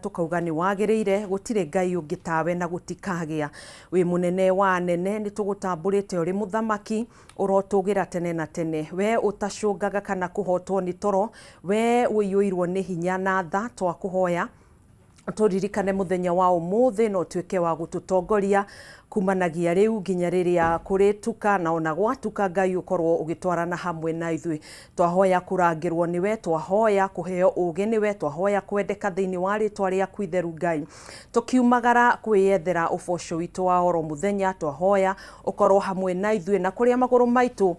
Tũkauga nĩ wagĩrĩire, gũtirĩ Ngai ũngĩ tawe na gũtikagĩa. Wĩ mũnene wa anene, nĩ tũgũtambũrĩte ũrĩ mũthamaki, ũrotũgĩra tene na tene. Wee ũtacũngaga kana kũhotwo nĩ toro, wee ũiyũirwo nĩ hinya na tha, twakũhoya tũririkane mũthenya wa ũmũthĩ na ũtuĩke wa gũtũtongoria kumanagia rĩu nginya rĩrĩa kũrĩtuka, na ona gwatuka Ngai ũkorwo ũgĩtwarana hamwe na ithuĩ. Twahoya kũrangĩrwo nĩwe, twahoya kũheo ũgĩ nĩwe, twahoya kwendeka thĩinĩ wa rĩtwa rĩaku itheru Ngai. Tũkiumagara kwĩyethera ũboco witũ wa oro mũthenya, twahoya ũkorwo hamwe na ithuĩ na kũrĩa magũrũ maitũ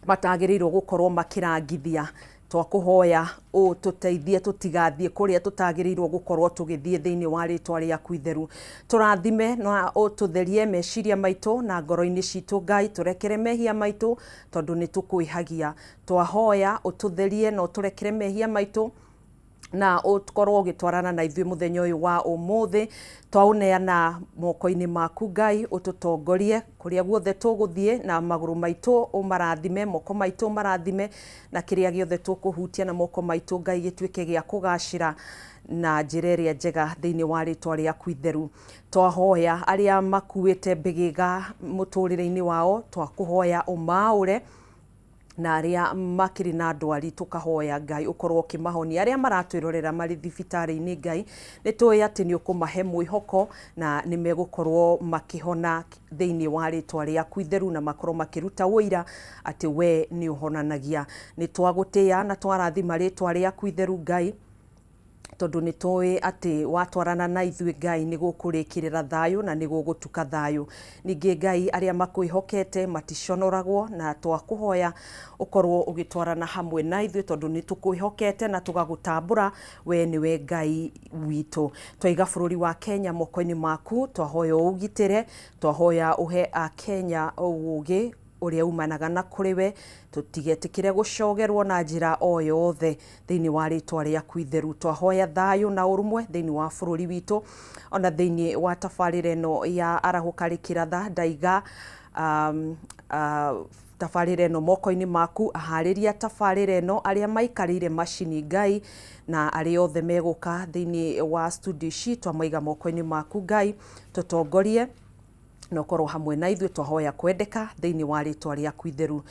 matagĩrĩirwo gũkorwo makĩrangithia. Twakũhoya ũtũteithie tũtigathiĩ kũrĩa tũtagĩrĩirwo gũkorwo tũgĩthiĩ thĩinĩ wa rĩtwa rĩaku itheru. Tũrathime na ũtũtherie meciria maitũ na ngoro-inĩ citũ Ngai, tũrekere mehia maitũ tondũ nĩ tũkwĩhagia. Twahoya ũtũtherie na ũtũrekere mehia maitũ na ũkorwo ũgĩtwarana na ithuĩ mũthenya ũyũ wa ũmũthĩ. Twaũneana moko-inĩ maku Ngai, ũtũtongorie kũrĩa guothe tũgũthiĩ, na magũrũ maitũ ũmarathime, moko maitũ ũmarathime, na kĩrĩa gĩothe tũkũhutia na moko maitũ Ngai gĩtuĩke gĩa kũgacĩra na njĩra ĩrĩa njega thĩinĩ wa rĩtwa rĩaku itheru. Twahoya arĩa makuĩte mbĩgĩga mũtũrĩre-inĩ wao, twakũhoya ũmaũre, na arĩa makĩrĩ na ndwari tũkahoya Ngai ũkorwo ũkĩmahonia. Arĩa maratwĩrorera marĩ thibitarĩ-inĩ Ngai, nĩ tũĩ atĩ nĩ ũkũmahe mwĩhoko na nĩ megũkorwo makĩhona thĩinĩ wa rĩtwa rĩaku itheru, na makorwo makĩruta ũira atĩ we nĩ ũhonanagia. Nĩ twagũtĩĩa na twarathima rĩtwa rĩaku itheru Ngai, tondũ nĩ tũĩ atĩ watwarana na ithuĩ Ngai nĩ gũkũrĩkĩrĩra thayũ na nĩ gũgũtuka thayũ. Ningĩ Ngai, arĩa makwĩhokete maticonoragwo, na twakũhoya ũkorwo ũgĩtwarana hamwe na ithuĩ tondũ nĩ tũkwĩhokete na tũgagũtambũra, we nĩwe Ngai witũ. Twaiga bũrũri wa Kenya moko-inĩ maku, twahoya ũũgitĩre, twahoya ũhe Akenya ũgĩ ũrĩa umanaga na kũrĩ we, tũtigetĩkĩre gũcogerwo na njĩra o yothe thĩinĩ wa rĩtwa rĩaku itheru. Twahoya thayũ na ũrũmwe thĩinĩ wa bũrũri witũ, ona thĩinĩ wa tabarĩra ĩno ya Arahũka Rĩkĩratha. Ndaiga tabarĩra ĩno moko-inĩ maku, aharĩria tabarĩra ĩno, arĩa maikarĩire macini Ngai, na arĩa othe megũka thĩinĩ wa studio ici, twamaiga moko-inĩ maku Ngai, tũtongorie na ũkorwo hamwe na ithuĩ. Twahoya kwendeka thĩinĩ wa rĩtwa rĩaku itheru.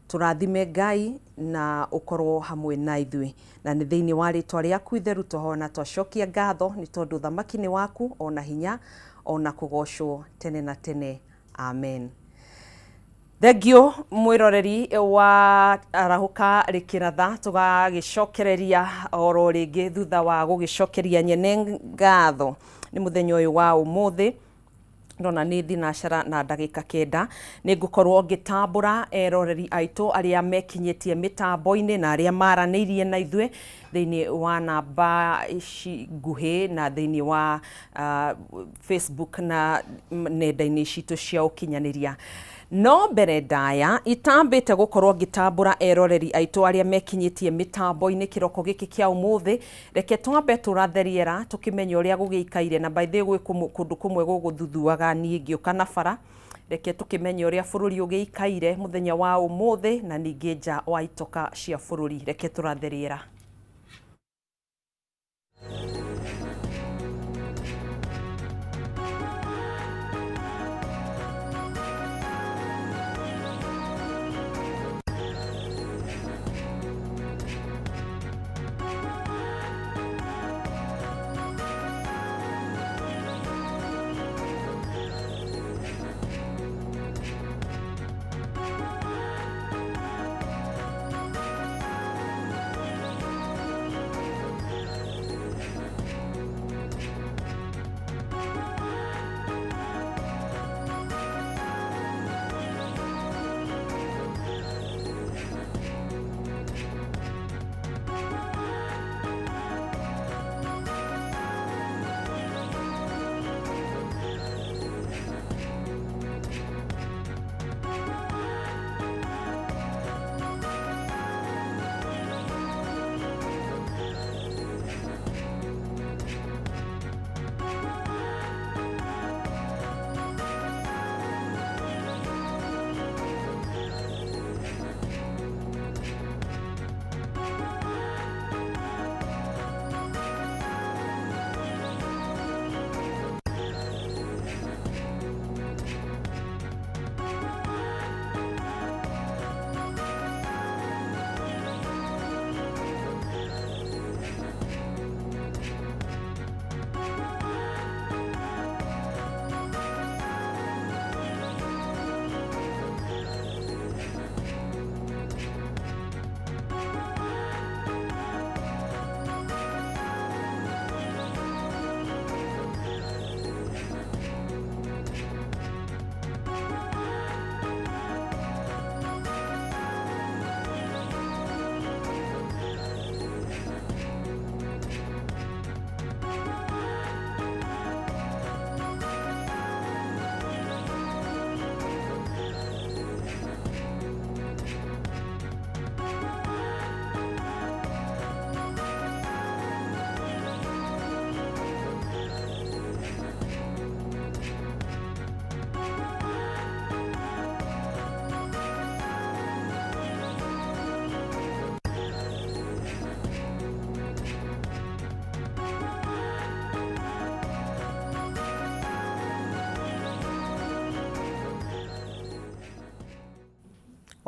Tũrathime Ngai na ũkorwo hamwe na ithuĩ, na nĩ thĩinĩ wa rĩtwa rĩaku itheru twahoya na twacokia ngatho, nĩ tondũ thamaki nĩ waku, ona hinya, ona kũgocwo tene na tene. Amen. Thengiũ mwĩroreri wa Arahũka Rĩkĩratha, tũgagĩcokereria oro rĩngĩ thutha wa gũgĩcokeria nyene ngatho nĩ mũthenya ũyũ wa ũmũthĩ. Ndona nĩ thinacara na ndagĩka 9, nĩ ngũkorwo ngĩtambũra eroreri aitũ arĩa mekinyĩtie mĩtambo-inĩ na arĩa maranĩirie na ithuĩ thĩinĩ wa namba ici nguhĩ na thĩinĩ wa Facebook na nenda-inĩ citũ cia ũkinyanĩria. No mbere ndaya itambĩte gũkorwo ngĩtambũra eroreri aitũ arĩa mekinyĩtie mĩtambo-inĩ kĩroko gĩkĩ kĩa ũmũthĩ, reke twambe tũrathe rĩera tũkĩmenye ũrĩa gũgĩikaire. Na by the way, gwĩ kũndũ kũmwe gũgũthuthuaga niĩ ngĩũka na bara. Reke tũkĩmenye ũrĩa bũrũri ũgĩikaire mũthenya wa ũmũthĩ na ningĩ nja wa itoka cia bũrũri. Reke tũrathe rĩera.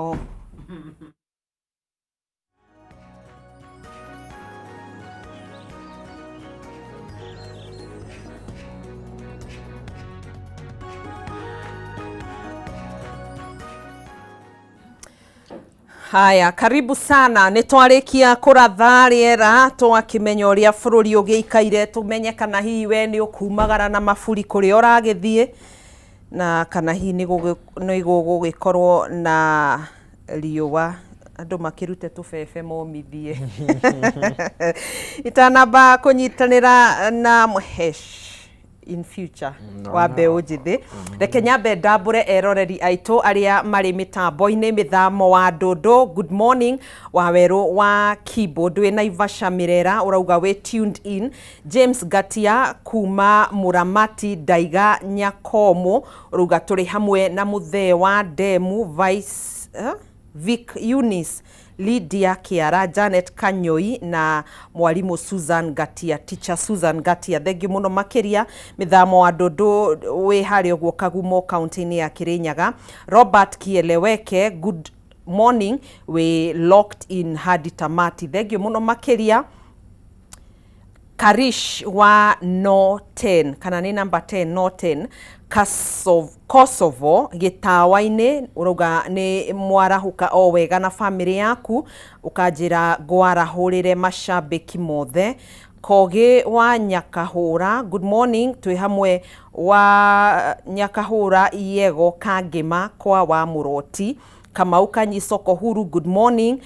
Oh. Haya, karibu sana. Nĩ twarĩkia kũratha rĩera twakĩmenya ũrĩa bũrũri ũgĩikaire, tũmenye kana hihi we nĩ ũkumagara na maburi kũrĩa ũragĩthiĩ na kana hihi nĩ gũgũgĩkorwo na riũa andũ makĩrute tũbebe momithie. Itanamba kũnyitanĩra na Mhesh in future wa mbeũ njĩthĩ, reke nyambe ndambũre eroreri aitũ arĩa marĩ mĩtambo-inĩ. Mĩthamo wa Ndũndũ, good morning. Wa werũ wa keyboard wĩ Naivasha Mĩrera ũrauga wĩ tuned in. James Ngatia kuma Mũramati Ndaiga Nyakomũ ũrauga tũrĩ hamwe na mũthee wa Ndemu Vice Vic Eunice, Lydia Kĩara, Janet Kanyoi na mwarimũ Susan Ngatia, teacher Susan Ngatia. Thengiũ mũno makĩria. Mĩthamo wa Ndũndũ wĩ harĩa ũguo Kagumo kaunti-inĩ ya Kĩrĩnyaga. Robert Kieleweke, good morning, wĩ locked in hadi tamati. Thengiũ mũno makĩria. Karish wa no 10 kana nĩ number 10 no 10 Kosovo gĩtawa-inĩ ũrauga nĩ mwarahũka o wega na bamĩrĩ yaku, ũkanjĩra ngwarahũrĩre macambĩki mothe. Kogĩ wa Nyakahũra, good morning, twĩ hamwe wa Nyakahũra Yego Kangĩma kwa wa Mũroti. Kamau Kanyisoko Huru, good morning.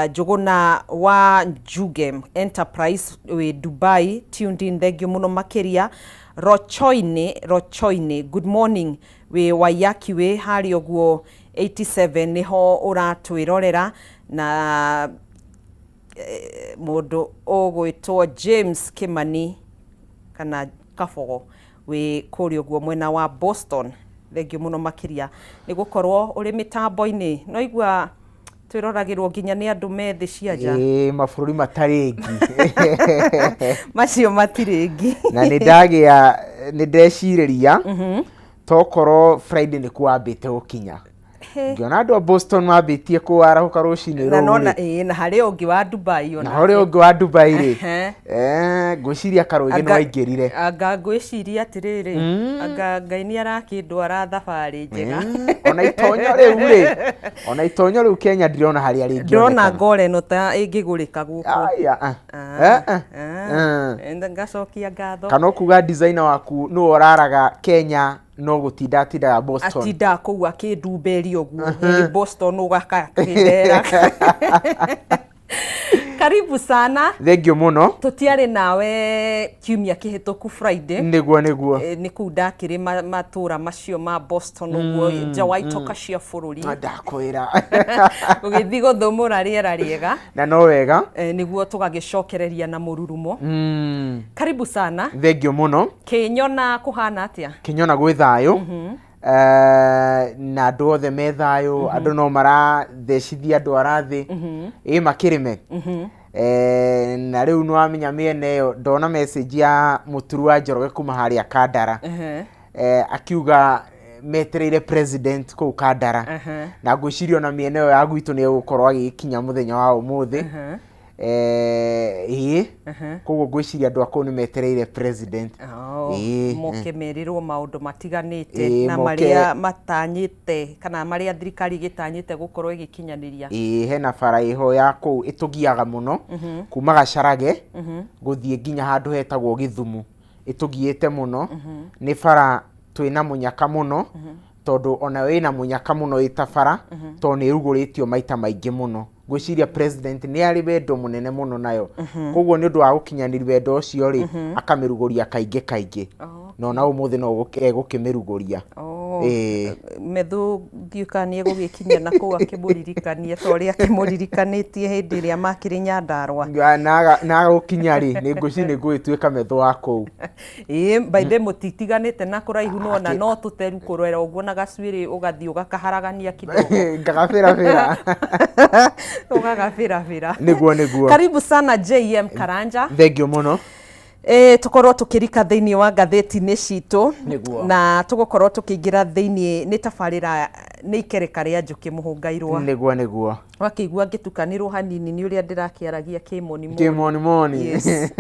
Njũgũna wa Njugem Enterprise wĩ Dubai tuned in, thengiũ mũno makĩria. Rochoinĩ, Rochoinĩ, good morning, wĩ Waiyaki wĩ harĩa ũguo 87 nĩho ũratwĩrorera na mũndũ ũgwĩtwo James Kimani kana Kabogo wĩ kũrĩa ũguo mwena wa Boston, thengiũ mũno makĩria nĩ gũkorwo ũrĩ mĩtambo-inĩ. No igua twĩroragĩrwo nginya nĩ andũ me thĩ cia nja. Ĩĩ, mabũrũri matarĩ ngi. Macio matirĩ ngi. Na nĩ ndagĩa nĩ ndecirĩria tokorwo Friday nĩkuo wambĩte gũkinya, ngĩona andũ a Boston mambĩtie kũarahũka rũcinĩ na rũu nona rĩ. Ĩĩ, na harĩ ũngĩ wa Dubai ona. Na harĩ ũngĩ wa Dubai rĩ. Ngwĩciria karũgĩ nĩ waingĩrire. Anga ngwĩciria atĩrĩrĩ, anga Ngai nĩ arakĩndwara thabarĩ njega. Ona itonyo rĩu rĩ, ona itonyo rĩu Kenya ndirona harĩa ndĩrona rĩngĩonekana. Ngora ĩno ta ĩngĩgũrĩka gũkũ. Aya, ah. Eh, eh. Ngacokia ngatho. Kana ũkuga designer waku nĩwe ũraraga Kenya no gũtinda atindaga Boston? Atindaga kũu akĩndumberia ũguo. Ĩ, Boston ũgakakĩndera. Karibu sana. Thengiũ mũno. Tũtiarĩ nawe kiumia kĩhĩtũku Friday. Nĩguo, nĩguo. Nĩ kũu ndakĩrĩ matũra macio ma Boston ũguo nja wa itoka cia bũrũri. Ndakwĩra. Ũgĩthiĩ gũthũmũra rĩera rĩega. Na no wega. Nĩguo tũgagĩcokereria na mũrurumo. Karibu sana. Thengiũ mũno. Kĩnyona kũhana atĩa? Kĩnyona gwĩ thayũ. Na andũ othe me thayũ, andũ no marathecithia andũ arathĩ ĩ makĩrĩme. Na rĩu nĩ wamenya mĩena ĩyo, ndona message ya Mũturu wa Njoroge kuma harĩa Kandara. Akiuga metereire president kũu Kandara. Na ngwĩciria ona mĩena ĩyo ya gwitũ nĩ egũkorwo agĩkinya mũthenya wa ũmũthĩ. Ĩĩ, koguo ngwĩciria andũ a kũu nĩ metereire president. Oh, Ĩĩ. Moke merĩrwo maũndũ matiganĩte na moke marĩa matanyĩte kana marĩa thirikari ĩgĩtanyĩte gũkorwo ĩgĩkinyanĩria. Ĩĩ, hena bara ĩho ya kũu ĩtũgiaga mũno kuma Gacarage gũthiĩ nginya handũ hetagwo Gĩthumu, ĩtũgiĩte mũno. Nĩ bara twĩna mũnyaka mũno, tondũ ona ĩna mũnyaka mũno ĩta bara, tondũ nĩ ĩrugũrĩtio maita maingĩ mũno. Ngwĩciria president nĩ arĩ wendo mũnene mũno nayo, koguo nĩ ũndũ wa gũkinyanĩria wendo ũcio rĩ, akamĩrugũria kaingĩ kaingĩ. Na ona ũmũthĩ no egũkĩmĩrugũria. Oh, Ĩĩ. Methu ndiũĩ kana nĩ egũgĩkinya na kũu akĩmũririkanie ta ũrĩa akĩmũririkanĩtie hĩndĩ ĩrĩa makĩrĩ Nyandarũa. Na gũkinya rĩ, nĩ ngwĩciria nĩ ngũgĩtuĩka metho wa kũu. Ĩĩ, by the way mũtitiganĩte na kũraihu no ona no tũteru kũrera ũguo na gacuĩrĩ ũgathiĩ ũgakaharagania kidogo. Ngagabĩrabĩra. Ũgagabĩrabĩra. Nĩguo, nĩguo. Karibu sana JM Karanja. Thengiũ mũno. Tũkorwo tũkĩrika thĩinĩ wa ngathĩti-inĩ citũ. Nĩguo. Na tũgũkorwo tũkĩingĩra thĩinĩ nĩ tabarĩra Nĩ ikereka rĩa njũkĩ mũhũngairwa. Nĩguo nĩguo. Wakĩigua ngĩtukanĩrwo hanini nĩ ũrĩa ndĩrakĩaragia kĩmonimoni. Kĩmonimoni. Yes.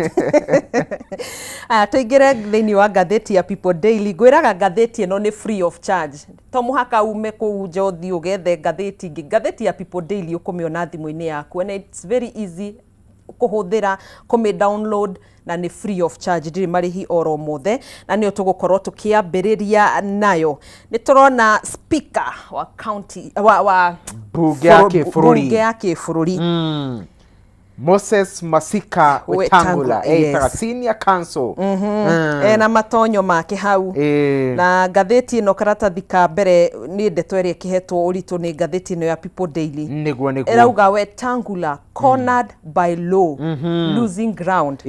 Aya, tũingĩre thĩinĩ wa ngathĩti ya People Daily. Ngwĩraga ngathĩti ĩno nĩ free of charge. To mũhaka ume kũu nja ũthiĩ ũgethe ngathĩti ĩngĩ. Ngathĩti ya People Daily ũkũmĩona thimũ-inĩ yaku and it's very easy kũhũthĩra, kũmĩ download na nĩ free of charge, ndĩrĩ marĩhi oro mothe, na nĩyo tũgũkorwo tũkĩambĩrĩria nayo. Nĩ tũrona speaker wa county wa Mbunge ya kĩbũrũri. Mbunge ya kĩbũrũri. Moses Masika Wetangula, Wetangula etaga senior counsel. Ena matonyo make hau. Na ngathĩti ĩno karatathi ka mbere nĩ ndeto ĩrĩa ĩkĩhetwo ũritũ nĩ ngathĩti ĩno ya People Daily. Nĩguo nĩguo. Ĩrauga Wetangula cornered by law, losing ground.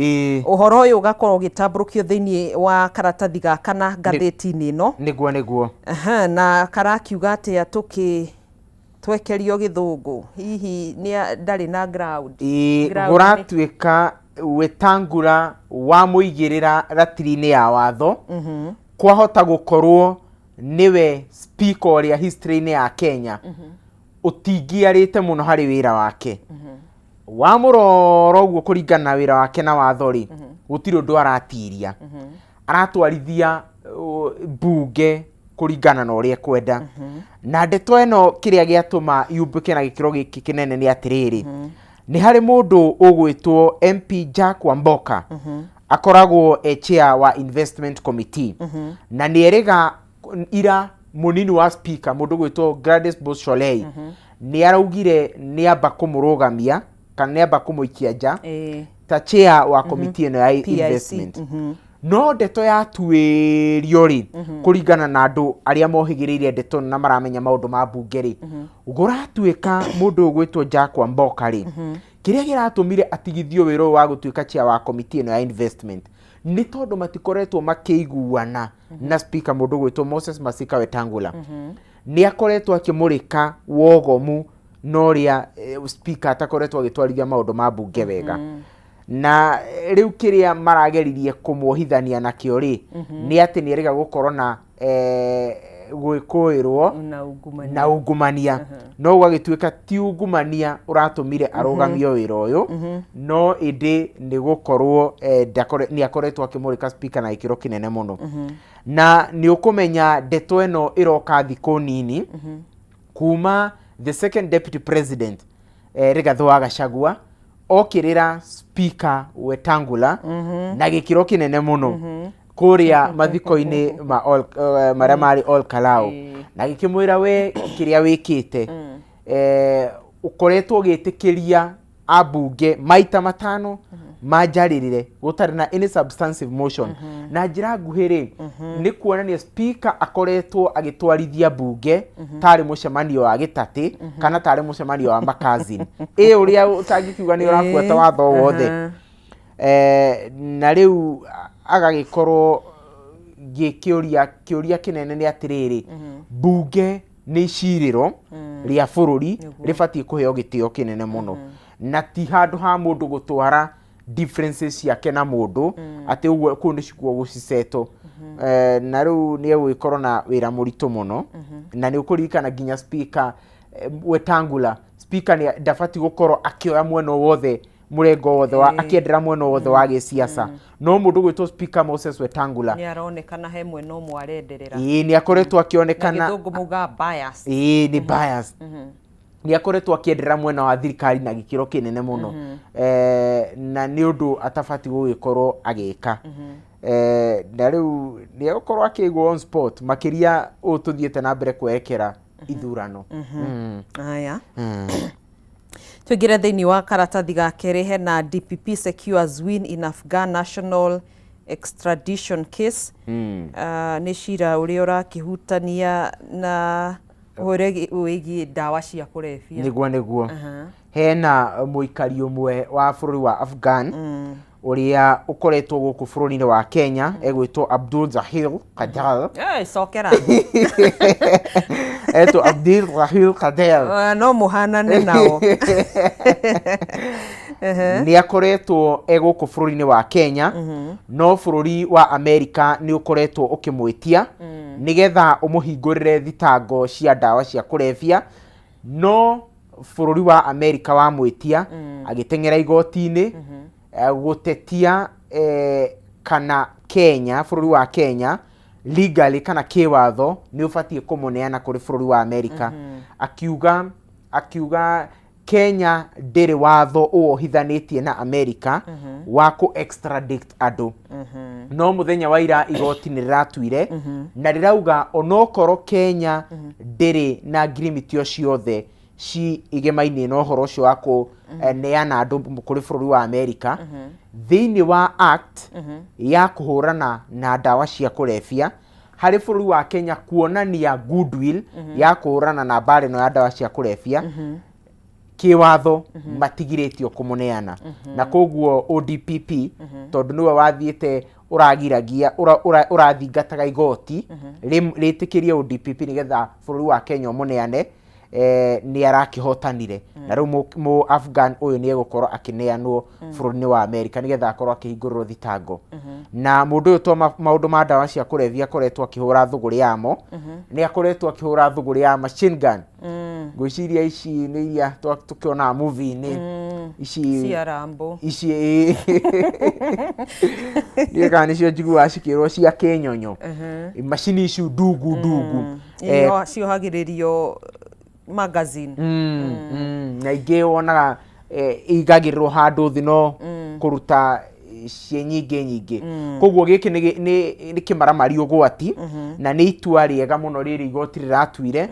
Ũhoro ũyũ ũgakorwo ũgĩtambũrũkio thĩinĩ wa karatathi ga kana ngathĩti-inĩ ĩno. Nĩguo nĩguo. Aha, na karakiuga atĩa tũkĩ twekerio gĩthũngũ hihi nĩ ndarĩ na ground? Ĩĩ, Ground nĩ- gũratuĩka Wetangula wamũigĩrĩra ratiri-inĩ ya watho, kwahota gũkorwo nĩwe speaker ũrĩa history-inĩ ya Kenya ũtingiarĩte mũno harĩ wĩra wake. Wamũrora ũguo kũringana na wĩra wake na watho rĩ, gũtirĩ ũndũ aratiria, aratwarithia mbunge kũringana na ũrĩa ekwenda. Na ndeto ĩno kĩrĩa gĩatũma yumbũke na gĩkĩro gĩkĩ kĩnene nĩ atĩrĩrĩ, nĩ harĩ mũndũ ũgwĩtwo MP Jack Wamboka, akoragwo e chair wa investment committee, na nĩ erĩga ira mũnini wa speaker, mũndũ ũgwĩtwo Gladys Bosholei, nĩ araugire nĩ amba kũmũrũgamia kana nĩ amba kũmũikia nja ta chair wa committee ĩno ya PIC. Investment. No ndeto yatuĩrio rĩ, kũringana na andũ arĩa mohĩgĩrĩire ndeto ĩno na maramenya maũndũ ma mbunge rĩ, gũratuĩka mũndũ ũgwĩtwo Jack Wamboka rĩ, kĩrĩa kĩratũmire atigithio wĩra ũyũ wa gũtuĩka chair wa committee ĩno ya investment nĩ tondũ matikoretwo makĩiguana na speaker, mũndũ ũgwĩtwo Moses Masika Wetangula. Nĩ akoretwo akĩmũrĩka wogomu na ũrĩa speaker atakoretwo agĩtwarithia maũndũ ma mbunge wega. Na rĩu kĩrĩa marageririe kũmuohithania nakĩo rĩ, nĩ atĩ nĩ erĩga gũkorwo na gwĩkũĩrwo na ungumania. Na ungumania. No gũgagĩtuĩka ti ungumania ũratũmire arũgamio wĩra ũyũ, no ĩndĩ nĩ gũkorwo nĩ akoretwo akĩmũrĩka speaker na gĩkĩro kĩnene mũno. Na nĩ ũkũmenya ndeto ĩno ĩroka thikũ nini kuma the second deputy president, Rigathĩ wa Gachagua, okĩrĩra speaker Wetangula na gĩkĩro kĩnene mũno kũrĩa mathiko-inĩ ma marĩa marĩ Ol Kalou, na gĩkĩmwĩra we kĩrĩa wĩkĩte, ũkoretwo ũgĩtĩkĩria ambunge maita 5 manjarĩrĩre gũtarĩ na any substantive motion. Na njĩra nguhĩ rĩ, nĩ kuonania speaker akoretwo agĩtwarithia mbunge tarĩ mũcemanio wa gĩtatĩ kana tarĩ mũcemanio wa makazin ĩ ũrĩa ũtangĩkiuga nĩ ũrabuata watho wothe. Na rĩu agagĩkorwo gĩkĩũria kĩũria kĩnene nĩ atĩrĩrĩ, mbunge nĩ icirĩro rĩa bũrũri rĩbatiĩ kũheo gĩtĩo kĩnene mũno, na ti handũ ha mũndũ gũtwara differences ciake na mũndũ atĩ ũguo kũu nĩkuo gũcisettle. Na rĩu nĩ egũgĩkorwo na wĩra mũritũ mũno. Na nĩ ũkũririkana nginya speaker Wetangula, speaker nĩ ndabatiĩ gũkorwo akĩoya mwena wothe, mũrengo wothe wa akĩendera mwena wothe wa gĩsiasa, no mũndũ gwĩtwo speaker Moses Wetangula nĩ aronekana he mwena ũmwe arenderera. Ĩĩ, nĩ akoretwo Na akĩonekana gĩthũngũ maugaga bias. Ĩĩ, nĩ bias. Nĩ akoretwo akĩenderera mwena wa thirikari na gĩkĩro kĩnene mũno, na nĩ ũndũ atabatiĩ gũgĩkorwo agĩka. Na rĩu nĩ egũkorwo akĩigwo on spot makĩria ũũ tũthiĩte na mbere kwerekera ithurano. Aya, tũingĩre thĩinĩ wa karatathi ga kerĩ. Hena DPP secures win in Afghan national extradition case. Nĩ cira ũrĩa ũrakĩhutania na ũhoro wĩgiĩ ndawa cia kũrebia. Nĩguo nĩguo. Hena mũikari ũmwe wa bũrũri wa Afghan ũrĩa ũkoretwo gũkũ bũrũri-inĩ wa Kenya, egwĩtwo Abdul Zahir Kadal. Cokera. Etwo Abdul Zahir Kadal. Ah, no mũhanane nao. Nĩ akoretwo e gũkũ bũrũri-inĩ wa Kenya, no bũrũri wa Amerika nĩ ũkoretwo ũkĩmwĩtia nĩgetha ũmũhingũrĩre thitango cia ndawa cia kũrebia, no bũrũri wa Amerika wamwĩtia agĩteng'era igoti-inĩ gũtetia kana Kenya, bũrũri wa Kenya legally kana kĩwatho nĩ ũbatiĩ kũmũneana kũrĩ bũrũri wa Amerika. Akiuga Kenya ndĩrĩ watho ũwohithanĩtie na Amerika wa kũ extradict andũ. No mũthenya wa ira igoti nĩ rĩratuire na rĩrauga onokorwo Kenya ndĩrĩ na ngirimiti o ciothe ci igemainie na ũhoro ũcio wa kũneana andũ kũrĩ bũrũri wa Amerika, thĩinĩ wa act ya kũhũrana na ndawa cia kũrebia harĩ bũrũri wa Kenya kuonania goodwill ya kũhũrana na mbara ĩno ya ndawa cia kũrebia, kĩwatho matigirĩtio kũmũneana. Na koguo ODPP, tondũ nĩwe wathiĩte ũragiragia ũrathingataga igoti rĩtĩkĩrie ODPP nĩgetha bũrũri wa Kenya ũmũneane, nĩ arakĩhotanire, na rĩu mũ Afghan ũyũ nĩ egũkorwo akĩneanwo bũrũri-inĩ wa Amerika nĩgetha akorwo akĩhingũrĩrwo thitango. Na mũndũ ũyũ to maũndũ ma ndawa cia kũrebia akoretwo akĩhũra thũgũrĩ yamo, nĩ akoretwo akĩhũra thũgũrĩ ya machine gun. Ngwĩciria ici nĩ iria tũkĩonaga movie-inĩ ici cia Rambo. Ici ndiũĩ kana nĩcio njiguaga cikĩrwo cia kĩnyonyo, macini ici ndungu ndungu. Ciohagĩrĩrio magazine. Na ingĩ wonaga igagĩrĩrwo handũ thĩ no kũruta ciĩ nyingĩ nyingĩ. Koguo gĩkĩ nĩ kĩmaramari ũgwati, na nĩ itua rĩega mũno rĩrĩ igoti rĩratuire,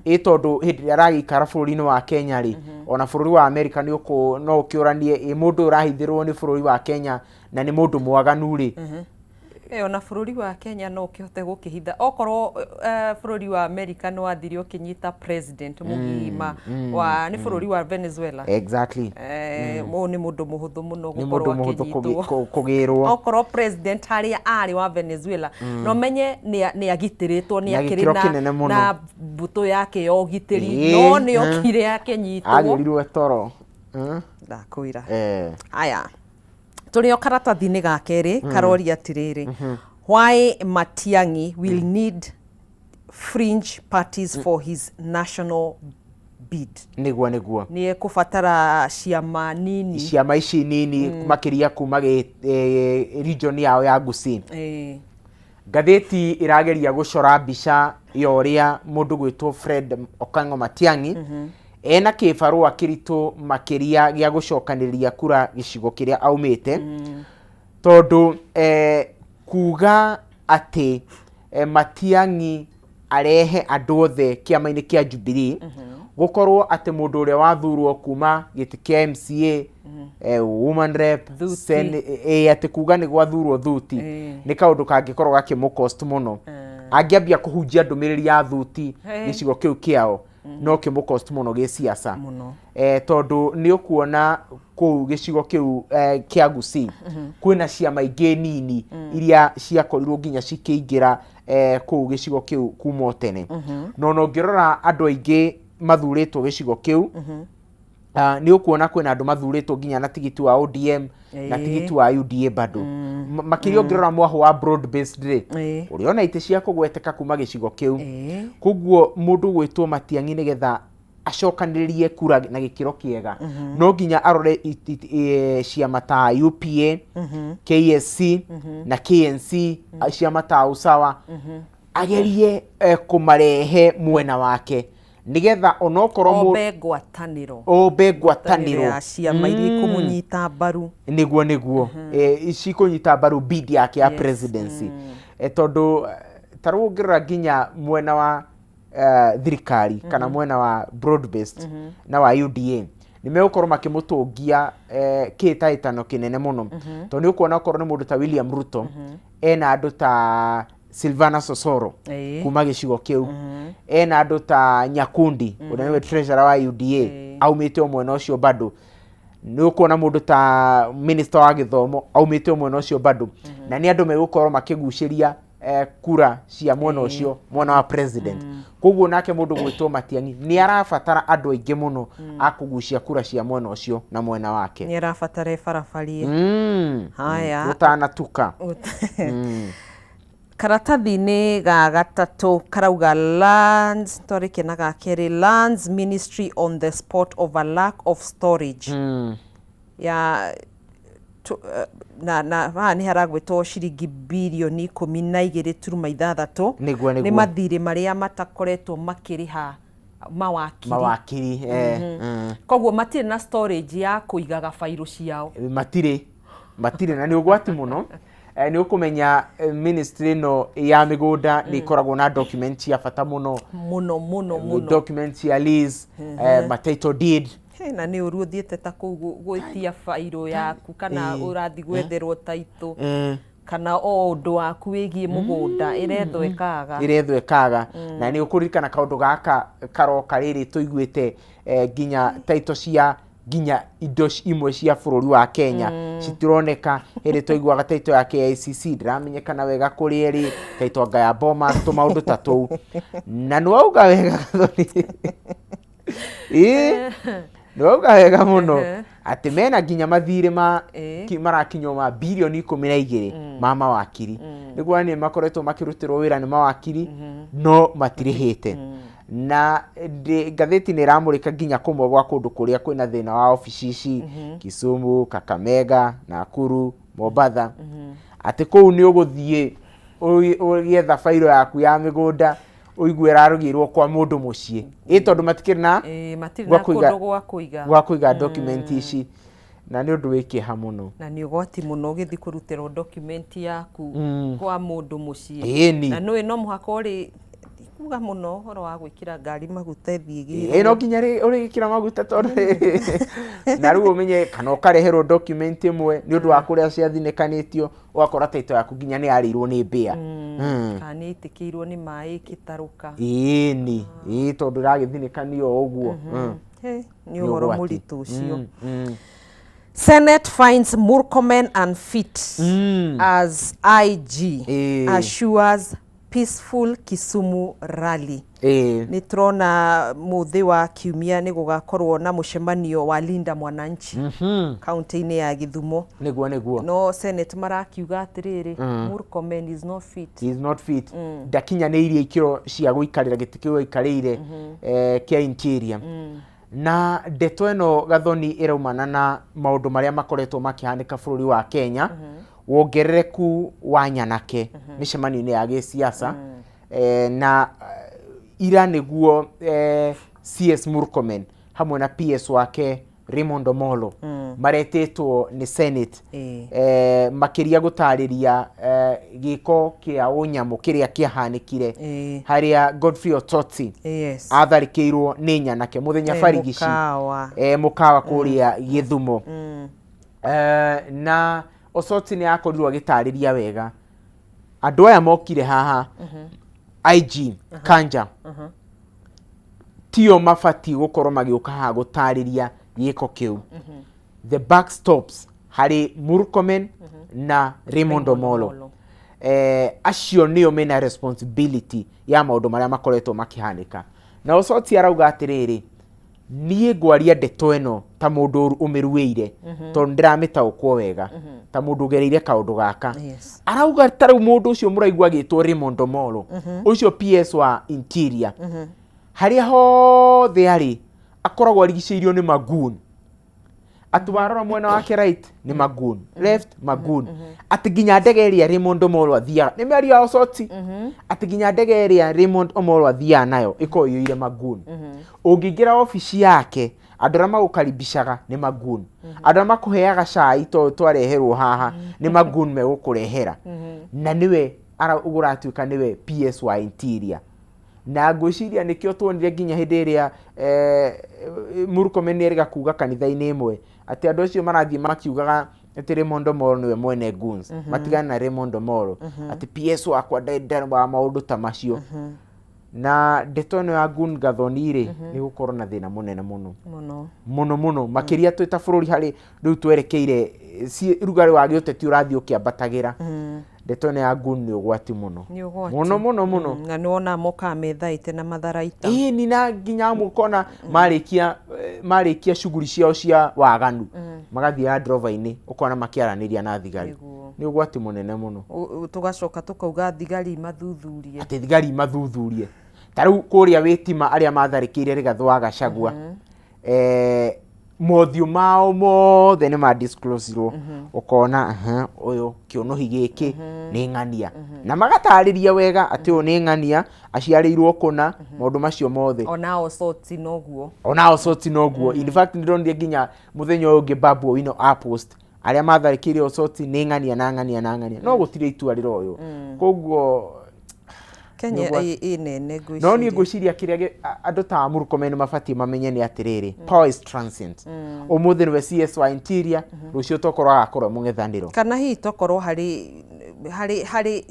ĩ tondũ hĩndĩ ĩrĩa aragĩikara bũrũri-inĩ wa Kenya rĩ, ona bũrũri wa Amerika nĩ ũkũ no ũkĩũranie ĩ mũndũ ũyũ ũrahithĩrwo nĩ bũrũri wa Kenya na nĩ mũndũ mwaganu rĩ. Ona bũrũri wa Kenya no ũkĩhote gũkĩhitha okorwo bũrũri wa America nĩ wathire ũkĩnyita president mũgima wa nĩ bũrũri wa Venezuela. Ũyũ nĩ mũndũ mũhũthũ mũno Nĩ gũkorwo mũndũ mũhũthũ akĩnyitwo. Kũgĩrwo. Okorwo president harĩa arĩ wa Venezuela, na ũmenye nĩ agitĩrĩtwo, nĩ Na akĩrĩ gĩkĩro kĩnene mũno. na mbũtũ yake ya ũgitĩri, no nĩ okire akĩnyitwo. Agĩrirwo toro. Ndakwĩra. Aya, tũrĩ o karatathi-inĩ ga kerĩ karoria atĩrĩrĩ, why Matiang'i will need fringe parties for his national bid. Nĩguo. Nĩ ekũbatara ciama nini. Ciama ici nini makĩria kuma region yao ya Gusii. Ngathĩti ĩrageria gũcora mbica ya ũrĩa mũndũ gwĩtwo Fred Okengo Matiang'i ena kĩbarũa kĩritũ makĩria gĩa gũcokanĩrĩria kura gĩcigo kĩrĩa aumĩte, tondũ kuga atĩ Matiang'i arehe andũ othe kĩama-inĩ kĩa Jubilee, gũkorwo atĩ mũndũ ũrĩa wathurwo kuma gĩtĩ kĩa MCA, woman rep, Thuti. Atĩ kuga nĩ gwathurwo thuti, nĩ kaũndũ kangĩkorwo gakĩmũ cost mũno angĩambia kũhunjia ndũmĩrĩri ya thuti gĩcigo kĩu kĩao, no kĩmũ cost mũno gĩciaca. Mũno. Tondũ nĩ ũkuona kũu gĩcigo kĩu kĩa Gusii kwĩna ciama ingĩ nini iria ciakorirwo nginya cikĩingĩra kũu gĩcigo kĩu kuma o tene, no ona ũngĩrora andũ aingĩ mathurĩtwo gĩcigo kĩu, nĩ ũkuona kwĩna andũ mathurĩtwo nginya na tigiti wa ODM na tigiti wa UDA bado. Makĩria ũngĩrora mwahũ wa broad based rĩ, ũrĩa ona itĩ cia kũgweteka kuma gĩcigo kĩu. Koguo mũndũ gwĩtwo Matiang'i nĩgetha acokanĩrĩrie kura na gĩkĩro kĩega no nginya arore ciama ta UPA, KSC na KNC, ciama ta Usawa, agerie kũmarehe mwena wake nĩgetha onokorwo ombe ngwatanĩro ombe ngwatanĩro ya ciama iria ikũmũnyita mbaru. Nĩguo cikũnyita mbaru bid yake ya presidency. Tondũ ta rĩu ũngĩrora nginya mwena wa thirikari kana mwena wa broad based na wa UDA nĩ megũkorwo makĩmũtũngia kĩhĩtahĩtano kĩnene mũno, tondũ nĩ ũkuona okorwo nĩ mũndũ ta William Ruto ena andũ ta Silvana Sosoro kuma gĩcigo kĩu, ena andũ ta Nyakundi ũrĩa nĩwe treasurer wa UDA aumĩte o mwena ũcio bado, nĩ ũkuona mũndũ ta minister wa gĩthomo aumĩte o mwena ũcio bado, na nĩ andũ megũkorwo makĩgucĩria. kura cia mwena ũcio, mwena wa president. Koguo nake mũndũ gwĩtwo Matiang'i nĩ arabatara andũ aingĩ mũno a kũgucia kura cia mwena ũcio na mwena wake. Nĩ arabatara ĩbarabarie. Haya. Gũtanatuka. Karatathi-inĩ ga gatatũ karauga lands, twarĩkia na ga kerĩ, lands ministry on the spot over lack of storage ya na haha nĩ haragwĩtwo ciringi birioni 12.6. Nĩguo. Nĩ mathirĩ marĩa matakoretwo makĩrĩha mawakiri. Mawakiri. Koguo matirĩ na storage ya kũigaga bairũ ciao. Matirĩ na nĩ ũgwati mũno. Nĩ ũkũmenya ministry ĩno ya mĩgũnda nĩ ĩkoragwo na document cia bata mũno. Mũno mũno mũno. Document cia lease, ma title deed. Hey, na nĩ ũru ũthiĩte ta kũu gwĩtia bairũ yaku kana ũrathiĩ gwetherwo taitũ kana o ũndũ waku wĩgiĩ mũgũnda, ĩrethwo ĩkaga. Ĩrethwo ĩkaga. Na nĩ ũkũririkana kaũndũ gaka karoka rĩrĩ tũiguĩte nginya title cia nginya indo imwe cia bũrũri wa Kenya citironeka. Hĩndĩ twaiguaga title ya KICC ndĩramenyekana wega kũrĩa ĩrĩ, title anga ya Bomas, tũmaũndũ ta tũu. Na nĩ wauga wega, Gathoni, ĩĩ, nĩ wauga wega mũno atĩ mena nginya mathirĩ ma marakinywo ma birioni 12 ma mawakiri. Nĩguo nĩ makoretwo makĩrutĩrwo wĩra nĩ mawakiri no matirĩhĩte. Na ngathĩti nĩ ĩramũrĩka nginya kũmwe gwa kũndũ kũrĩa kwĩna thĩna wa obici ici, Kisumu, Kakamega, Nakuru, Mombatha, atĩ kũu nĩ ũgũthiĩ ũgĩetha bairo yaku ya mĩgũnda, ũigue ĩrarugĩirwo kwa mũndũ mũciĩ, ĩ tondũ matikĩrĩ na Matirĩ gwa na kũiga- kũndũ gwa kũiga. Gwa kũiga document ici, na nĩ ũndũ wĩ kĩeha mũno. Na nĩ ũgwati mũno ũgĩthiĩ kũrutĩrwo document yaku kwa mũndũ mũciĩ. Ĩni. Na nĩũĩ no mũhaka ũrĩ kuga mũno ũhoro wa gwĩkĩra ngari maguta ĩthiĩ Ĩ, no nginya ũrĩgĩkĩra maguta, tondũ na rĩu ũmenye kana ũkareherwo document ĩmwe nĩ ũndũ wa kũrĩa ciathinĩkanĩtio, ũgakora title yaku nginya nĩ yarĩirwo nĩ mbĩa. Kana nĩ ĩtĩkĩirwo nĩ maĩ ĩkĩtarũka. Ĩni, ĩ tondũ ĩragĩthinĩkanio o ũguo. Hey, nĩ Nĩ ũhoro ũgwati. Mũritũ ũcio. Senate finds Murkomen unfit as IG, assures peaceful Kisumu rally. Nĩ tũrona mũthĩ wa kiumia nĩ gũgakorwo na mũcemanio wa Linda Mwananchi kaunti-inĩ ya Gĩthumo. Nĩguo. No Senate marakiuga atĩrĩrĩ, Murkomen is not fit. He is not fit, ndakinyanĩirie ikĩro cia gũikarĩra gĩtĩ kĩu aikarĩire kĩa interior. Na ndeto ĩno, Gathoni, ĩraumana na maũndũ marĩa makoretwo makĩhanĩka bũrũri wa Kenya, wongerereku wa nyanake mĩcemanio-inĩ ya gĩsiasa. Na ira nĩguo CS Murkomen hamwe na PS wake Raymond Omolo maretĩtwo nĩ Senate makĩria gũtarĩria gĩko kĩa ũnyamũ kĩrĩa kĩahanĩkire harĩa Godfrey Ototi atharĩkĩirwo nĩ nyanake mũthenya barigici mũkawa. Mũkawa kũrĩa Gĩthumo. Na Osoti nĩ akorirwo agĩtarĩria wega andũ aya mokire haha, IG Kanja, tio mabatiĩ gũkorwo magĩũka haha gũtarĩria gĩko kĩu. The buck stops harĩ Murkomen na Raymond Omolo. Omolo. Acio nĩo mena responsibility ya maũndũ marĩa makoretwo makĩhanĩka. Na Osoti arauga atĩrĩrĩ, niĩ ngwaria ndeto ĩno ta mũndũ ũmĩruĩire, tondũ ndĩramĩtaũkwo wega ta mũndũ ũgereire kaũndũ gaka. Arauga ta rĩu mũndũ ũcio mũraigua agĩtwo Raymond Omolo, ũcio PS wa interior, harĩa hothe arĩ akoragwo arigicĩirio nĩ magoon, atĩ warora mwena wake right nĩ magoon, left magoon, atĩ nginya ndege ĩrĩa Raymond Omolo athiaga, nĩ mĩario ya Osoti, atĩ nginya ndege ĩrĩa Raymond Omolo athiaga nayo ĩkoragwo ĩiyũire magoon. Ũngĩingĩra obici yake, andũ arĩa magũkaribishaga nĩ magoon, andũ arĩa makũheaga cai to twareherwo haha nĩ magoon megũkũrehera, na nĩwe ũratuĩka nĩwe PS wa interior. Na ngwĩciria nĩkĩo tuonire nginya hĩndĩ ĩrĩa Murkomen nĩ erĩga kuga kanitha-inĩ ĩmwe atĩ andũ acio marathiĩ makiugaga atĩ Raymond Omolo nĩwe mwene goons, matigane na Raymond Omolo, atĩ PS wakwa ndarĩ wa maũndũ ta macio. Na ndeto ĩno ya Gun Gathoni rĩ, nĩ gũkorwo na thĩna mũnene mũno. Mũno. Mũno mũno, makĩria twĩ ta bũrũri harĩ rĩu twerekeire rugarĩ wa gĩũteti ũrathiĩ ũkĩambatagĩra. Ndeto ĩno ya Gun nĩ ũgwati mũno. Nĩ ũgwati. Mũno mũno mũno. Na nĩ wonaga mokaga methaĩte na matharaita. Ĩni na nginya amwe ũkona marĩkia marĩkia shughuli ciao cia waganu magathiĩ Land Rover-inĩ ũkona makĩaranĩria na thigari. Nĩguo. Nĩ ũgwati mũnene mũno. Tũgacoka tũkauga thigari imathuthurie. Atĩ thigari imathuthurie. Ta rĩu kũrĩa Wĩtima arĩa matharĩkĩire Rigathĩ wa Gachagua mothiũ mao mothe nĩ ma disclose-irwo. Ũkona aha, ũyũ kĩũnũhi gĩkĩ nĩ ng'ania. Na magatarĩria wega atĩ ũyũ nĩ ng'ania, aciarĩirwo kũna, maũndũ macio mothe. Ona Osotsi noguo. Ona Osotsi noguo. In fact nĩ ndonire nginya mũthenya ũyũ ũngĩ Babu Owino a post arĩa matharĩkĩire Osotsi nĩ ng'ania na ng'ania na ng'ania. No gũtirĩ itua rĩroywo. Koguo Kenya Nĩguo- ĩ nene ngwĩciria. No niĩ ngwĩciria kĩrĩa andũ ta Murkomen mabatiĩ mamenye nĩ atĩrĩrĩ, power is transient. Ũmũthĩ nĩwe CS wa Interior, rũciũ tokorwo agakorwo e mũng'ethanĩro. Kana hihi tokorwo harĩ harĩ harĩ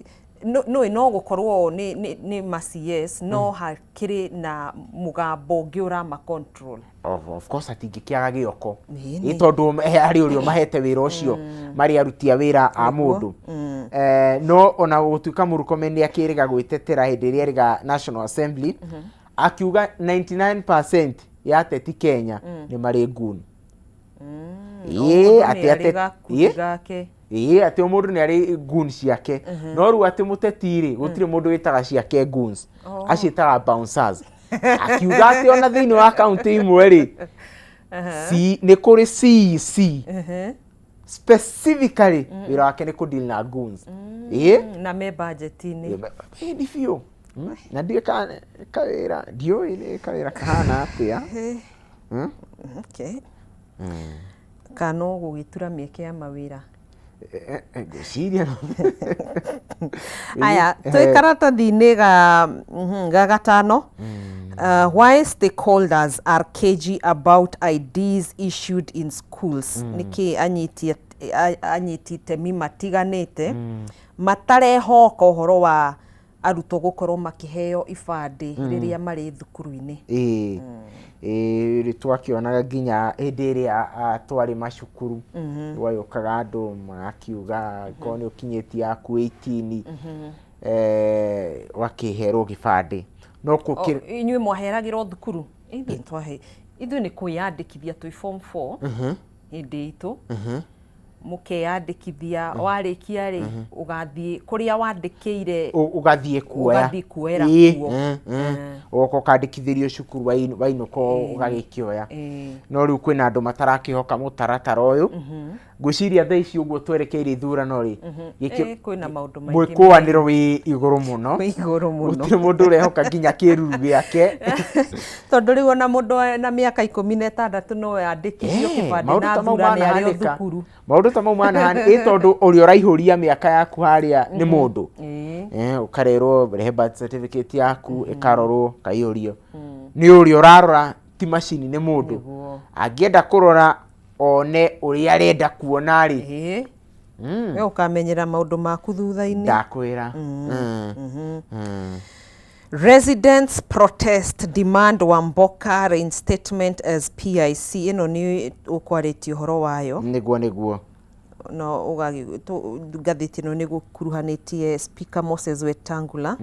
nũĩ no gũkorwo nĩ nĩ nĩ ma CS no hakĩrĩ na mũgambo ũngĩ ũrama control. Of course atingĩkĩaga gĩoko. Ĩĩ Ĩ tondũ harĩ ũrĩa ũmahete wĩra ũcio marĩ aruti a wĩra a mũndũ. No ona gũtuĩka Murkomen nĩ akĩrĩga gwĩtetera hĩndĩ ĩrĩa erĩga National Assembly, akiuga 99% ya ateti Kenya nĩ marĩ goon. Ĩĩ, atĩ ateti gake. Ĩĩ, atĩ o mũndũ nĩ arĩ goons ciake. No rĩu atĩ mũteti rĩ, gũtirĩ mũndũ wĩtaga ciake goons. Aciĩtaga bouncers. Akiuga atĩ ona thĩinĩ wa kaunti imwe rĩ, nĩ kũrĩ CEC. Specifically wĩra wake nĩ kũ deal na goons. Ĩĩ. Na me budget-inĩ. Ĩĩ nĩ biũ. Na ndiũĩ kana kawĩra, ndiũĩ nĩ kawĩra kahana atĩa. Okay. Kana no gũgĩtura mĩeke ya mawĩra. Ngwĩciria no. Aya, twĩ karatathi-inĩ ga ga gatano. Why stakeholders are cagey about IDs issued in schools. Nĩkĩ anyiti anyiti itemi matiganĩte matarehoka ũhoro wa arutwo gũkorwo makĩheo ibandĩ rĩrĩa marĩ thukuru-inĩ. Ĩĩ, ĩĩ twakĩonaga nginya hĩndĩ ĩrĩa twarĩ macukuru, gwagĩũkaga andũ magakiuga korwo nĩ ũkinyĩtie yaku 18 ũgakĩherwo gĩbandĩ. No gũkĩrĩ. Inyuĩ mwaheragĩrwo thukuru? Ithuĩ twahe, ithuĩ nĩ kwĩyandĩkithia twĩ form 4 hĩndĩ itũ. Mũkeyandĩkithia, warĩkia rĩ, ũgathiĩ kũrĩa wandĩkĩire, ũgathiĩ kuoya, ũgathiĩ kuoera kuo. Ũgoka ũkandĩkithĩrio cukuru, wainũka ũgagĩkĩoya. No rĩu kwĩna andũ matarakĩhoka mũtaratara ũyũ. Ngwĩciria thaa ici ũguo twerekeire ithurano rĩ, kwĩna maũndũ maingĩ, mwĩkũanĩro wĩ igũrũ mũno. Wĩ igũrũ mũno. Gũtirĩ mũndũ ũrehoka nginya kĩruru gĩake. Tondũ rĩu ona mũndũ na mĩaka 16 no andĩkithio kĩbandĩ na athurane arĩ o thukuru. Maũndũ ta mau manahanĩka, ĩ tondũ ũrĩa ũraihũria mĩaka yaku harĩa nĩ mũndũ. Ũkarerwo rehe birth certificate yaku ĩkarorwo, ĩkaihũrio. Nĩ ũrĩa ũrarora ti macini, nĩ mũndũ. Angĩenda kũrora one ũrĩa arenda kuona rĩ. We ũkamenyera maũndũ maku thutha-inĩ. Ndakwĩra. Residents protest demand Wamboka reinstatement as PIC. Ĩno nĩ ũkwarĩtie ũhoro wayo. Nĩguo nĩguo. No ngathĩti ĩno nĩ gũkuruhanĩtie Speaker Moses Wetangula.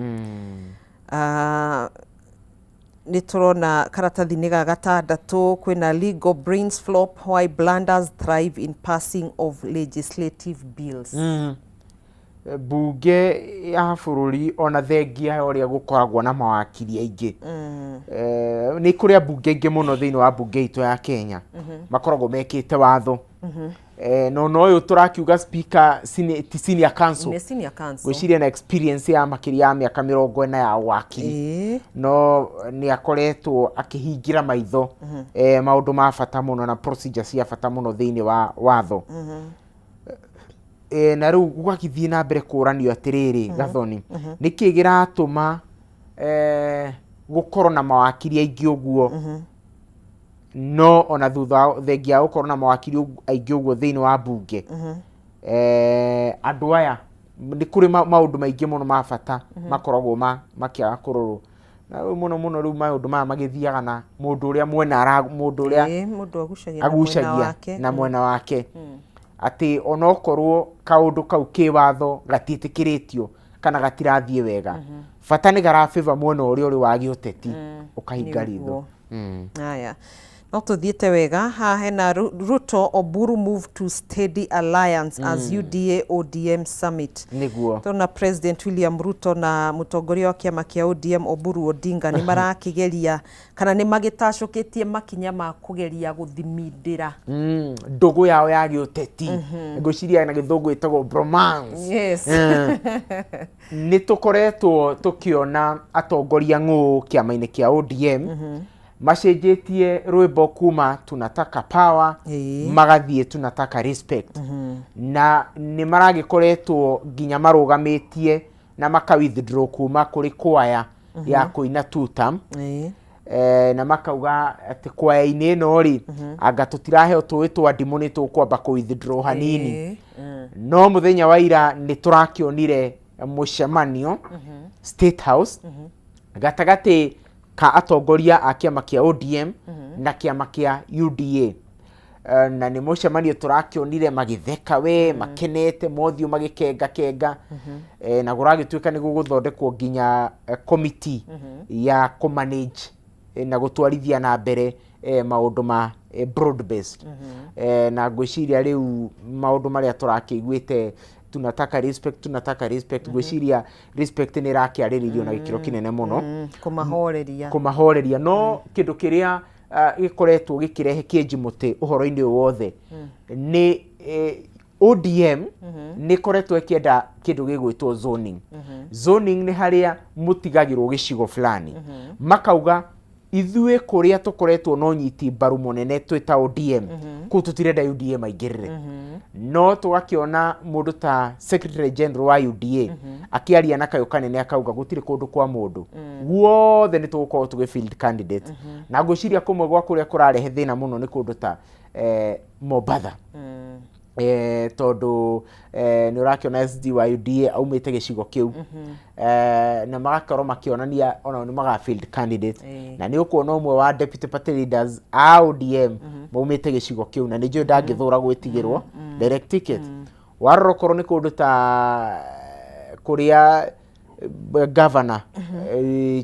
Nĩ tũrona karatathi-inĩ ga gatandatũ kwĩna legal brains flop why blunders thrive in passing of legislative bills. Mbunge ya bũrũri ona thengia ya ũrĩa gũkoragwo na mawakiri aingĩ, nĩ kũrĩ ambunge aingĩ mũno thĩinĩ wa mbunge itũ ya Kenya makoragwo mekĩte watho. Na ona ũyũ tũrakiuga speaker ti senior counsel. Nĩ senior counsel. Ngwĩciria na experience ya makĩria ya mĩaka 40 ya wakiri, no nĩ akoretwo akĩhingĩra maitho maũndũ ma bata mũno na procedure cia bata mũno thĩinĩ wa watho. Na rĩu gũgagĩthiĩ na mbere kũranio atĩrĩrĩ, Gathoni, nĩkĩ gĩratũma gũkorwo na mawakiri aingĩ ũguo, no ona thutha thengia ya gũkorwo na mawakiri aingĩ ũguo thĩinĩ wa mbunge, andũ aya nĩ kũrĩ maũndũ maingĩ mũno ma bata makoragwo makĩaga kũrorwo. Na rĩu mũno mũno rĩu maũndũ maya magĩthiaga na mũndũ ũrĩa mwena ara mũndũ ũrĩa Ĩĩ, mũndũ agucagia na mwena agucagia wake. Na mwena wake, atĩ onokorwo kaũndũ kau kĩwatho gatiĩtĩkĩrĩtio kana gatirathiĩ wega, bata nĩ garabĩba mwena ũrĩa ũrĩ wa gĩũteti, ũkahinga Nĩ ritho. ũguo. Aya, no tũthiĩte wega. Haha hena Ruto Oburu move to steady alliance as UDA ODM summit. Tũrona President William Ruto na mũtongoria wa kĩama kĩa ODM Oburu Odinga nĩ marakĩgeria kana nĩ magĩtacũkĩtie makinya ma kũgeria gũthimindĩra Ndũgũ yao ya gĩũteti, ngwĩciria na Gĩthũngũ ĩtagwo bromance. Nĩ tũkoretwo tũkĩona atongoria ng'ũ kĩama-inĩ kĩa ODM macenjetie rwĩmbo kuma "Tunataka power" magathiĩ "Tunataka respect", na nĩ maragĩkoretwo nginya marũgamĩtie na maka withdraw kuma kũrĩ kwaya ya kũina tutam, na makauga atĩ kwaya-inĩ ĩno rĩ, anga tũtiraheo tũĩ twa ndimũ, nĩ tũkwamba kũ withdraw hanini. No mũthenya wa ira nĩ tũrakĩonire mũcemanio State House gatagatĩ ka atongoria a kĩama kĩa ODM na kĩama kĩa UDA. Na nĩ mũcemanio tũrakĩonire magĩtheka we, makenete mothiũ magĩkenga kenga. Na kũragĩtuĩka nĩ gũgũthondekwo nginya committee ya kũmanage na gũtwarithia na mbere maũndũ ma broad based. Na ngwĩciria rĩu maũndũ marĩa tũrakĩiguĩte, "Tunataka respect, tunataka respect", ngwĩciria respect nĩ ĩrakĩarĩrĩirio na gĩkĩro kĩnene mũno. Kũmahoreria. Kũmahoreria. No kĩndũ kĩrĩa gĩkoretwo gĩkĩrehe kĩnji mũtĩ ũhoro-inĩ ũyũ wothe nĩ ODM nĩ ĩkoretwo ĩkĩenda kĩndũ gĩgwĩtwo zoning. Zoning nĩ harĩa mũtigagĩrwo gĩcigo fulani. Makauga ithuĩ kũrĩa tũkoretwo na ũnyiti mbaru mũnene twĩ ta ODM, kũu tũtirenda UDA maingĩrĩre. No tũgakĩona mũndũ ta Secretary General wa UDA akĩaria na kayũ kanene akauga gũtirĩ kũndũ kwa mũndũ, guothe nĩ tũgũkorwo tũgĩ field candidate. Na ngwĩciria kũmwe gwa kũrĩa kũrarehe thĩna mũno nĩ kũndũ ta Mombatha, tondũ nĩ ũrakĩona SG wa UDA aumĩte gĩcigo kĩu, na magakorwo makĩonania onao nĩ maga field candidate. Na nĩ ũkuona ũmwe wa deputy party leaders a ODM maumĩte gĩcigo kĩu, na nĩ njũĩ ndangĩthũra gwĩtigĩrwo direct ticket. Warora okorwo nĩ kũndũ ta kũrĩa governor,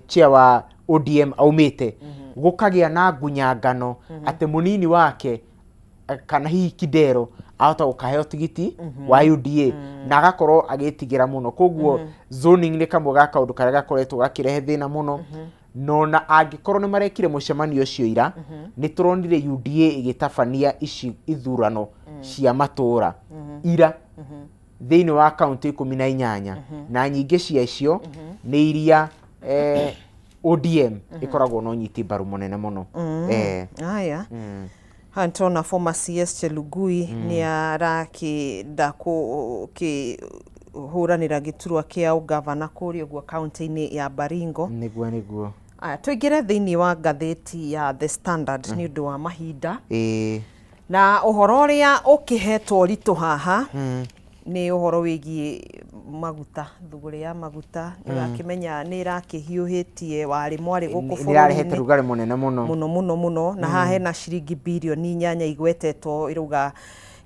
chair wa ODM aumĩte, gũkagĩa na ngunyangano atĩ mũnini wake kana hihi Kidero ahota gũkaheo tigiti wa UDA na agakorwo agĩtigĩra mũno. Koguo zoning nĩ kamwe ga kaũndũ karĩa gakoretwo gakĩrehe thĩna mũno. No na angĩkorwo nĩ marekire mũcemanio ũcio ira, nĩ tũronire UDA ĩgĩtabania ici ithurano cia matũũra ira thĩinĩ wa kaunti 18, na nyingĩ cia icio nĩ iria ODM ĩkoragwo na ũnyiti mbaru mũnene mũno. Aya, haha nĩtũrona former CS Chelugui nĩ arakĩenda kũhũranĩra gĩturwa kĩa ũgavana kũrĩa ũguo kaunti-inĩ ya Baringo. Nĩguo. Aya, tũingĩre thĩinĩ wa ngathĩti ya The Standard nĩ ũndũ wa mahinda. Na ũhoro ũrĩa ũkĩhetwo ũritũ haha nĩ ũhoro wĩgiĩ maguta, thũgũrĩ ya maguta. Nĩ ũrakĩmenya nĩ ĩrakĩhiũhĩtie warĩ mwarĩ gũkũ Nĩ ĩrarehete bũrũri-inĩ rugarĩ mũnene mũno. Mũno mũno mũno. Na haha hena ciringi birioni 8 igwetetwo, ĩrauga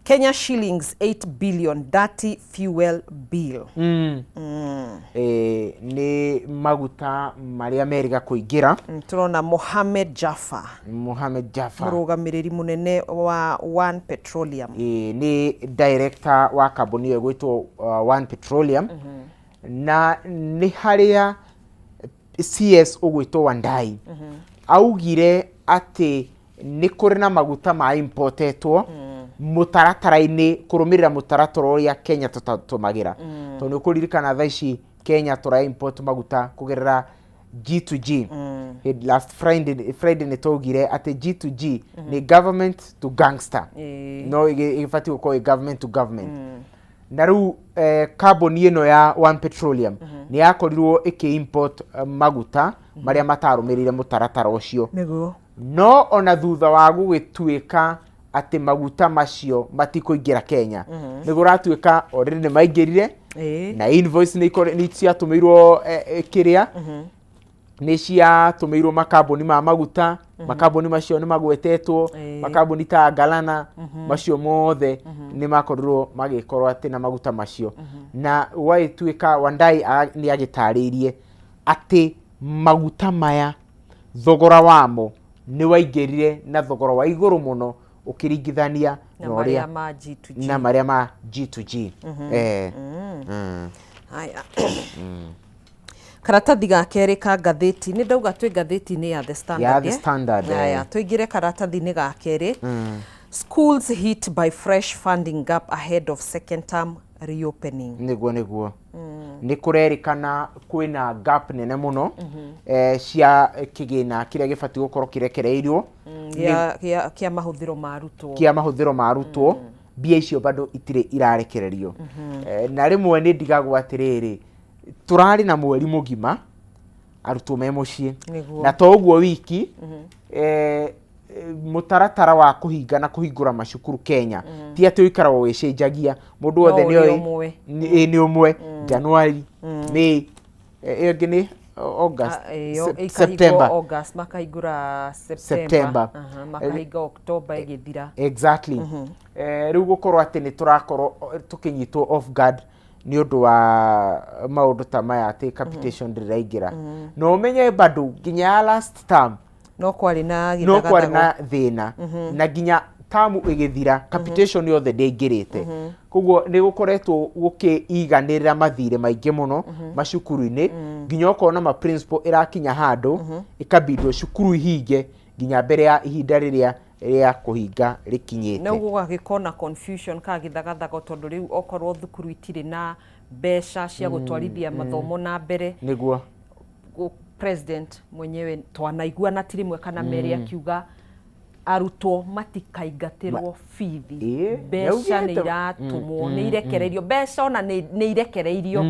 Kenya shillings 8 billion dirty fuel bill. Nĩ maguta marĩa merĩga kũingĩra. Tũrona Mohamed Jaffa, Mohamed Jaffa, mũrũgamĩrĩri mũnene wa One Petroleum. Nĩ director wa kambuni ĩyo ĩgwĩtwo One Petroleum, na nĩ harĩa CS ũgwĩtwo Wandai augire atĩ nĩ kũrĩ na maguta ma importetwo mũtaratara-inĩ kũrũmĩrĩra mũtaratara ũrĩa Kenya tũtũmagĩra, tondũ nĩ ũkũririkana thaa ici Kenya tũra import maguta kũgerera G2G. Hĩndĩ last Friday nĩ twaugire atĩ G2G nĩ government to gangster, no ĩgĩbatiĩ gũkorwo ĩ government to government. Na rĩu kambuni ĩno ya One Petroleum nĩ yakorirwo ĩkĩ import maguta marĩa matarũmĩrĩire mũtaratara ũcio. No ona thutha wa gũgĩtuĩka atĩ maguta macio matikũingĩra Kenya, nĩ kũratuĩka already nĩ maingĩrire, na invoice nĩ ciatũmĩirwo kĩrĩa. Nĩ ciatũmĩirwo makambuni ma maguta, makambuni macio nĩ magwetetwo, makambuni ta Galana, macio mothe nĩ makorirwo magĩkorwo atĩ na maguta macio. Na gwagĩtuĩka Wandayi nĩ agĩtarĩirie atĩ maguta maya thogora wamo nĩ waingĩrire na thogora wa igũrũ mũno ũkĩringithania na na ũrĩa marĩa ma G2G. Na marĩa ma G2G. Haya. Karatathi ga kerĩ ka ngathĩti, nĩ ndauga twĩ ngathĩti-inĩ ya The Standard. Ya The Standard, eh. Haya, tũingĩre karatathi-inĩ ga kerĩ. Schools hit by fresh funding gap ahead of second term reopening. Nĩguo nĩ kũrerĩkana kwĩna gap nene mũno cia kĩgĩna kĩrĩa gĩbatiĩ gũkorwo kĩrekereirio Kĩa mahũthĩro ma arutwo. Kĩa mahũthĩro ma arutwo. Mbia icio bado itirĩ irarekererio. Na rĩmwe nĩ ndigagwo atĩrĩrĩ, tũrarĩ na mweri mũgima arutwo me mũciĩ. Na to ũguo wiki, mũtaratara wa kũhinga na kũhingũra macukuru Kenya ti atĩ ũikaragwo ũgĩcenjagia mũndũ wothe. No nĩ ũrĩ oĩ ũmwe. Nĩ ũmwe, January, May, ĩyo ĩngĩ nĩ August, Ah, ĩyo, ĩkahingwo September. August, makahingũra September. September. Aha, makahinga October ĩgĩthira. Exactly. Rĩu gũkorwo atĩ nĩ tũrakorwo tũkĩnyitwo off guard nĩ ũndũ wa maũndũ ta maya atĩ capitation ndĩraingĩra, na ũmenye bado nginya ya last term no kwarĩ na no kwarĩ gĩthagathago. Na thĩna, na nginya tamu ĩgĩthira capitation yothe ndĩaingĩrĩte. Koguo nĩ gũkoretwo gũkĩiganĩrĩra mathirĩ maingĩ mũno macukuru-inĩ, nginya ũkona ma principal ĩrakinya handũ ĩkabindwo cukuru ihinge nginya mbere ya ihinda rĩrĩa rĩa kũhinga rĩkinyĩte. Na ũguo gũgagĩkorwo na confusion kana gĩthagathago, tondũ rĩu okorwo thukuru itirĩ na mbeca cia gũtwarithia mathomo na mbere. President mwenyewe twanaigua ti rĩmwe kana merĩ akiuga arutwo matikaingatĩrwo bithi. Mbeca nĩ nĩaugĩte. Iratũmwo, nĩ irekereirio mbeca, ona nĩ irekereirio.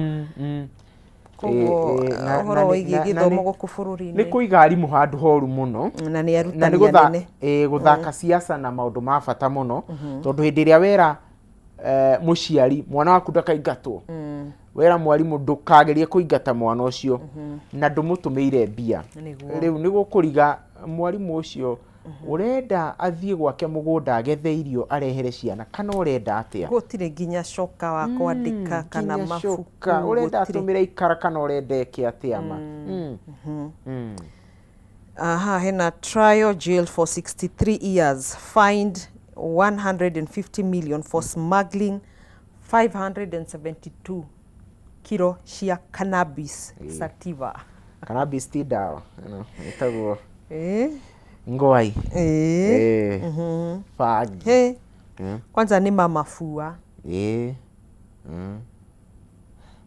Koguo ũhoro wĩgiĩ gĩthomo gũkũ bũrũri-inĩ nĩ kũiga arimũ handũ horu mũno. Na nĩ Na arutani nĩ anene. Gũthaka siasa na maũndũ ma bata mũno, tondũ hĩndĩ ĩrĩa wera mũciari mwana waku ndakaingatwo, wera mwarimũ ndũkagerie kũingata mwana ũcio na ndũmũtũmĩire mbia. Rĩu nĩ gũkũriga mwarimũ ũcio ũrenda athiĩ gwake mũgũnda agethe irio arehere ciana, kana ũrenda atĩa? Gũtirĩ nginya coka wa kwandĩka kana Nginya mabuku. Coka ũrenda Gũtirĩ. Atũmĩre ikara kana ũrenda eke atĩa ma? Aha, hena trial jail for 63 years, fined 150 million for smuggling 572 kilo cia cannabis sativa. Cannabis ti ndawa ĩno ĩtagwo ngwai. Bangi. He. Kwanza nĩ mamafua. Ĩĩ.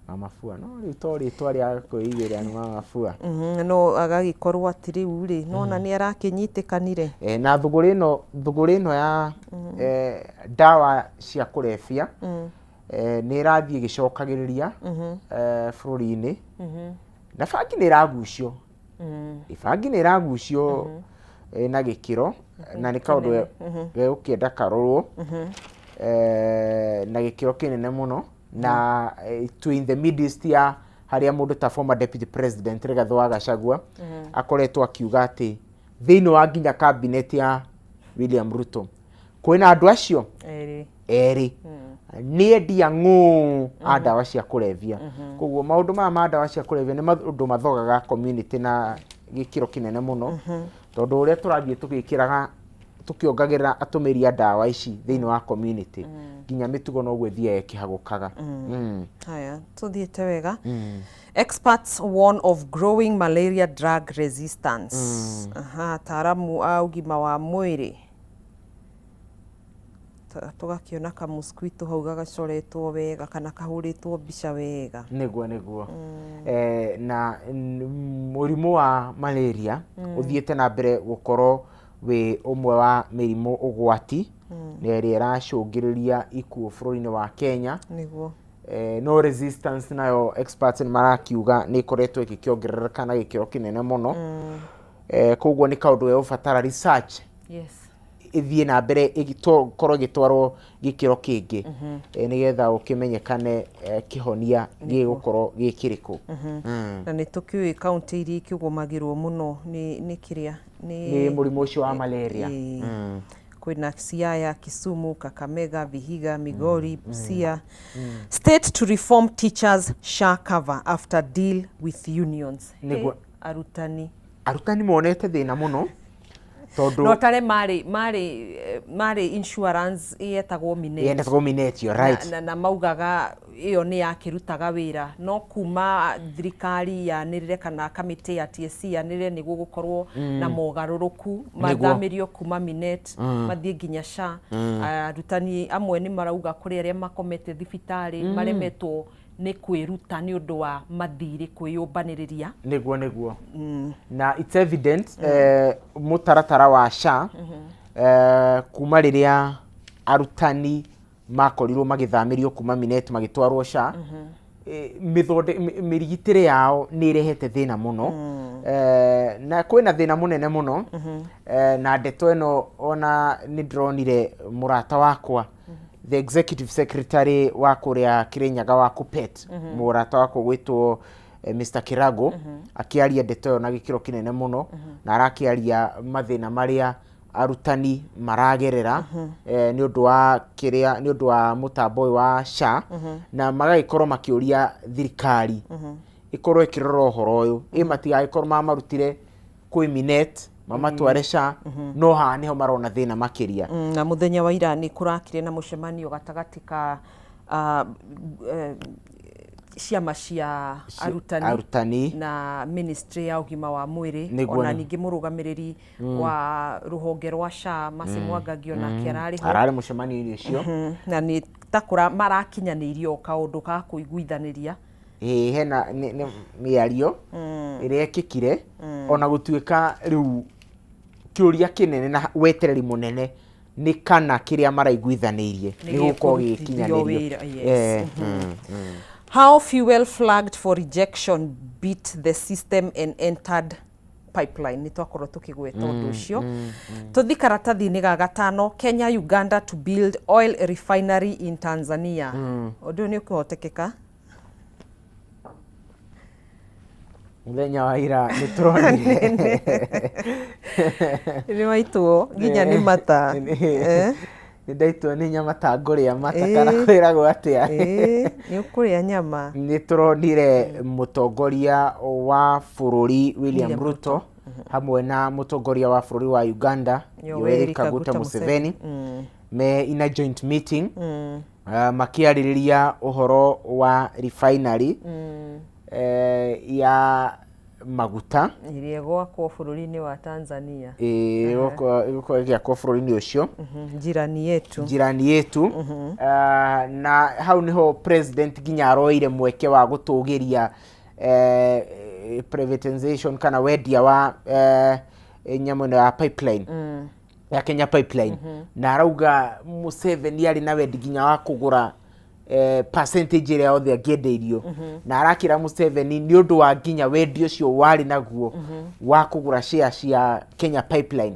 Mama Fua, no rĩu to rĩtwa rĩa kwĩigĩra nĩ Mama Fua. No agagĩkorwo atĩ rĩu rĩ, nona nĩ arakĩnyitĩkanire. Na thũgũrĩ ĩno ya ndawa cia kũrebia nĩ ĩrathiĩ ĩgĩcokagĩrĩria bũrũri-inĩ, na bangi nĩ ĩragucio. Bangi nĩ ĩragucio na gĩkĩro, na nĩ kaũndũ we ũkĩenda karorwo na gĩkĩro kĩnene mũno. Na twĩ in the midst ya harĩa mũndũ ta former deputy president Rigathĩ wa Gachagua akoretwo akiuga atĩ thĩinĩ wa nginya cabinet ya William Ruto kwĩna andũ acio erĩ. Erĩ nĩ endia ng'ũ a ndawa cia kũrebia. Koguo maũndũ maya ma ndawa cia kũrebia nĩ maũndũ mathogaga community na gĩkĩro kĩnene mũno, tondũ ũrĩa tũrathiĩ tũgĩkĩraga tũkĩongagĩrĩra atũmĩri a ndawa ici thĩinĩ wa community, nginya mĩtugo noguo ĩthiaga ĩkĩhagũkaga. Haya, tuthiĩte wega. Experts warn of growing malaria drug resistance. Aha, ataaramu a ũgima wa mwĩrĩ. Tũgakĩona kamũsquito hau gagacoretwo wega kana kahũrĩtwo mbica wega. Nĩguo na mũrimũ wa malaria ũthiĩte na mbere gũkorwo wĩ ũmwe wa mĩrimũ ũgwati na ĩrĩa ĩracũngĩrĩria ikuũ bũrũri-inĩ wa Kenya. No resistance nayo experts nĩ marakiuga nĩ ĩkoretwo ĩgĩkĩongerereka na gĩkĩro kĩnene mũno. Koguo nĩ kaũndũ gegũbatara research. ĩthiĩ na mbere ĩkorwo ĩgĩtwarwo gĩkĩro kĩngĩ, nĩgetha gũkĩmenyekane kĩhonia gĩgũkorwo gĩ kĩrĩkũ. Na nĩ tũkĩũĩ kaunti iria ikĩgũmagĩrwo mũno nĩ kĩrĩa nĩ mũrimũ ũcio wa malaria. Ĩĩ. Kwĩna Siaya, Kisumu, Kakamega, Vihiga, Migori, Busia. State to reform teachers SHA cover after deal with unions. Nĩguo. Hey, arutani. Arutani monete thĩna mũno tondũ No tare marĩ insurance yetagwo Minet. Yendetwo Minet, you're right. Na maugaga ĩyo nĩ yakĩrutaga wĩra, no kuma thirikari yanĩrĩre kana kamĩtĩ ya TSC yanĩrĩre nĩ gũgũkorwo na mogarũrũku, mathamĩrio kuma Minet mathiĩ nginya SHA. Arutani amwe nĩ marauga kũrĩ arĩa makomete thibitarĩ, maremetwo nĩ kwĩruta nĩ ũndũ wa mathirĩ kwĩyũmbanĩrĩria. Nĩguo na it's evident mũtaratara wa SHA, kuma rĩrĩa arutani makorirwo magĩthamĩrio kuma Minet magĩtwarwo SHA, mĩrigitĩre yao nĩ ĩrehete thĩna mũno. Na kwĩna thĩna mũnene mũno. Na ndeto ĩno ona nĩ ndĩronire mũrata wakwa, the executive secretary wa kũrĩa Kirinyaga wa Kuppet, mũrata wakwa gwĩtwo Mr. Kirago, akĩaria ndeto ĩyo na gĩkĩro kĩnene mũno, na arakĩaria mathĩna marĩa arutani maragerera nĩ ũndũ wa kĩrĩa, nĩ ũndũ wa mũtambo ũyũ wa SHA, na magagĩkorwo makĩũria thirikari ĩkorwo ĩkĩrora ũhoro ũyũ, ĩ matigagĩkorwo mamarutire kwĩ Minet mamatware SHA, no haha nĩho marona thĩna makĩria. Na mũthenya wa ira nĩ kũrakire na mũcemanio gatagatĩ ka ciama cia arutani, arutani na ministry ya ũgima wa mwĩrĩ. Ona ningĩ mũrũgamĩrĩri wa rũhonge rwa SHA, Mercy Mwangangi, onake ararĩ ho. Ararĩ mũcemanio-inĩ ũcio. Na nĩ ta kũra marakinyanĩirio kaũndũ ka kũiguithanĩria. Ĩĩ, hena nĩ mĩario ĩrĩa ĩkĩkire, ona gũtuĩka rĩu kĩũria kĩnene na wetereri mũnene nĩ kana kĩrĩa maraiguithanĩirie nĩ nĩ gũkorwo gĩkũrutithio gĩgĩkinyanĩrio. Wĩra, yes. How fuel flagged for rejection beat the system and entered pipeline, nĩ twakorwo tũkĩgweta ũndũ ũcio. Tũthi karatathi-inĩ ga gatano, Kenya, Uganda to build oil refinery in Tanzania. Ũndũ ũyũ nĩ ũkũhotekeka? Mũthenya wa ira nĩ tũronire Nĩ waitwo nginya nĩ mata. Nĩ ndaitwo nĩ nyama ta ngũrĩa mata kana kwĩragwo atĩa? Ĩĩ, nĩ ũkũrĩa nyama. Nĩ tũronire mũtongoria wa bũrũri William William Ruto hamwe na mũtongoria wa bũrũri wa Uganda Yoweri Kaguta Museveni me in a joint meeting, makĩarĩrĩria ũhoro wa refinery ya maguta ĩrĩa ĩgwakwo bũrũri-inĩ wa Tanzania. Ĩĩ, ĩgũkorwo ĩgĩakwo bũrũri-inĩ ũcio. Jirani yetu. Jirani yetu. Na hau niho president nginya aroire mweke wa gũtũgĩria privatization kana wendia wa nyamũ ĩno ya pipeline ya Kenya Pipeline, na arauga Museveni arĩ na wendi nginya wa kũgũra percentage ĩrĩa yothe angĩendeirio, na arakĩra Museveni nĩ ũndũ wa nginya wendi ũcio warĩ naguo wa kũgũra share cia Kenya Pipeline,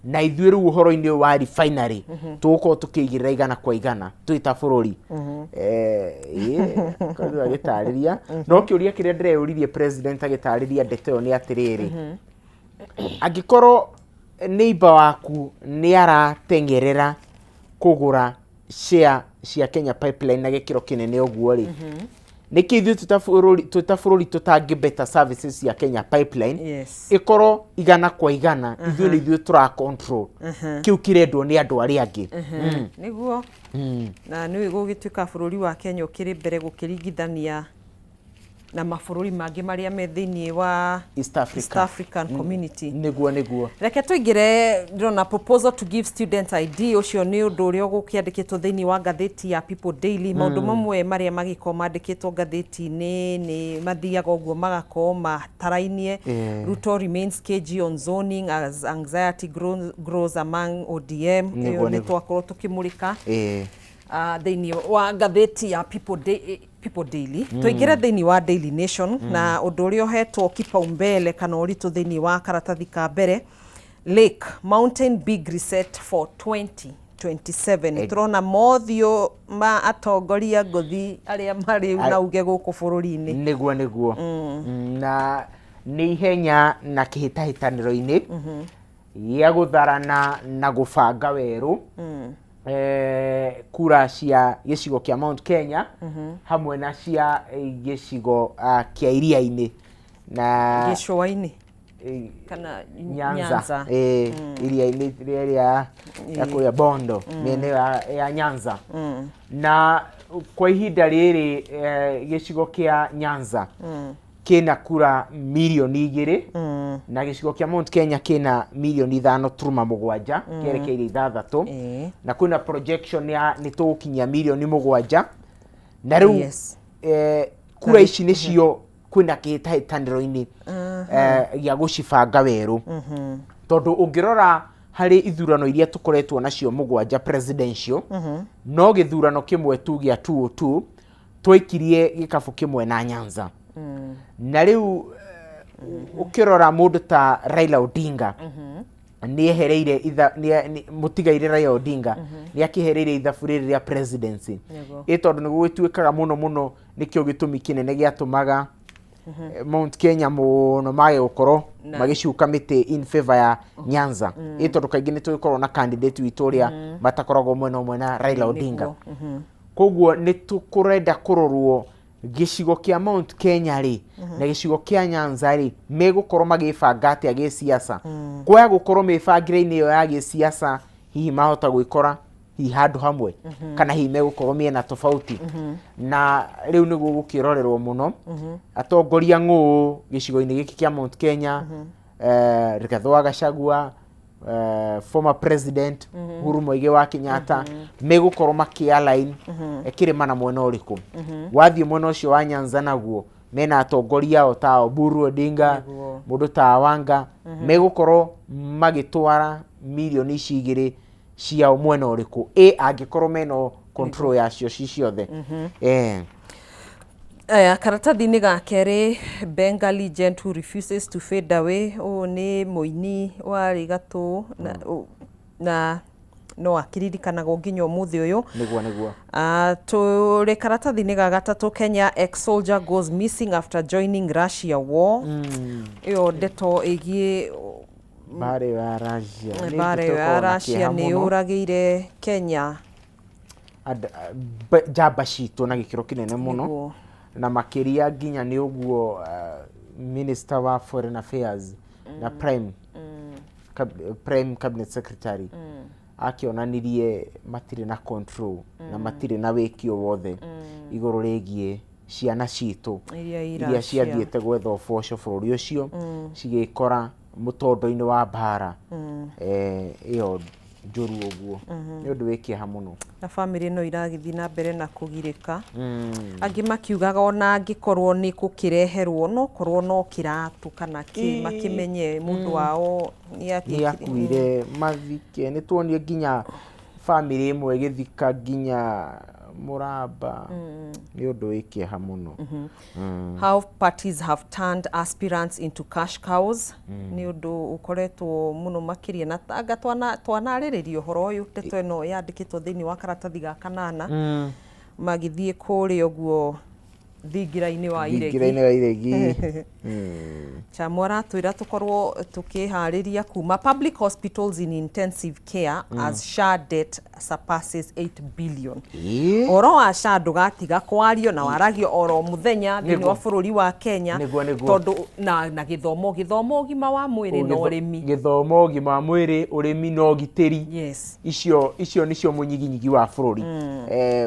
na ithuĩ rĩu ũhoro-inĩ ũyũ wa refinery tũgũkorwo tũkĩigĩrĩra 100% twĩ ta bũrũri. Ĩĩ, koguo agĩtarĩria, no kĩũria kĩrĩa ndĩreyũririe president agĩtarĩria ndeto ĩyo nĩ atĩrĩrĩ, angĩkorwo neighbor waku nĩ arateng'erera kũgũra share cia Kenya Pipeline na gĩkĩro kĩnene ũguo rĩ, nĩkĩ ithuĩ twĩ ta bũrũri tũtangĩ better services cia Kenya Pipeline ĩkorwo 100% ithuĩ nĩ ithuĩ tũra control kĩu kĩrendwo nĩ andũ arĩa angĩ? Nĩguo, na nĩ gũgĩtuĩka bũrũri wa Kenya ũkĩrĩ mbere gũkĩringithania na mabũrũri mangĩ marĩa me thĩinĩ wa East Africa. East African Community. Nĩguo. Reke tũingĩre, ndĩrona proposal to give students ID, ũcio nĩ ũndũ ũrĩa ũgũkĩandĩkĩtwo thĩinĩ wa ngathĩti ya People Daily. Maũndũ mamwe marĩa magĩkorwo mandĩkĩtwo ngathĩti-inĩ nĩ mathiaga ũguo magakorwo matarainie. Ruto remains cagey on zoning as anxiety grows among ODM. Ĩyo nĩ twakorwo tũkĩmũrĩka thĩinĩ wa ngathĩti ya People Daily. Tũingĩre thĩinĩ wa Daily Nation, na ũndũ ũrĩa ũhetwo kipaumbele kana ũritũ thĩinĩ wa karatathi ka mbere. Lake Mountain Big Reset for 2027. Nĩ tũrona mothiũ ma atongoria ngũthi arĩa marĩ na uge gũkũ bũrũri-inĩ. Nĩguo nĩguo. Na nĩ ihenya na kĩhĩtahĩtanĩro-inĩ gĩa gũtharana na gũbanga werũ kura cia gĩcigo kĩa Mount Kenya hamwe na cia gĩcigo kĩa iria-inĩ na gĩcũa-inĩ kana Nyanza, iria-inĩ rĩrĩa ya kũrĩa Bondo, mĩena ĩyo ya Nyanza. Na kwa ihinda rĩrĩ gĩcigo kĩa Nyanza kĩna kura 2 mirioni na gĩcigo kĩa Mount Kenya kĩna 5.7 mirioni kĩerekeire 6. Na kwĩna projection ya nĩ tũgũkinyia 7 mirioni na rĩu kura ici nĩcio kwĩna kĩhĩtahĩtanĩro-inĩ gĩa gũcibanga werũ, tondũ ũngĩrora harĩ ithurano iria tũkoretwo nacio mũgwanja presidential, no gĩthurano kĩmwe tu gĩa 202 twaikirie gĩkabũ kĩmwe na Nyanza. Na rĩu ũkĩrora mũndũ ta Raila Odinga nĩ ehereire mũtigaire Raila Odinga nĩ akĩehereire ithabu rĩrĩ rĩa presidency. Ĩ tondũ nĩ gũgĩtuĩkaga mũno mũno nĩkĩo gĩtũmi kĩnene gĩatũmaga Mount Kenya mũno mage gũkorwo magĩcuka mĩtĩ in favor ya Nyanza, ĩ tondũ kaingĩ nĩ tũgĩkoragwo na candidate witũ ũrĩa matakoragwo mwena ũmwe na Raila Odinga. Koguo nĩ tũkũrenda kũrorwo gĩcigo kĩa Mount Kenya rĩ na gĩcigo kĩa Nyanza rĩ, megũkorwo magĩbanga atĩa gĩsiasa, kwaya gũkorwo mĩbangĩre-inĩ ĩyo ya gĩsiasa, hihi mahota gwĩkora hihi handũ hamwe kana hihi megũkorwo mĩena tofauti. Na rĩu nĩ gũgũkĩrorerwo mũno atongoria ng'ũ gĩcigo-inĩ gĩkĩ kĩa Mount Kenya, Rigathĩ wa Gachagua, former president Uhuru Muigai wa Kenyatta, megũkorwo makĩ-align kĩrĩma na mwena ũrĩkũ. Wathiĩ mwena ũcio wa Nyanza naguo mena atongoria ao ta Oburu Odinga, mũndũ ta Wanga, megũkorwo magĩtwara 2 mirioni ici ciao mwena ũrĩkũ, ĩ angĩkorwo mena control yacio ci ciothe. Aya, karatathi-inĩ ga kerĩ, Benga legend who refuses to fade away. Ũyũ nĩ mũini warĩ gatũ na no akĩririkanagwo nginya ũmũthĩ ũyũ. Nĩguo nĩguo. Tũrĩ karatathi-inĩ ga gatatũ, Kenya ex-soldier goes missing after joining Russia war. Ĩyo ndeto ĩgiĩ mbara ĩyo ya Russia nĩ mbara ndeto ĩyo ya ĩkoragwo na Russia kĩeha nĩ mũno. yũragĩire Kenya Njamba citũ na gĩkĩro kĩnene mũno. Na makĩria nginya nĩ ũguo minister wa foreign affairs na prime cabinet secretary akĩonanirie matirĩ na control na matirĩ na wĩki o wothe igũrũ rĩgiĩ ciana citũ iria i iria Russia. Ciathiĩte gwetha ũboco bũrũri ũcio cigĩkora mũtondo-inĩ wa mbara ĩyo njũru ũguo. Nĩ ũndũ wĩ kĩeha mũno. Na bamĩrĩ no iragĩthiĩ na mbere na kũgirĩka, angĩ makiugaga ona angĩkorwo nĩ gũkĩreherwo no korwo no kĩratũ kana kĩ, makĩmenye mũndũ wao nĩ nĩ akuire mathike. Nĩ tuonire nginya bamĩrĩ ĩmwe ĩgĩthika nginya mũramba. Nĩ ũndũ wĩ kĩeha mũno. How parties have turned aspirants into cash cows nĩ ũndũ ũkoretwo mũno makĩria na anga twanarĩrĩria ũhoro ũyũ. Ndeto ĩno yandĩkĩtwo thĩinĩ wa karatathi ga kanana, magĩthiĩ kũrĩa ũguo thingira-inĩ wa iregi. Thingira-inĩ wa iregi. Chamo aratwĩra tũkorwo tũkĩharĩria kuma public hospitals in intensive care as SHA debt surpasses 8 billion. Ũhoro wa SHA ndũgatiga kwario na waragio oro mũthenya thĩinĩ wa bũrũri wa Kenya. Nĩguo, nĩguo. Tondũ na gĩthomo, ũgima wa mwĩrĩ na ũrĩmi. Gĩthomo, ũgima wa mwĩrĩ, ũrĩmi na ũgitĩri. Icio nĩcio mũnyiginyigi wa bũrũri.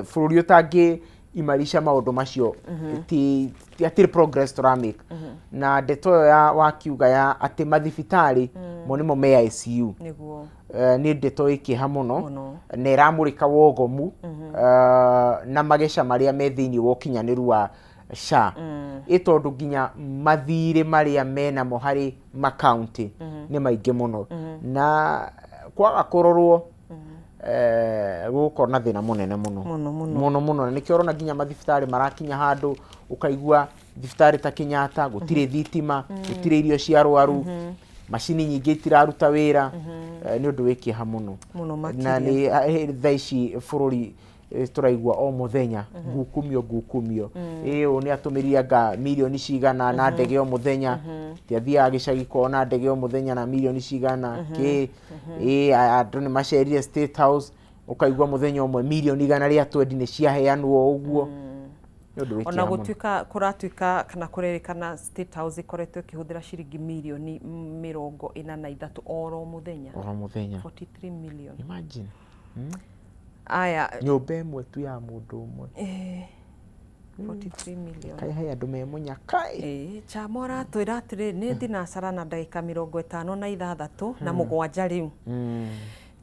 Bũrũri ũtangĩ imarisha maũndũ macio ti hatirĩ progress tũramake. Na ndeto ĩyo ya wakiuga ya atĩ mathibitarĩ mo nĩmo me ICU nĩ ndeto ĩ kĩeha mũno. Mũno. Na ĩramũrĩka wogomu na mageca marĩa me thĩinĩ wa ũkinyanĩru wa SHA, ĩ tondũ nginya mathirĩ marĩa menamo harĩ makaunti nĩ maingĩ mũno, na kwaga kũrorwo gũgũkorwo na thĩna mũnene mũno. Mũno, mũno. Mũno mũno. Na nĩkĩo ũrona nginya mathibitarĩ marakinya handũ ũkaigua thibitarĩ ta Kenyatta gũtirĩ thitima, gũtirĩ irio cia arwaru. Macini nyingĩ itiraruta wĩra. Nĩ ũndũ wĩ kĩeha mũno. Mũno Na makĩria. Nĩ thaa ici bũrũri tũraigua o mũthenya ngukumio ngukumio, ĩ ũũ nĩ atũmĩrire anga mirioni cigana na ndege o mũthenya, ti athiaga gĩcagi kwao na ndege o mũthenya na mirioni cigana kĩ, ĩ andũ nĩ macerire State House, ũkaigua mũthenya ũmwe mirioni 120 nĩ ciaheanwo ũguo. Nĩ ũndũ wĩ Ona kĩeha mũno. Gũtuĩka kũratuĩka kana kũrerĩkana State House ĩkoretwo ĩkĩhũthĩra ciringi mirioni 43 oro mũthenya. Oro mũthenya. 43 million. Imagine. Aya. Nyũmba ĩmwe tu ya mũndũ ũmwe. 43 million. Kaĩ he andũ me mũnyaka ĩ. Ĩĩ, Chamo aratwĩra atĩrĩ nĩ thinacara na ndagĩka 57 rĩu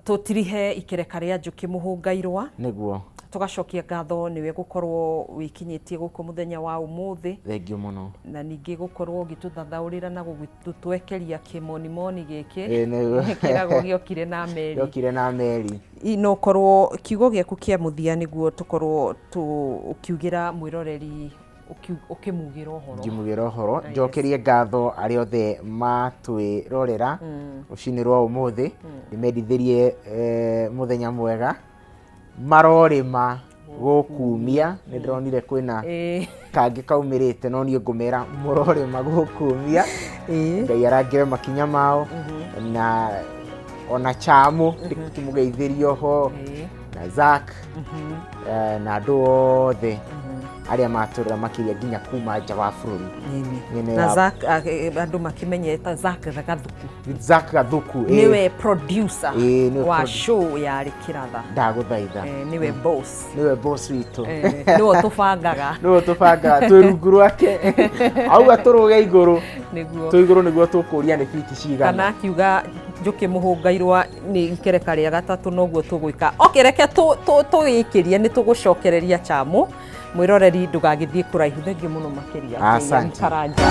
tũtirihe ikereka rĩa njũkĩ mũhũnga irũa. Nĩguo. Tũgacokia ngatho nĩwe gũkorwo wĩkinyĩtie gũkũ mũthenya wa ũmũthĩ. Thengiũ mũno. Na ningĩ gũkorwo ũgĩtũthathaũrĩra na gũgĩtũtwekeria kĩmonimoni gĩkĩ. Ĩĩ, nĩguo. Kĩragwo gĩokire na meri. Yokire na meri. No korwo kiugo gĩaku kĩa mũthia nĩguo tũkorwo ũkiugĩra mwĩroreri, ũkĩmugĩra ũhoro. Ngĩmugĩra ũhoro, njokerie ngatho arĩa othe matwĩrorera rũcinĩ rwa ũmũthĩ, ndĩmendithĩrie mũthenya mwega, marorĩma gũkumia. Nĩ ndĩronire kwĩna kangĩ kaumĩrĩte, no niĩ ngũmera mũrorĩma gũkumia. Ngai arangĩre makinya mao, na ona Chamo ndĩkĩmũgeithĩrie oho, na Zack, na andũ othe arĩa matũrĩra makĩria nginya kuma nja wa bũrũri. Mĩena Na Zack, andũ makĩmenyeta Zack Gathuku. Zack Gathuku, ĩĩ. Nĩwe producer Ĩĩ, nĩwe wa producer. show ya Rĩkĩratha. Ndagũthaitha. Nĩwe boss. Nĩwe boss witũ. Nĩwe tũbangaga. Nĩwe tũbangaga, twĩ rungu rwake, auga tũrũge igũrũ, Nĩguo. twĩ igũrũ nĩguo tũkũria nĩ biti Kana cigana. Akiuga njũkĩ mũhũnga irũa nĩ ikereka rĩa gatatũ, noguo tũgwĩka. Okay, reke tũgĩkĩrie, nĩ tũgũcokereria Chamo. Mwĩroreri, ndũgagĩthiĩ kũraihu. Thengiũ mũno makĩria. Asante. Karanja.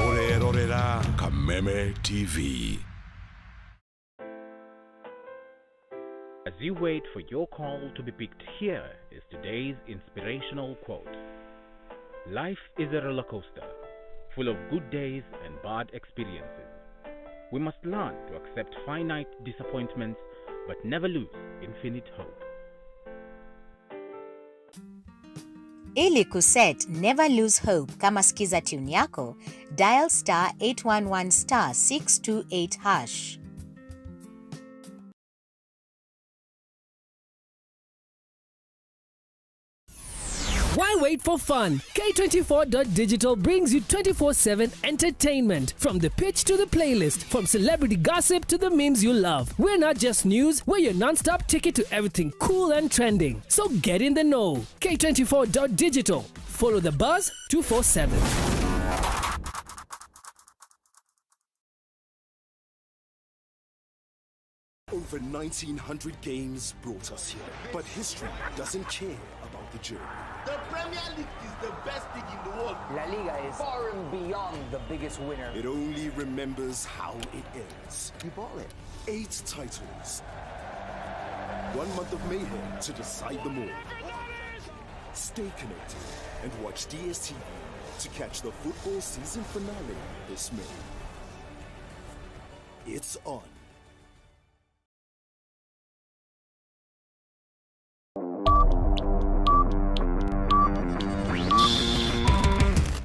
Ũrerorera Kameme TV. As you wait for your call to be picked, here is today's inspirational quote. Life is a roller coaster, full of good days and bad experiences. We must learn to accept finite disappointments but never lose infinite hope. Ili kuset Never Lose Hope kama skiza tune yako, dial *811*628#. Why wait for fun? K24.digital brings you 24/7 entertainment. From the pitch to the playlist, from celebrity gossip to the memes you love. We're not just news, we're your non stop ticket to everything cool and trending. So get in the know. K24.digital. Follow the buzz 247. Over 1,900 games brought us here, but history doesn't care about the journey. The Premier League is the best league in the world. La Liga is far and beyond the biggest winner. It only remembers how it ends. You bought it. Eight titles. One month of mayhem to decide them all. Stay connected and watch DSTV to catch the football season finale this May. It's on.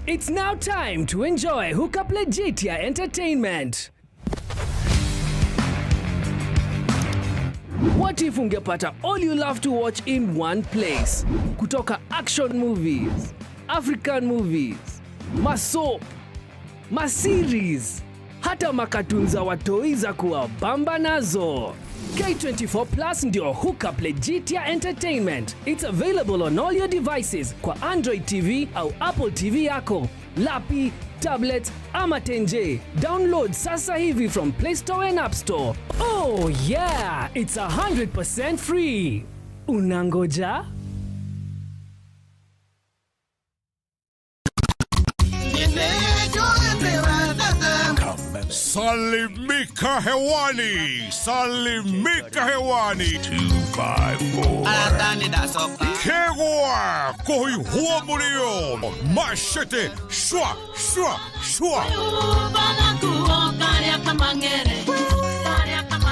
It's now time to enjoy Hookup Legitia Entertainment. What if ungepata all you love to watch in one place? Kutoka action movies, African movies, masoap, maseries, hata makatun za watoi za kuwabamba nazo. K24 Plus ndio Hookup Legitia Entertainment. It's available on all your devices kwa Android TV au Apple TV yako, lapi, tablet ama tenje. Download sasa hivi from Play Store and App Store. Oh yeah, it's 100% free. Unangoja? Salimika hewani, salimika hewani. 254. Kegwa kuhihua mulio. Mashete shwa shwa shwa.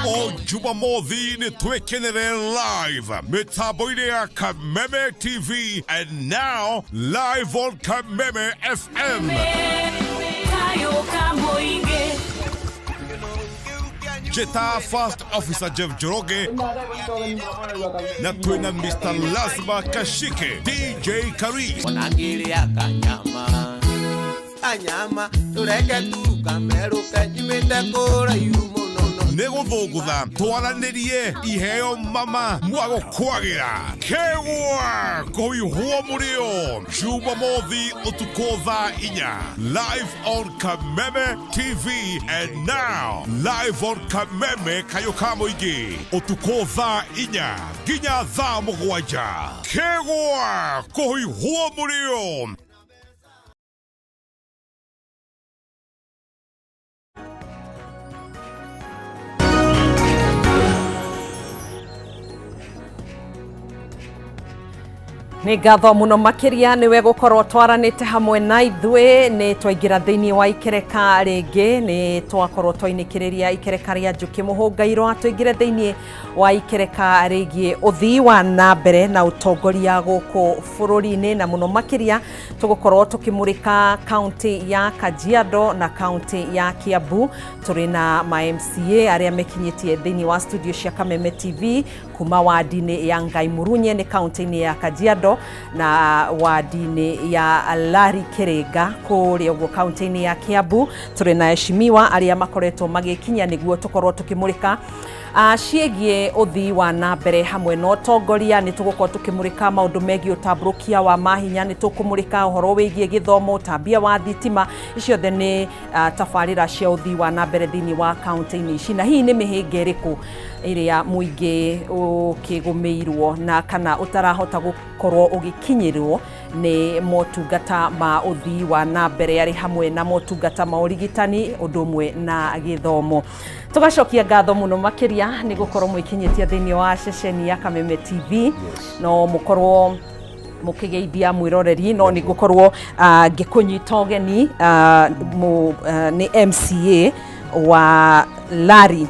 O Jumamothi nĩ twĩkenere live mĩtambo-inĩ ya Kameme TV and now live on Kameme FM. Jeta First Officer Jeff Njoroge na twĩna Mr. Lazma Kashike DJ Karis Onangĩrĩa kanyama kanyama tũreke tu kamerũke nyumĩte kũraihu mũno no nĩ gũthũngũtha twaranĩrie iheo mama mwagũkwagĩra kegwa kũihwo mũrĩo Jumamothi ũtukũ thaa 4 live on Kameme TV and now live on Kameme kayũ ka mũingĩ ũtukũ thaa 4 nginya thaa 7 kegwa kũihwo mũrĩo. Nĩ ngatho mũno makĩria nĩwe gũkorwo twaranĩte hamwe na ithuĩ. Nĩ twaingĩra thĩinĩ wa ikereka rĩngĩ, nĩ twakorwo twainĩkĩrĩria ikereka rĩa Njũkĩ Mũhũngairwa. Tũingĩre thĩinĩ wa ikereka rĩgiĩ ũthii wa na mbere na ũtongoria gũkũ bũrũri-inĩ, na mũno makĩria tũgũkorwo tũkĩmũrĩka kaunti ya Kajiado na kaunti ya Kiambu. Tũrĩ na ma MCA arĩa mekinyĩtie thĩinĩ wa studio cia Kameme TV kuma wadi-inĩ ya Ngai Murunye nĩ kaunti-inĩ ya Kajiado na wadi-inĩ ya Lari Kiringa kũrĩa ũguo kaunti-inĩ ya Kiambu. Tũrĩ na heshimiwa arĩa makoretwo magĩkinya nĩguo tũkorwo tũkĩmũrĩka ciĩgiĩ ũthii wa na mbere hamwe na ũtongoria. Nĩ tũgũkorwo tũkĩmũrĩka maũndũ megiĩ ũtambũrũkia wa mahinya, nĩ tũkũmũrĩka ũhoro wĩgiĩ gĩthomo, ũtambia wa thitima. Ici ciothe nĩ tabarĩra cia ũthii wa na mbere thĩinĩ wa kaunti-inĩ ici, na hihi nĩ mĩhĩnga ĩrĩkũ ĩrĩa mũingĩ ũkĩgũmĩirwo na kana ũtarahota gũkorwo ũgĩkinyĩrwo nĩ motungata ma ũthii wa na mbere arĩ hamwe na motungata ma ũrigitani ũndũ ũmwe na gĩthomo. Tũgacokia ngatho mũno makĩria nĩ gũkorwo mwĩkinyĩtie thĩinĩ wa ceceni ya Kameme TV. No mũkorwo mũkĩgeithia mwĩroreri, no nĩ ngũkorwo ngĩkũnyita ũgeni nĩ MCA wa Lari,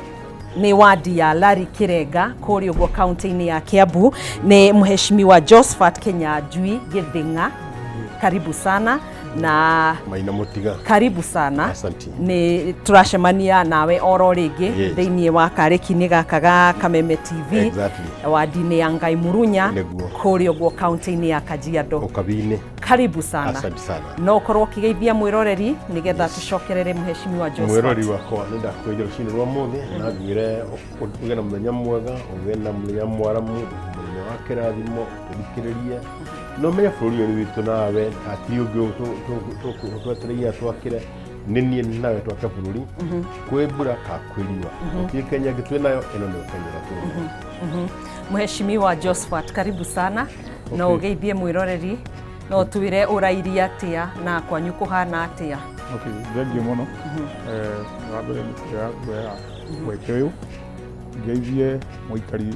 nĩ wadi ya Lari Kirenga kũrĩa ũguo kaunti-inĩ ya Kiambu, nĩ Mheshimiwa Josephat Kinyanjui Githing'a. Karibu sana na Maina Mutiga. Karibu sana. Asante. Nĩ tũracemania nawe oro rĩngĩ thĩinĩ wa karĩki-inĩ gaka ga Kameme TV wadi-inĩ ya Ngai Murunya kũrĩa ũguo kaunti-inĩ ya Kajiado. Ũkabi-inĩ. Karibu sana. Asante sana. No ũkorwo ũkĩgeithia mwĩroreri nĩgetha tũcokerere Mheshimiwa Josephat. Mwĩrori wakwa, nĩ ndakũgeithia rũcinĩ rwa mũthĩ na ngwĩre ũgĩe na mũthenya mwega, ũgĩe na mũthenya mwaramu, mũthenya wa kĩrathimo, tũthikĩrĩrie na ũmenye bũrũri ũyũ nĩ witũ nawe, hatirĩ ũngĩ twetereire twakĩre, nĩ niĩ nawe twake bũrũri. Kwĩ mbura ka kwĩ riũa, gũtirĩ Kenya ĩngĩ twĩ nayo, ĩno nĩyo Kenya ĩrĩa twĩ nayo. Mheshimiwa Josephat, karibu sana. No ũgeithie mwĩroreri, no twĩre ũrairie atĩa na kwanyu kũhana atĩa? Okay, thengiũ mũno. Wa mbere nĩ kuoya kuoya mweke ũyũ ngeithie mũikari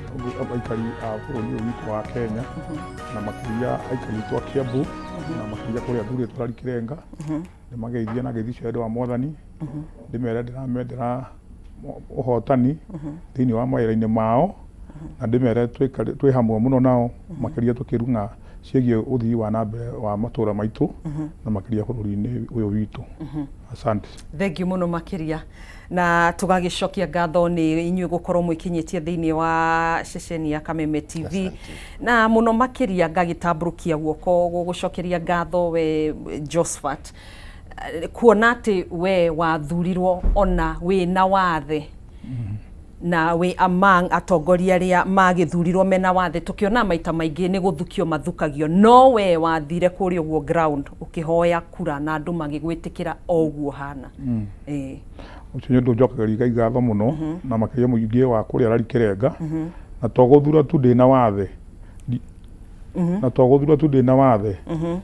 aikari a bũrũri ũyũ witũ wa Kenya, na makĩria aikari aitũ a Kiambu, na makĩria kũrĩa thurĩtwo Lari Kirenga. Ndĩmageithie na ngeithi cia wendo wa Mwathani, ndĩmere ndĩramendera ũhotani thĩinĩ wa mawĩra-inĩ mao, na ndĩmere twĩ hamwe mũno nao, makĩria tũkĩrung'a ciĩgiĩ ũthii wa na mbere wa matũra maitũ na makĩria bũrũri-inĩ ũyũ witũ. Asante. Thengiũ mũno makĩria, na tũgagĩcokia ngatho nĩ inyuĩ gũkorwo mwĩkinyĩtie thĩinĩ wa ceceni ya Kameme TV, na mũno makĩria ngagĩtambũrũkia guoko gũgũcokeria ngatho we Josephat, kuona atĩ we wathurirwo ona wĩna wathe na wĩ among atongoria arĩa magĩthurirwo mena wathe. Tũkĩona maita maingĩ nĩ gũthukio mathukagio, no we wathire kũrĩa ũguo ground ũkĩhoya kura na andũ magĩgwĩtĩkĩra o ũguo hana. Ũcio nĩ ũndũ njokagĩria Ngai ngatho mũno, na makĩria mũingĩ wa kũrĩa Lari Kirenga. Na to gũthura tu ndĩna wathe, na to gũthura tu ndĩna wathe,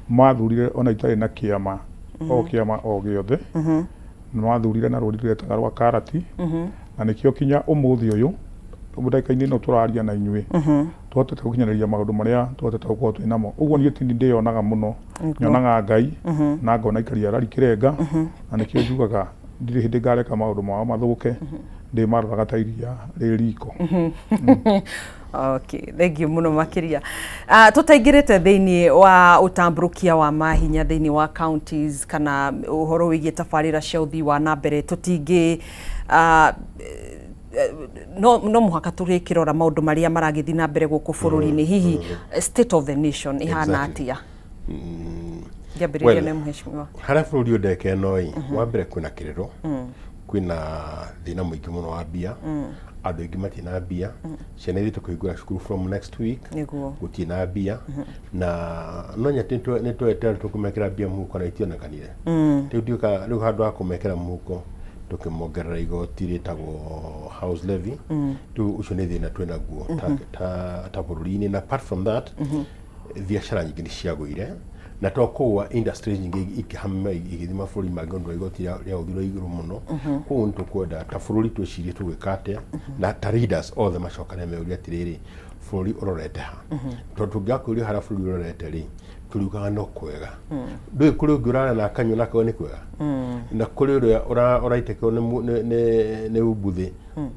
mathurire ona itarĩ na kĩama o kĩama o gĩothe. Nĩ mathurire na rũri rwetaga rwa karati na nĩkĩo kinya ũmũthĩ ũyũ ndagĩka-inĩ ĩno tũraria na inyuĩ tũhotete gũkinyanĩria maũndũ marĩa tũhotete gũkorwo twĩ namo. Ũguo niĩ ti niĩ ndĩyonaga mũno, nyonaga Ngai na ngona aikari a Lari Kĩrenga na nĩkĩo njugaga ndirĩ hĩndĩ ngareka maũndũ mao mathũke, ndĩmaroraga ta iria rĩ riko. Okay, thank you muno makiria. Tutaingirite thiini wa utamburukia wa mahinya thiini wa counties kana uhoro wigie tabarira cia uthii wa na mbere tutingi no muhaka turikirora maundu maria maragithii na mbere guku bururi-ini. Hihi state of the nation ihana atia? Ngĩambĩrĩria Well, na mheshimiwa. Harĩa bũrũri ũndeke ĩno ĩ, wa mbere kwĩna kĩrĩro, kwĩna thĩna mũingĩ mũno wa mbia, andũ aingĩ matirĩ na mbia, ciana ithiĩte kũhingũra cukuru from next week, gũtirĩ na mbia, na no nyati nĩ twetera tũkũmekĩra mbia mũhuko na itionekanire. Rĩu ndiũka rĩu handũ ha kũmekĩra mũhuko tũkĩmongerera igoti rĩtagwo house levy. Rĩu ũcio nĩ thĩna twĩnaguo ta bũrũri-inĩ. Na apart from that, biacara nyingĩ nĩ ciagũire na to kũgwa, industry nyingĩ ikĩhama igĩthiĩ mabũrũri mangĩ ũndũ wa igoti rĩa ũthiro igũrũ mũno. Koguo nĩ tũkwenda ta bũrũri twĩcirie tũgwĩka atĩa, na ta leaders othe macokane meurie atĩrĩrĩ, bũrũri ũrorete ha? Tondũ tũngĩaga kwĩũria harĩa bũrũri ũrorete rĩ, tũriugaga no kwega. Ndũĩ kũrĩ ũngĩ ũrarĩa na akanyua na akauga nĩ kwega, na kũrĩ ũrĩa ũraitĩkwo nĩ umbuthĩ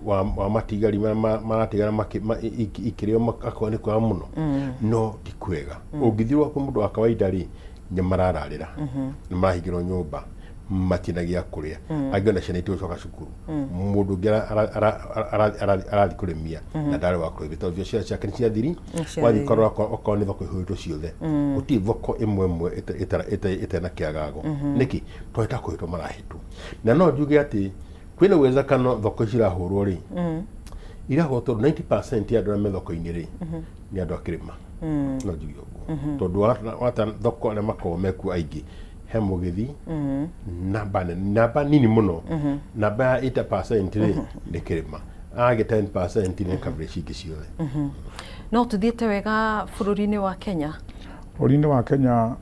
wa matigari marĩa maratigara ikĩrĩo akauga nĩ kwega mũno, no ti kwega. Ũngĩthiĩ gwaku mũndũ wa kawaida rĩ, nĩ marararĩra, nĩ marahingĩrwo nyũmba, matirĩ gĩa kũrĩa, angĩ ona ciana itigũcoka cukuru. Mũndũ ũngĩ arathiĩ kũrĩmia na ndarĩ wa kũrĩmia tondũ biacara ciake nĩ ciathiri. Wathiĩ ũkarora okorwo nĩ thoko ihũrĩtwo ciothe, gũtirĩ thoko ĩmwe ĩmwe ĩtarĩ na kĩagago. Nĩkĩ? Tondũ ta kũhĩtwo marahĩtwo. Na no njuge atĩ kwĩna uwezekano thoko ici irahũrwo rĩ, irahũrwo tondũ 90% ya andũ arĩa me thoko-inĩ rĩ, nĩ andũ a kĩrĩma. No njuge ũguo tondũ wata thoko arĩa makoragwo mekuo aingĩ he mũgĩthi, namba nene, namba nini mũno, namba ya 80% rĩ nĩ kĩrĩma, agĩ 10% nĩ kabira ici ingĩ ciothe. No tuthiĩte wega bũrũri-inĩ wa Kenya? Bũrũri-inĩ wa Kenya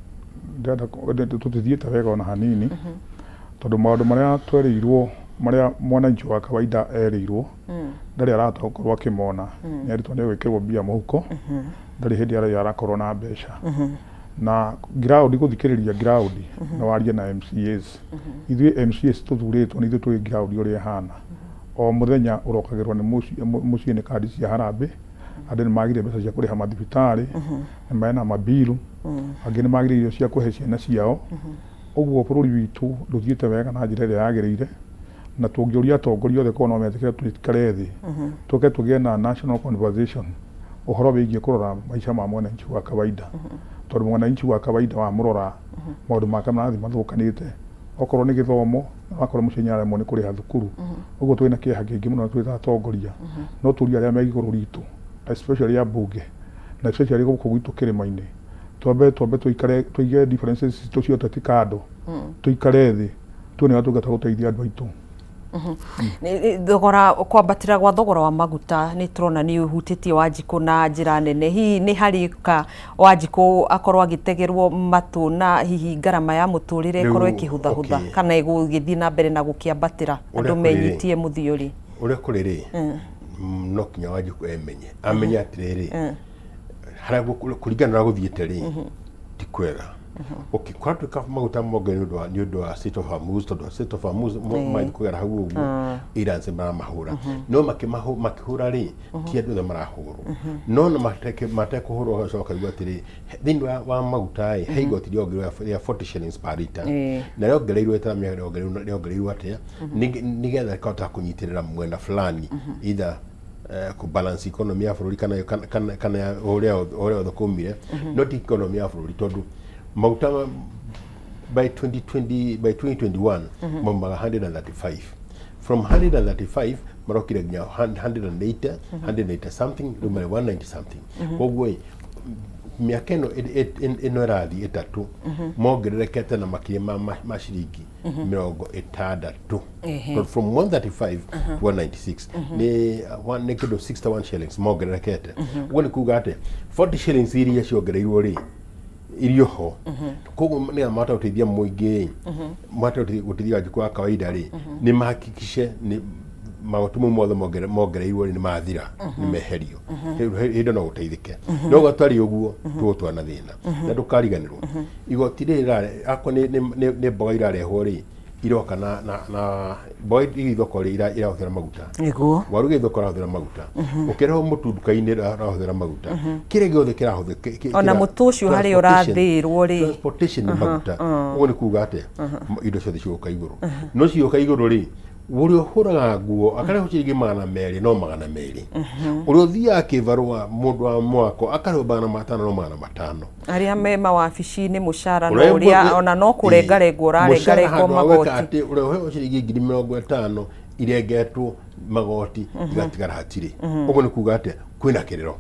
ndĩrenda tũtithiĩte wega ona hanini, tondũ maũndũ marĩa twerĩirwo, marĩa mwananchi wa kawaida erĩirwo, ndarĩ arahota gũkorwo akĩmona. Nĩ erĩtwo nĩ egwĩkĩrwo mbia mũhuko, ndarĩ hĩndĩ arĩ arakorwo na mbeca. Na ground, gũthikĩrĩria ground na warie na MCAs, ithuĩ MCAs tũthurĩtwo nĩ ithuĩ tũĩ ground ũrĩa ĩhana. O mũthenya ũrokagĩrwo nĩ mũciĩ nĩ kandi cia harambĩ. Andũ nĩ magire mbeca cia kũrĩha mathibitarĩ, nĩ mena mabiru, angĩ nĩ magire irio cia kũhe ciana ciao. Ũguo bũrũri witũ ndũthiĩte wega na njĩra ĩrĩa yagĩrĩire, na tũngĩũria atongoria othe korwo no metĩkĩre tũikare thĩ, tũke tũgĩe na national conversation ũhoro wĩgiĩ kũrora maica ma mwananchi wa kawaida, tondũ mwananchi wa kawaida wamũrora maũndũ make marathiĩ mathũkanĩte. Okorwo nĩ gĩthomo, wakorwo mũciĩ nĩ aremwo nĩ kũrĩha thukuru. Ũguo twĩna kĩeha kĩingĩ mũno twĩ ta atongoria. No tũrie arĩa me igũrũ ritũ, especially ambunge na especially gũkũ gwitũ kĩrĩma-inĩ, twambe tũikare tũige differences citũ cia ũteti kando, tũikare thĩ tuone ũrĩa tũngĩhota gũteithia andũ aitũ. Thogora, kwambatĩra gwa thogora wa maguta nĩ tũrona nĩ ũhutĩtie Wanjikũ na njĩra nene. Hihi nĩ harĩ ka Wanjikũ akorwo agĩtegerwo matũ na hihi ngarama ya mũtũrĩre ĩkorwo ĩkĩhũthahũtha kana ĩgũgĩthiĩ na mbere na gũkĩambatĩra andũ menyitie mũthiũri? Ũrĩa kũrĩ rĩ, no kinya Wanjikũ emenye, amenye atĩrĩrĩ, harĩa kũringana na ũrĩa gũthiĩte rĩ, ti kwega. Okay, kũratuĩka maguta mongererwo nĩ ũndũ wa Strait of Hormuz, tondũ Strait of Hormuz mathiĩ kũgera hau ũguo, Iran nĩ maramahũra, no makĩhũra rĩ, ti andũ othe marahũrwo. No na matekũhũrwo ũgacoka ũkaigua atĩrĩ, thĩinĩ wa maguta ĩ, he igoti rĩongereirwo rĩa 40 shillings per litre, na rĩongereirwo ĩtaramenya rĩongereirwo atĩa, nĩgetha rĩkahota kũnyitĩrĩra mwena fulani, either kũ balance economy ya bũrũri kana ũrĩa othe kũmire. No ti economy ya bũrũri, tondũ maguta by 2020, by 2021 maumaga 135. From 135 marokire nginya 180, 180 something, rĩu marĩ 190 something. Koguo ĩ, mĩaka ĩno ĩrathiĩ 3 mongererekete na makĩria ma ciringi 60. Tondũ from 135 to 196 nĩ kĩndũ 61 shillings mongererekete. Ũguo nĩ kuga atĩ 40 shillings iria ciongereirwo rĩ, Irio ho. Koguo nĩgetha mahote gũteithia mũingĩ, mahote gũteithia Wanjikũ wa kawaida rĩ, nĩ mahakikishe nĩ magoti mau mothe mongereirwo rĩ, nĩ mathira, nĩ meherio. Hĩndĩ ĩyo no gũteithĩke. No gatarĩ ũguo, tũgũtwara na thĩna. Na ndũkariganĩrwo, igoti rĩrĩ akorwo nĩ mboga irarehwo rĩ, iroka na mboga igĩthiĩ thoko rĩ, irahũthĩra maguta. Waru igĩthiĩ thoko irahũthĩra maguta. Ũkĩrehwo mũtu nduka-inĩ ũrahũthĩra maguta. Kĩrĩa gĩothe kĩrahũthĩka. Ona mũtu ũcio harĩa ũrathĩĩrwo rĩ. Transportation nĩ maguta. Ũguo nĩ kuga atĩa? Indo ciothe cigũka igũrũ. No cigũka igũrũ rĩ, ũrĩa ũhũraga nguo akarĩhwo ciringi 200 no 200. Ũrĩa ũthiaga kĩbarũa, mũndũ wa mwako, akarĩhwo 500 no 500. Arĩa me mawabici-inĩ mũcara no ũrĩa ona no kũrengarengwo ũrarengarengwo magoti. Atĩ ũrĩa ũheagwo ciringi 50,000 irengetwo magoti igatigara hatirĩ. Ũguo nĩ kuga atĩa? Kwĩna kĩrĩro.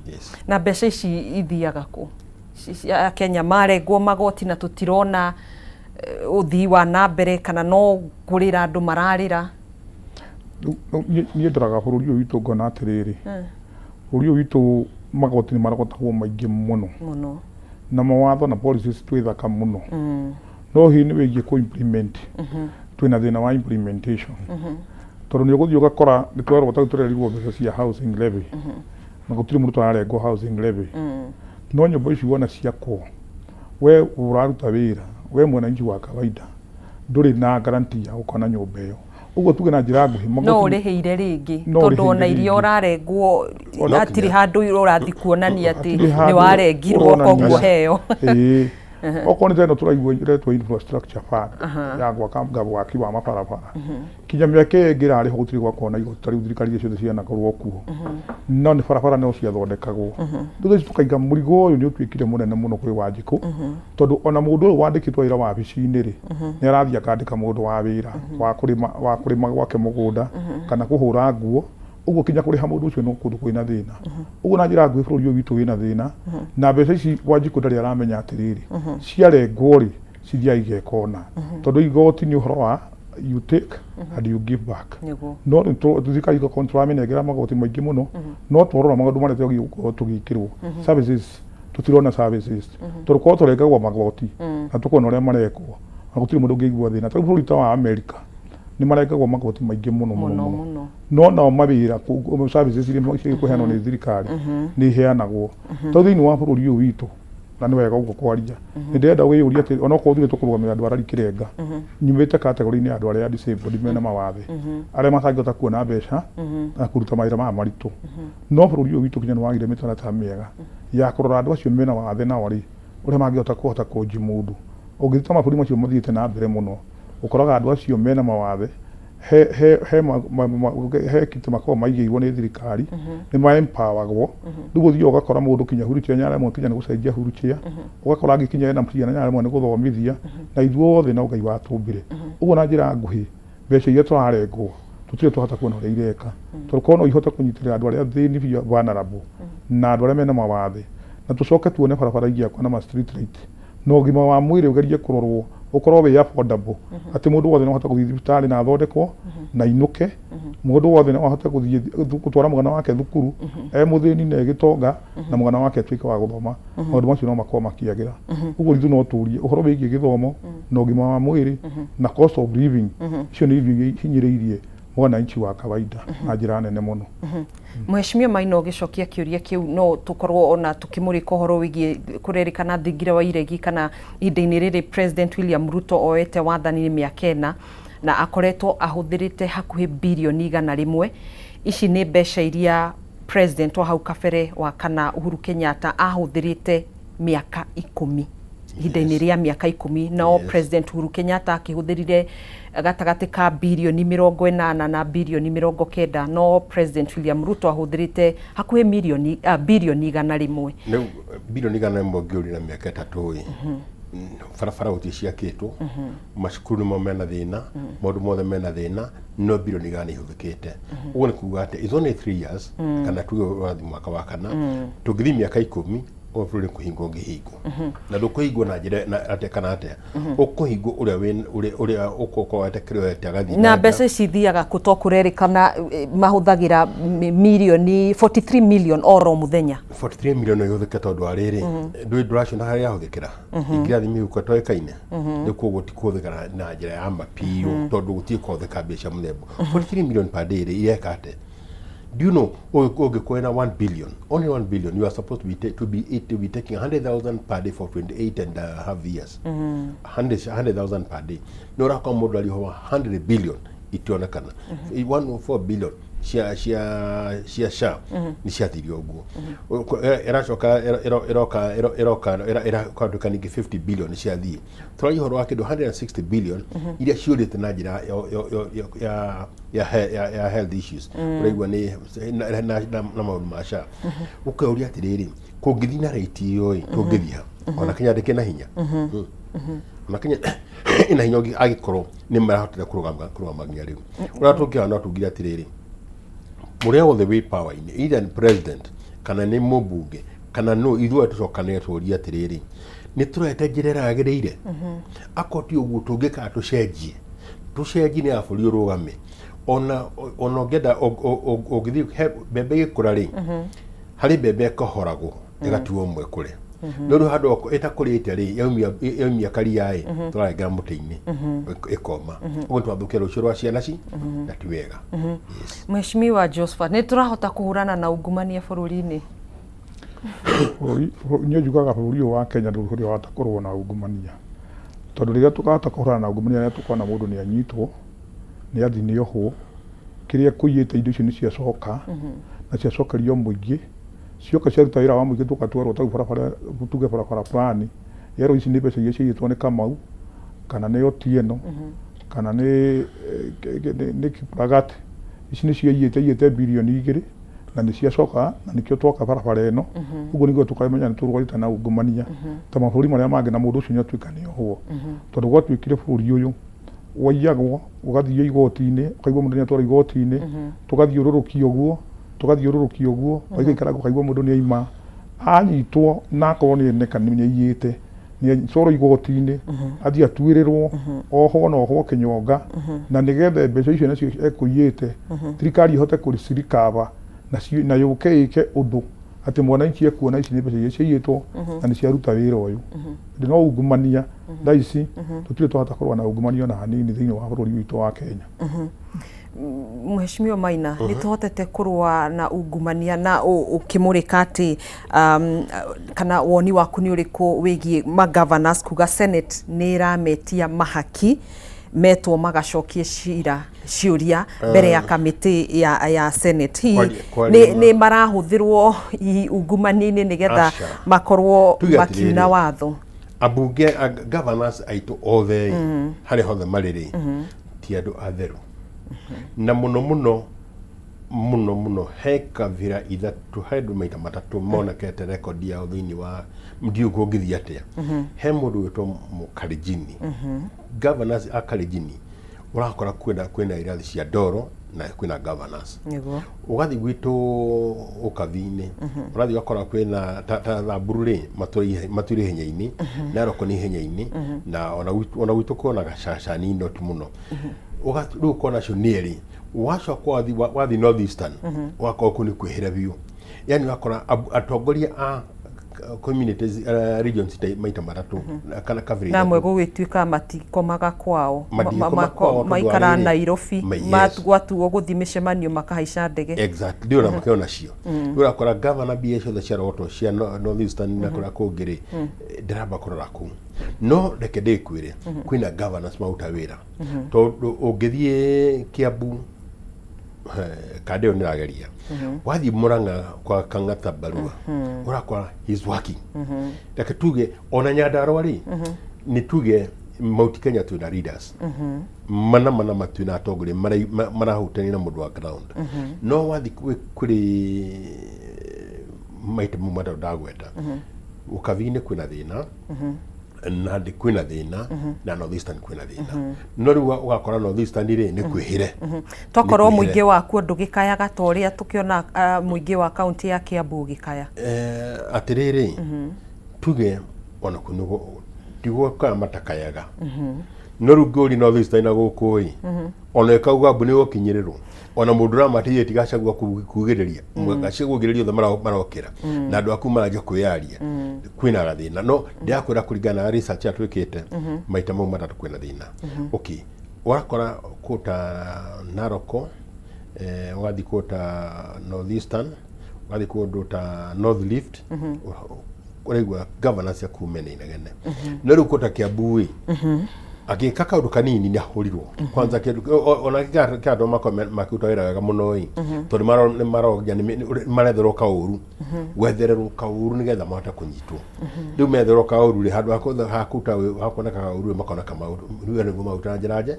Yes. Na mbeca ici ithiaga kũ? Akenya marengwo magoti na tũtirona ũthii wa na mbere, kana no kũrĩra andũ mararĩra? Niĩ ndoraga bũrũri ũyũ witũ ngona atĩrĩrĩ, bũrũri ũyũ witũ magoti nĩ marogotagwo maingĩ mũno. Mũno. Na mawatho na policies twĩ thaka mũno, no hihi nĩ wĩgiĩ kũ implement, twĩna thĩna wa implementation, tondũ nĩ ũgũthiĩ ũgakora nĩ twerwo, tarĩu tũrerirwo mbeca cia housing levy, na gũtirĩ mũndũ tũrarengwo housing levy, no nyũmba ici wona ciakwo, we ũraruta wĩra, we mwananchi wa kawaida ndũrĩ na guarantee ya gũkorwo na nyũmba ĩyo. Ũguo tuge na njĩra nguhĩ, no ũrĩhĩire rĩngĩ, No tondũ ona ũrĩhĩire iria rĩngĩ. ũrarengwo hatirĩ handũ ũrathiĩ kuonania atĩ Hatirĩ nĩ handũ warengirwo ũronania. koguo heo. Ĩĩ, okorwo nĩ ta ĩno tũraigua ĩretwo infrastructure fund ya gwaka waki wa mabarabara, kinya mĩaka ĩyo ĩngĩ ĩrarĩhwo gũtirĩ gwakorwo na igoti. Ta rĩu thirikari iria ciothe cianakorwo kuo, no nĩ barabara no ciathondekagwo. Rĩu thaa ici tũkaiga mũrigo ũyũ nĩ ũtuĩkire mũnene mũno kwĩ Wanjikũ, tondũ ona mũndũ ũyũ wandĩkĩtwo wĩra wabici-inĩ rĩ, nĩ arathiĩ akandĩka mũndũ wa wĩra wa kũrĩma gwake mũgũnda kana kũhũra nguo. Ũguo kinya kũrĩha mũndũ ũcio no kũndũ kwĩna thĩna. Ũguo na njĩra nguhĩ, bũrũri ũyũ witũ wĩna thĩna na mbeca ici Wanjikũ ndarĩ aramenya atĩrĩrĩ, ciarengwo rĩ, cithiaga igeka ũna, tondũ igoti nĩ ũhoro wa you take and you give back. No rĩu thirikari ĩgakorwo tũramĩnengera magoti maingĩ mũno, no twarora maũndũ marĩa twagĩrĩirwo gũkorwo tũgĩkĩrwo, services, tũtirona services, tondũ korwo tũrengagwo magoti na tũkona ũrĩa marekwo, na gũtirĩ mũndũ ũngĩigua thĩna. Tarĩu bũrũri ta wa Amerika nĩ marengagwo magoti maingĩ mũno mũno mũno mũno mũno, no nao mawĩra services iria ciagĩrĩirwo kũheanwo nĩ thirikari nĩ iheanagwo. Tondũ thĩinĩ wa bũrũri ũyũ witũ, na nĩ wega ũguo kwaria, nĩ ndĩrenda wĩyũrie atĩ onokorwo ithuĩ tũkũrũgamĩrĩra andũ arari kĩrenga, nyumĩte category-inĩ ya andũ arĩa disabled, mena mawathe, arĩa matangĩhota kuona mbeca na kũruta mawĩra maya maritũ. No bũrũri ũyũ witũ kinya nĩ wagire mĩtaratara mĩega ya kũrora andũ acio mena wathe nao rĩ, ũrĩa mangĩhota kũhota kũnjimundu. Ũngĩthiĩ ta mabũrũri macio mathiĩte na mbere mũno, ũkoraga andũ acio mena mawathe he he he ma, ma, ma, he kĩndũ makoragwo maigĩirwo nĩ thirikari, nĩ ma empoweragwo. Rĩu ũthiaga ũgakora mũndũ kinya wheelchair nĩaremwo kinya nĩ gũcenjia wheelchair, ũgakora angĩ kinya ena ciana nĩaremwo nĩ gũthomithia, na ithuothe no Ngai watũmbire. Ũguo na njĩra nguhĩ, mbeca iria tũrarengwo tũtirĩ twahota kuona ũrĩa ireka, tondũ korwo no ihote kũnyitĩrĩra andũ arĩa athĩni biũ, vulnerable, na andũ arĩa mena mawathe, na tũcoke tuone barabara igĩakwo na ma street light, na ũgima wa mwĩrĩ ũgerie kũrorwo ũkorwo wĩ affordable, atĩ mũndũ wothe no ahote gũthiĩ thibitarĩ na athondekwo na inũke, mũndũ wothe no ahote gũthiĩ gũtwara mwana wake thukuru, e mũthĩni na e gĩtonga, na mwana wake atuĩke wa gũthoma. Maũndũ macio no makorwo makĩagĩra. Ũguo ithuĩ no tũrie ũhoro wĩgiĩ gĩthomo na ũgima wa mwĩrĩ na cost of living. Icio nĩ irio iria ihinyĩrĩirie mwananchi wa kawaida na njĩra nene mũno. Mheshimiwa Maina, ũgĩcokia kĩũria kĩu, no tũkorwo ona tũkĩmũrĩka ũhoro wĩgiĩ kũrerĩkana thingira wa iregi, kana ihinda-inĩ rĩrĩ President William Ruto oete wathani nĩ mĩaka 4 na akoretwo ahũthĩrĩte hakuhĩ birioni 100. Ici nĩ mbeca iria President wa hau kabere wa kana Uhuru Kenyatta ahũthĩrĩte mĩaka 10, ihinda-inĩ rĩa mĩaka 10. No President Uhuru Kenyatta akĩhũthĩrire gatagatĩ ka birioni 80 na birioni 90, no President William Ruto ahũthĩrĩte hakuhĩ birioni 100. Rĩu birioni 100 ngĩũria na mĩaka 3 ĩ, barabara gũtirĩ ciakĩtwo, macukuru nĩmo mena thĩna, maũndũ mothe mena thĩna, no birioni 100 ihũthĩkĩte. Ũguo nĩ kuga atĩ it's only 3 years, kana tuge ũrathiĩ mwaka wa kana, tũngĩthiĩ mĩaka 10. Ũyũ bũrũri nĩ kũhingwo ũngĩhingwo na ndũkũhingwo na njĩra na atĩa kana atĩa, ũkũhingwo ũrĩa ũrĩa ũrĩa ũkũkorwo wete kĩrĩa wete agathiĩ na nja. Mbeca ici ithiaga kũ? To kũrerĩkana mahũthagĩra mirioni 43 million oro mũthenya. 43 million ĩhũthĩke tondũ wa rĩrĩ, ndũĩ ndũraciona harĩa yahũthĩkĩra, ingĩrathiĩ mĩhuko ĩtoĩkaine. Rĩu koguo ti kũhũthĩka na njĩra ya ma biũ, tondũ gũtirĩ kũhũthĩka mbeca mũthemba 43 million per day rĩ, ireka atĩa? Do you know ũngĩkorwo na 1 billion, only 1 billion, you are supposed to be, to be, to be taking 100,000 per day for 28 and a half years, 100,000 per day. No ũrakorwo mũndũ arĩho 100 billion itionekana. 104 billion cia SHA nĩ ciathirio ũguo. Ĩracoka ĩroka ĩroka ĩrakatuĩka ningĩ 50 billion nĩ ciathiĩ. Tũraria ũhoro wa kĩndũ 160 billion iria ciũrĩte na njĩra ya health issues, ũraigua nĩ na maũndũ ma SHA. Ũkeuria atĩrĩrĩ, kũngĩthiĩ na rate ĩyo ĩ, tũngĩthiĩ ha? Ona Kenya ndĩkĩ na hinya? Ona Kenya ĩna hinya angĩkorwo nĩ marahotire kũrũgama nginya rĩu. Ũrĩa tũngĩhana, no tugire atĩrĩrĩ, mũrĩa wothe wĩ power-inĩ, either nĩ president kana nĩ mũmbunge kana no, ithuothe tũcokanĩre tũrie atĩrĩrĩ, nĩ tũrete njĩra ĩrĩa yagĩrĩire? Akorwo ti ũguo, tũngĩkaga tũcenjie nĩ ya bũrũri ũrũgame. Ona ũngĩenda ũngĩthiĩ mbembe ĩgĩkũra rĩ, harĩ mbembe ĩkohoragwo ĩgatuo mwekũre, no rĩu handũ ĩtakũrĩte rĩ, yaumia karia ĩ, tũrarengera mũtĩ-inĩ ĩkoma ũguo, nĩ twathũkia rũciũ rwa ciana ci, na ti wega. Yes. Mheshimiwa Josephat, nĩ tũrahota kũhũrana na ungumania bũrũri-inĩ? Niĩ njugaga bũrũri ũyũ wa Kenya ndũrĩ ũrĩa wahota kũrũa na ungumania, tondũ rĩrĩa tũkahota kũhũrana na ungumania, rĩrĩa tũkona mũndũ nĩ anyitwo, nĩ athiĩ, nĩ ohwo, kĩrĩa ekũiyĩte, indo icio nĩ ciacoka na ciacokerio mũingĩ, cioka ciaruta wĩra wa mũingĩ, tũgatwarwo ta rĩu barabara, tuge barabara fulani, yerwo ici nĩ mbeca iria ciaiyĩtwo nĩ Kamau kana nĩ Otieno kana nĩ Kiplagat, ici nĩ ciaiyĩte, aiyĩte birioni 2 na nĩ ciacoka na nĩkĩo twaka barabara ĩno. Ũguo nĩguo tũkamenya nĩ tũrũarĩte na ungumania ta mabũrũri marĩa mangĩ, na mũndũ ũcio nĩ atuĩka nĩ ohwo, tondũ gwatuĩkire bũrũri ũyũ waiyagwo, ũgathiĩ igoti-inĩ, ũkaigua mũndũ nĩ atwarwo igoti-inĩ, tũgathiũrũrũkia ũguo, tũgathiũrũrũkia ũguo, ũgaikara ũkaigua mũndũ nĩ aima anyitwo, na akorwo nĩ oneka nĩ aiyĩte, nĩ atwarwo igoti-inĩ, athiĩ atuĩrĩrwo, ohwo na ohwo kĩnyonga, na nĩgetha mbeca icio nacio ekũiyĩte thirikari ĩhote kũcirikaba na yũke ĩke ũndũ atĩ mwananchi ekuona ici nĩ mbeca iria ciaiyĩtwo na nĩ ciaruta wĩra ũyũ. Ĩndĩ no ungumania thaa ici tũtirĩ twahota kũrũa na ungumania ona hanini thĩinĩ wa bũrũri witũ wa Kenya. Mheshimiwa Maina, nĩ tũhotete kũrũa na ungumania na ũkĩmũrĩka atĩ kana woni waku nĩ ũrĩkũ wĩgiĩ magovernors kuga Senate nĩ ĩrametia mahaki metwo magacokie cira ciũria mbere ya kamĩtĩ ya Senate? Hihi Kwaria nĩ marahũthĩrwo hihi ungumania-inĩ nĩgetha Aca. makorwo Tuge makiuna atĩrĩrĩ, watho? Ambunge governors aitũ othe rĩ, harĩa hothe marĩ rĩ, ti andũ atheru, na mũno mũno mũno mũno he kabira ithatũ, he andũ maita matatũ monekete rekondi yao thĩinĩ wa ndiũ kũngĩthiĩ atĩa. He mũndũ wĩtwo Mũkarenjini, governors a Karenjini, ũrakora kwĩna irathi cia ndoro na kwĩna governors. Ũgathiĩ gwitũ ũkathi-inĩ, ũrathiĩ ũgakora kwĩna ta Thamburu rĩ, matũire ihenya-inĩ, Narok nĩ ihenya-inĩ, na ona gwitũ kwĩna gacacani no ti mũno. Rĩu ũkona acio nĩ erĩ. Wacoka wathiĩ North Eastern, ũgakorwo kũu nĩ kwĩhĩra biũ, yani ũgakora atongoria a communities, regions maita matatũ kana kabira Na amwe ithatũ. Gũgĩtuĩka matikomaga kwao. Matigĩkoma kwao tondũ wa maikara rĩrĩ, Nairobi. Yes. Gwatuo gũthiĩ mĩcemanio makahaica ndege. Exactly, ndio na makĩo nacio. Rĩu ũrakora gavana mbia ciothe ciarogotwo cia North Eastern na kũrĩa kũngĩ rĩ, ndaramba kũrora kũu. No reke ndĩkwĩre, kwĩna governors maruta wĩra, tondũ ũngĩthiĩ Kiambu, kanda ĩyo nĩrageria. Wathiĩ Murang'a kwa Kang'ata Barua, ũrakora he is working. Reke tuge ona Nyandarua rĩ, nĩ tuge Mount Kenya twĩna leaders mana mana twĩna atongoria marahutania na mũndũ wa ground. No wathiĩ kũrĩ maita mau matatũ ndagweta, ũkabi-inĩ kwĩna thĩna. Nandi kwĩna thĩna na North Eastern kwĩna thĩna, no rĩu ũgakora North Eastern rĩ nĩ kwĩhĩre. Tokorwo Nĩ kwĩhĩre. Mũingĩ wakuo ndũgĩkayaga ta ũrĩa tũkĩona mũingĩ wa kaunti ya Kiambu ũgĩkaya. Atĩrĩrĩ, tuge ona kũ nĩguo ndigũkaya matakayaga, no rĩu ngũri North Eastern na gũkũ ĩ ona ĩkauga mbu nĩ gũkinyĩrĩrwo, ona mũndũ ũramateithia tigacagua kugĩrĩria gacagua kugĩrĩria othe marokĩra na andũ aku maranjia kwĩyaria kwĩna gathĩna. No ndĩrakwĩra kũringana na research ĩrĩa twĩkĩte maita mau matatũ kwĩna thĩna. Okay, ũrakora kũta Naroko, ũgathiĩ kũta North Eastern, ũgathiĩ kũndũ ta North Rift, ũraigua governance ya kuma nĩ inegene. No rĩu kũta Kiambu ĩ agĩka kaũndũ kanini nĩ ahũrirwo kwanza kĩndũ ona kĩa andũ makĩruta wĩra wega mũno ĩ, tondũ nĩ marogia nĩ maretherwo kaũru, gwethererwo kaũru nĩgetha mahote kũnyitwo. Rĩu metherwo kaũru rĩ, handũ ha kũruta ha kuoneka kaũru rĩ, makona kamaũru rĩu nĩguo maruta na njĩra nje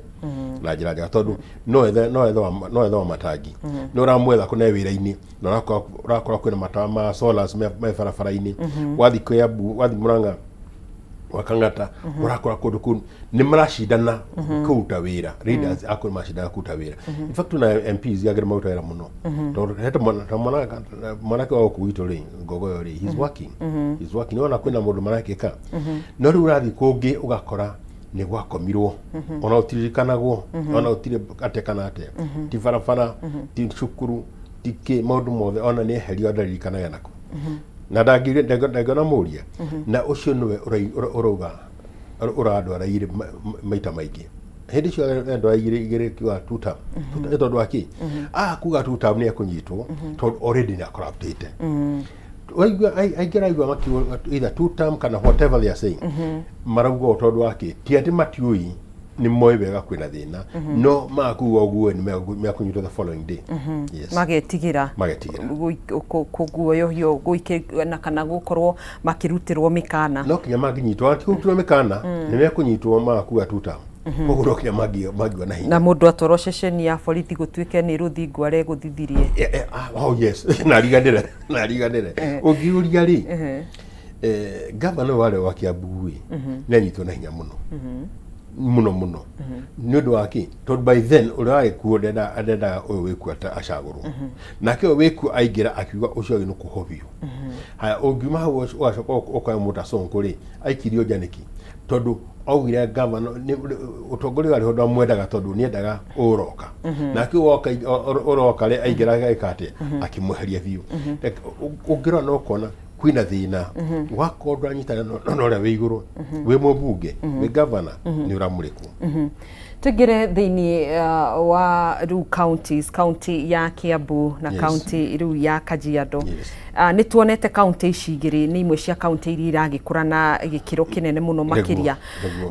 na njĩra njega, tondũ no ethe wa matangi no ũramwetha kũne wĩra-inĩ na ũrakora kwĩna matawa ma solars me barabara-inĩ. Wathiĩ Kiambu, wathiĩ Murang'a, wa Kang'ata, ũrakora kũndũ kũu nĩ maracindana kũruta wĩra. Leaders akũ nĩ maracindana kũruta wĩra. In fact, na MPs agĩ maruta wĩra mũno, tondũ he ta mwanake wa gũkũ gwitũ rĩ, Ngogoyo rĩ, he's working, he's working. Ona kwĩna mũndũ marekĩka, no rĩu ũrathiĩ kũngĩ ũgakora nĩ gwakomirwo, ona ũtiririkanagwo, ona ũtirĩ atĩa kana atĩa, ti barabara, ti cukuru, ti kĩ, maũndũ mothe ona nĩ eherio ndaririkanaga nako na ndangĩona mũria na ũcio nĩwe ũrauga ũrandwara igĩrĩ maita maingĩ. Hĩndĩ ĩcio andwara igĩrĩ igĩrĩ kiuga two term. Nĩ tondũ wa kĩ? Kuga two term nĩ ekũnyitwo tondũ already nĩ acorruptĩte. Waigua aingĩ araigua makiuga either two term kana whatever they are saying, marauga ũũ tondũ wa kĩ? Ti atĩ matiũĩ, nĩ moĩ wega kwĩna thĩna, no makuga ũguo nĩ mekũnyitwo the following day. Yes. Magetigĩra. Magetigĩra. Kũguoyohio na kana gũkorwo makĩrutĩrwo mĩkana. No kinya mangĩnyitwo, ti kũrutĩrwo mĩkana, nĩ mekũnyitwo magakuga two term, koguo no kinya mangiuga na hinya. Na mũndũ atwarwo ceceni ya borithi gũtuĩke nĩ rũthingo aregũthithirie. Oh yes, nariganĩre nariganĩre ũngĩũria rĩ, gavana ũyũ warĩ wa Kiambu ĩ nĩ anyitwo na hinya mũno mũno mũno. Nĩ ũndũ wa kĩ? Tondũ by then ũrĩa warĩ kuo ndendaga ũyũ wĩkuo acagũrwo, nake ũyũ wĩkuo aingĩra akiuga ũcio agĩ nĩ kuohwo biũ. Haya, ũngiuma hau ũgacoka ũkoya mũndũ ta Sonko rĩ, aikirio nja nĩkĩ? Tondũ augire gavana ũtongoria warĩ ho ndwamwendaga, tondũ nĩendaga ũroka nake ũyũ woka ũroka rĩ, aingĩra agĩka atĩa? Akĩmweheria biũ. Ũngĩrora na ũkona kwĩna thĩna wakorwo ndũranyitana na ũrĩa wĩ igũrũ, wĩ mũmbunge, wĩ gavana, nĩ ũramũrĩkwo. Tũingĩre thĩinĩ wa rĩu counties, county ya Kiambu na county rĩu ya Kajiado. Nĩ tuonete county ici igĩrĩ nĩ imwe cia county iria iragĩkũra na gĩkĩro kĩnene mũno makĩria.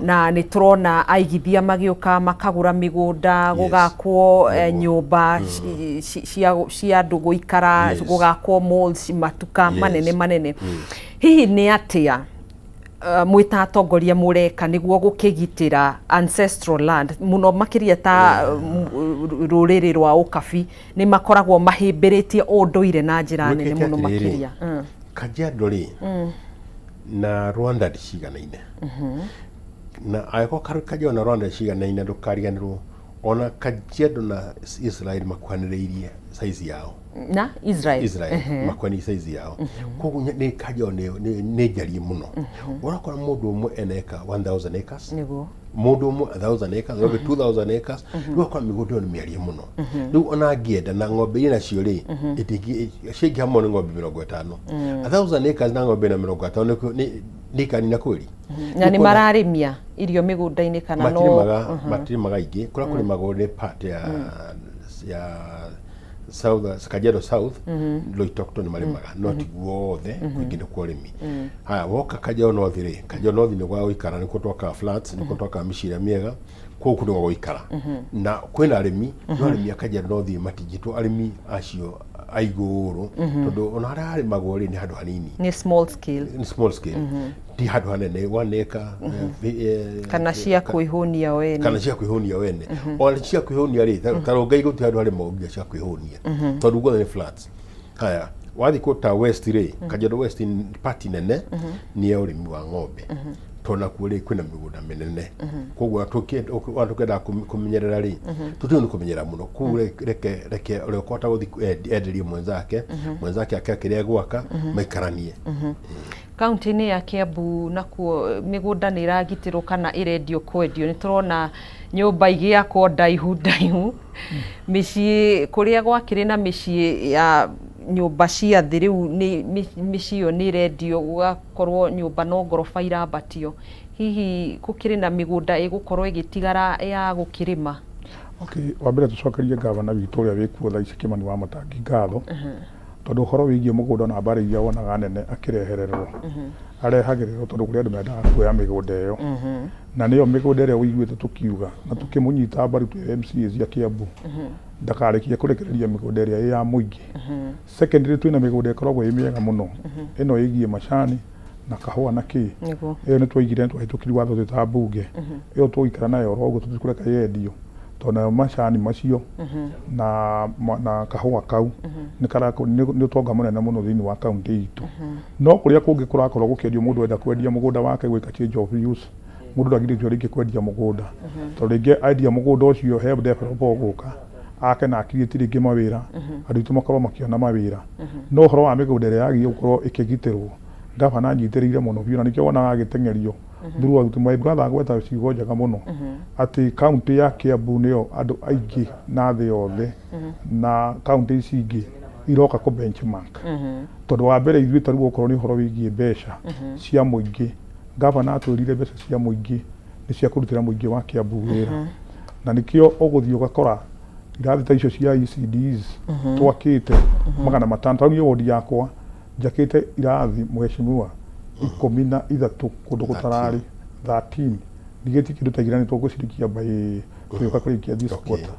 Na nĩ tũrona aigithia magĩũka makagũra mĩgũnda, gũgakwo nyũmba cia andũ gũikara, gũgakwo malls, matuka manene manene. Hihi nĩ atĩa mwĩ ta atongoria mũreka nĩguo gũkĩgitĩra ancestral land mũno makĩria ta rũrĩrĩ rwa ũkabi nĩ makoragwo mahĩmbĩrĩtie ũndũire na njĩra nene Gwĩkĩte mũno atĩrĩrĩ, makĩria? Kajiado rĩ na Rwanda ndiciganaine, na angĩkorwo Kajiado na Rwanda ndiciganaine, ndũkariganĩrwo ona Kajiado na Israel makuhanĩrĩirie size yao. Na Israel. Israel makuhanĩrĩirie size yao, koguo nĩ Kajiado nĩ njariĩ mũno. Ũrakora mũndũ ũmwe ena eka 1000 acres, mũndũ ũmwe 1000 acres, ũngĩ 2000 acres. Rĩu ũgakora mĩgũnda ĩyo nĩ mĩariĩ mũno. Rĩu ona angĩenda na ng'ombe iria nacio rĩ ciaingĩha mũno nĩ ng'ombe 50, 1000 acres na ng'ombe na 50 nĩ ikanina kweli. Na nĩ mararĩmia irio mĩgũnda-inĩ kana no? Matirĩmaga, matirĩmaga aingĩ. Kũrĩa kũrĩmagwo nĩ part ya South, Kajiado South, Loitoktok nĩ marĩmaga, no ti guothe, kũingĩ nĩ kwa ũrĩmi. Haya, woka Kajiado North rĩ, Kajiado North nĩ gwa gũikara, nĩkuo twakaga flats, nĩkuo twakaga mĩciĩ ĩrĩa mĩega, kũu nĩ gwa gũikara na kwĩna arĩmi, no arĩmi a Kajiado North matingĩtwo arĩmi acio a igũrũ, tondũ ona harĩa harĩmagwo rĩ nĩ handũ hanini. Nĩ small scale. Nĩ small scale, ti handũ hanene, 1 acre kana cia kwĩhũnia o ene. Kana cia kwĩhũnia wene. Ona cia kwĩhũnia rĩ, ta Rongai gũtirĩ handũ harĩmagwo nginya cia kwĩhũnia, tondũ guothe nĩ flats. Haya, wathiĩ kũu ta west rĩ, Kajiado West, part nene nĩ ya ũrĩmi wa ng'ombe. Tondũ nakuo rĩ kwĩna mĩgũnda mĩnene, koguo ona tũkĩendaga kũmenyerera rĩ, tũtiũĩ nĩ kũmenyerera mũno. Koguo reke reke ũrĩa ũkũhota gũthiĩ enderie mwenzake, mwenzake ake kĩrĩa egwaka, maikaranie. Kaunti-inĩ ya Kiambu nakuo mĩgũnda nĩ ĩragitĩrwo kana ĩrendio kwendio? Nĩ tũrona nyũmba igĩakwo ndaihu ndaihu, mĩciĩ kũrĩa gwakĩrĩ na mĩciĩ ya nyũmba cia thĩ rĩu nĩ mĩciĩ ĩyo nĩ ĩrendio, gũgakorwo nyũmba no ngoroba irambatio. Hihi gũkĩrĩ na mĩgũnda ĩgũkorwo ĩgĩtigara ya gũkĩrĩma? Okay, wa mbere tũcokerie ngavana witũ ũrĩa wĩkuo thaa ici Kĩmani wa Matangi ngatho, tondũ ũhoro wĩgiĩ mũgũnda na mbara iria wonaga nene akĩrehererwo, arehagĩrĩrwo tondũ kũrĩ andũ mendaga kuoya mĩgũnda ĩyo, na nĩyo mĩgũnda ĩrĩa ũiguĩte tũkiuga na tũkĩmũnyita mbaru twĩ MCAs a Kiambu, ndakarekie kũrekereria mĩgũnda ĩrĩa ĩ ya mũingĩ. Secondly, twĩna mĩgũnda ĩkoragwo ĩ mĩega mũno, ĩno ĩgiĩ macani na kahũa na kĩ, ĩyo nĩ twaigire, nĩ twahĩtũkirie watho twĩ ta mbunge, ĩyo tũgũikara nayo oro ũguo, tũtikũreka yendio, tondũ nayo macani macio na na kahũa kau nĩ nĩ ũtonga mũnene mũno thĩinĩ wa kaunti itũ. No kũrĩa kũngĩ kũrakorwo gũkĩendio, mũndũ enda kwendia mũgũnda wake gwĩka change of use, mũndũ ndagirĩtio rĩngĩ kwendia mũgũnda, tondũ rĩngĩ endia mũgũnda ũcio he developer ũgũka ake na create rĩngĩ mawĩra, andũ aitũ makorwo makĩona mawĩra. No ũhoro wa mĩgũnda ĩrĩa yagĩrĩire gũkorwo ĩkĩgitĩrwo, gavana anyitĩrĩire mũno biũ, na nĩkĩo wonaga agĩteng'erio throughout. My brother agweta ciugo njega mũno atĩ kaunti ya Kiambu nĩyo andũ aingĩ na thĩ yothe na kaunti ici ingĩ iroka kũ benchmark, tondũ wa mbere ithuĩ ta rĩu okorwo nĩ ũhoro wĩgiĩ mbeca cia mũingĩ, gavana atwĩrire mbeca cia mũingĩ nĩ cia kũrutĩra mũingĩ wa Kiambu wĩra, na nĩkĩo ũgũthiĩ ũgakora irathi ta icio cia ECDs twakĩte 500. Tarĩu niĩ wodi yakwa njakĩte irathi, mheshimiwa, 13 kũndũ gũtararĩ, 13 ndigĩtie kĩndũ ta igĩrĩ, nĩ tũgũcirikia by tũgĩũka kũrĩkia this quarter,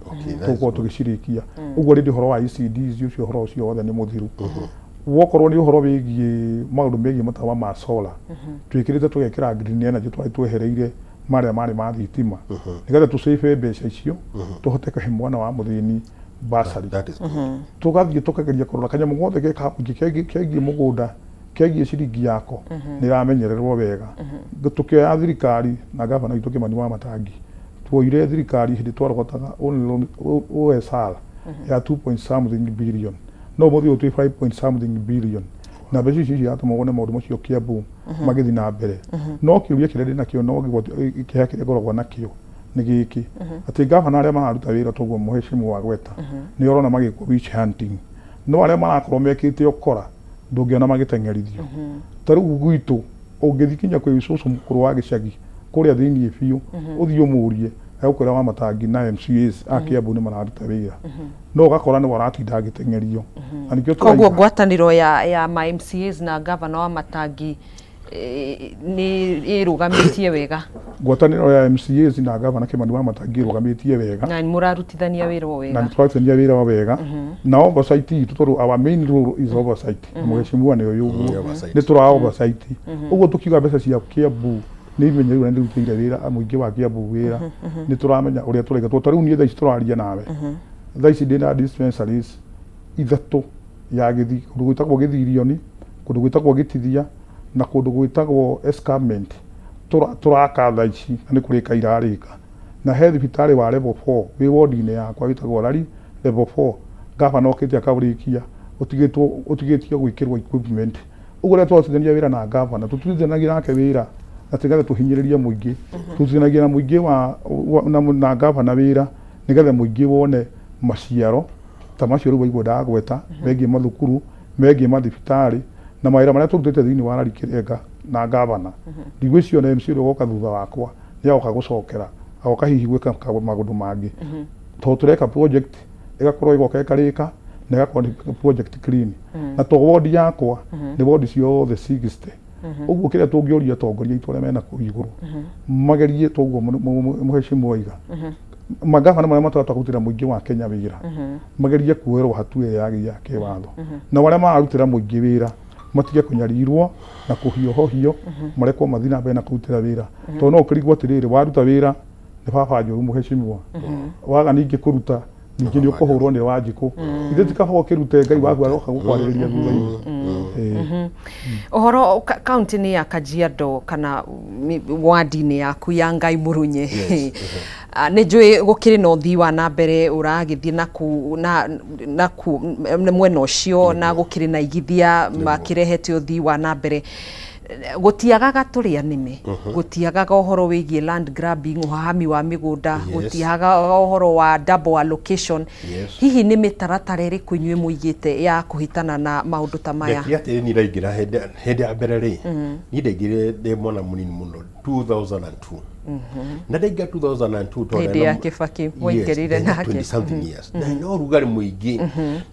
tũgũkorwo tũgĩcirĩkia ũguo. Rĩndĩ ũhoro wa ECDs ũcio, ũhoro ũcio wothe nĩ mũthiru. Wokorwo nĩ ũhoro wĩgiĩ maũndũ megiĩ matawa ma solar, twĩkĩrĩte tũgekĩra green energy, twarĩ twehereire marĩa marĩ ma thitima nĩgetha tũsave mbeca icio, tũhote kũhe mwana wa mũthĩni bursary. Tũgathiĩ tũkageria kũrora kanyamũ gothe ge ka mũingĩ kegiĩ mũgũnda, kegiĩ ciringi yako nĩ ĩramenyererwo wega. Tũkĩoya thirikari na gavana witũ Kĩmani wa Matangi, tuoire thirikari hĩndĩ twarogotaga OSR ya 2 point something billion, no ũmũthĩ ũyũ twĩ 5 point something billion, na mbeca icio ciratũma wone maũndũ macio Kiambu magĩthiĩ na mbere. No kĩũria kĩrĩa ndĩ nakĩo, no kĩeha kĩrĩa ngoragwo nakĩo nĩ gĩkĩ, atĩ gavana arĩa mararuta wĩra toguo mũhecimu wa gweta nĩ ũrona magĩkwo witch hunting, no arĩa marakorwo mekĩte ũkora ndũngĩona magĩteng'erithio. Ta rĩu gwitũ ũngĩthiĩ kinya kwĩ cũcũ mũkũrũ wa gĩcagi kũrĩa thĩiniĩ biũ, ũthiĩ ũmũrie, egũkwĩra wa Matangi na MCAs a Kiambu nĩ mararuta wĩra, no ũgakora nĩwe ũratinda agĩteng'erio, na nĩkĩo Koguo tũrauga ngwatanĩro ya ma MCAs na gavana wa Matangi nĩ ĩrũgamĩtie wega? Ngwatanĩro ya MCAs na gavana Kĩmani wa Matangi ĩrũgamĩtie wega. Na nĩ mũrarutithania wĩra o Na wega? nĩ tũrarutithania wĩra o wega na oversight itũ, tondũ our main role is oversight, na mũheshimiwa nĩ ũyũ ũguo Oversight. nĩ tũra oversight ũguo, tũkiuga mbeca cia Kiambu nĩ imenyerirwo na nĩ irutĩire wĩra mũingĩ wa Kiambu wĩra, nĩ tũramenya ũrĩa tũreka, tondũ ta rĩu niĩ thaa ici tũraria nawe, thaa ici ndĩna dispensaries ithatũ ya gĩthi, kũndũ gwĩtagwo Gĩthirioni, kũndũ gwĩtagwo Gĩtithia na kũndũ gwĩtagwo Escarpment, tũraka thaa ici na nĩ kũrĩka irarĩka, na he thibitarĩ wa level 4 wĩ wodi-inĩ yakwa wĩtagwo Lari level 4, gavana okĩte akaũrĩkia, ũtigĩtwo ũtigĩtio gwĩkĩrwo equipment. Ũguo rĩrĩa tũrarutithania wĩra na gavana, tũtirutithanagia nake wĩra atĩ nĩgetha tũhinyĩrĩrie mũingĩ, tũrutithanagia na mũingĩ wa na gavana wĩra nĩgetha mũingĩ wone maciaro ta macio rĩu waigua ndagweta, megiĩ mathukuru, megiĩ mathibitarĩ na mawĩra marĩa tũrutĩte thĩinĩ wa Lari Kĩrenga na gavana. Ndigwĩciria ona MC ũrĩa ũgoka thutha wakwa nĩ agoka gũcokera, agoka hihi gwĩka maũndũ mangĩ, tondũ tũreka project ĩgakorwo ĩgoka ĩkarĩka na ĩgakorwo nĩ project clean, na to wodi yakwa, nĩ wodi ciothe 60. Ũguo kĩrĩa tũngĩũria atongoria aitũ arĩa mena kũu igũrũ, magerie toguo mũhecimu oiga, magavana marĩa matarahota kũrutĩra mũingĩ wa Kenya wĩra magerie kuoerwo hatua ĩrĩa yagĩrĩire ya kĩwatho, nao arĩa mararutĩra mũingĩ wĩra matige kũnyarirwo na kũhiũhũhio, marekwo mathiĩ na mbere na kũrutĩra wĩra, tondũ no ũkĩrigwo atĩrĩrĩ, waruta wĩra nĩ baba njũru mũhecimiwa, waga ningĩ kũruta Ningĩ nĩ ũkũhũrwo nĩ Wanjikũ. Ithe ti kaba ũkĩrute Ngai waku aroka gũkwarĩrĩria thutha-inĩ. Ĩĩ. Ũhoro kaunti-inĩ ya Kajiado kana wadi-inĩ yaku ya Ngai Mũrunye. Ah, nĩ njũĩ gũkĩrĩ na ũthii wa na mbere ũragĩthiĩ naku na naku mwena ũcio na gũkĩrĩ na igithia makĩrehete ũthii wa na mbere. Gũtiagaga tũrĩa nĩme, gũtiagaga ũhoro wĩgiĩ land grabbing, ũhahami wa mĩgũnda, gũtiagaga ũhoro wa double allocation. Hihi nĩ mĩtaratara ĩrĩkũ inyuĩ mũigĩte ya kũhĩtana na maũndũ ta maya? Reke atĩrĩ, niĩ ndaingĩra hĩndĩ ya mbere rĩ, niĩ ndaingĩrire ndĩ mwana mũnini mũno 2002. Na ndaingĩra 2002 tondũ Hĩndĩ ya Kĩbakĩ mwaingĩrire ndaina nake. 20 something years. Ndarĩ na ũrugarĩ mũingĩ.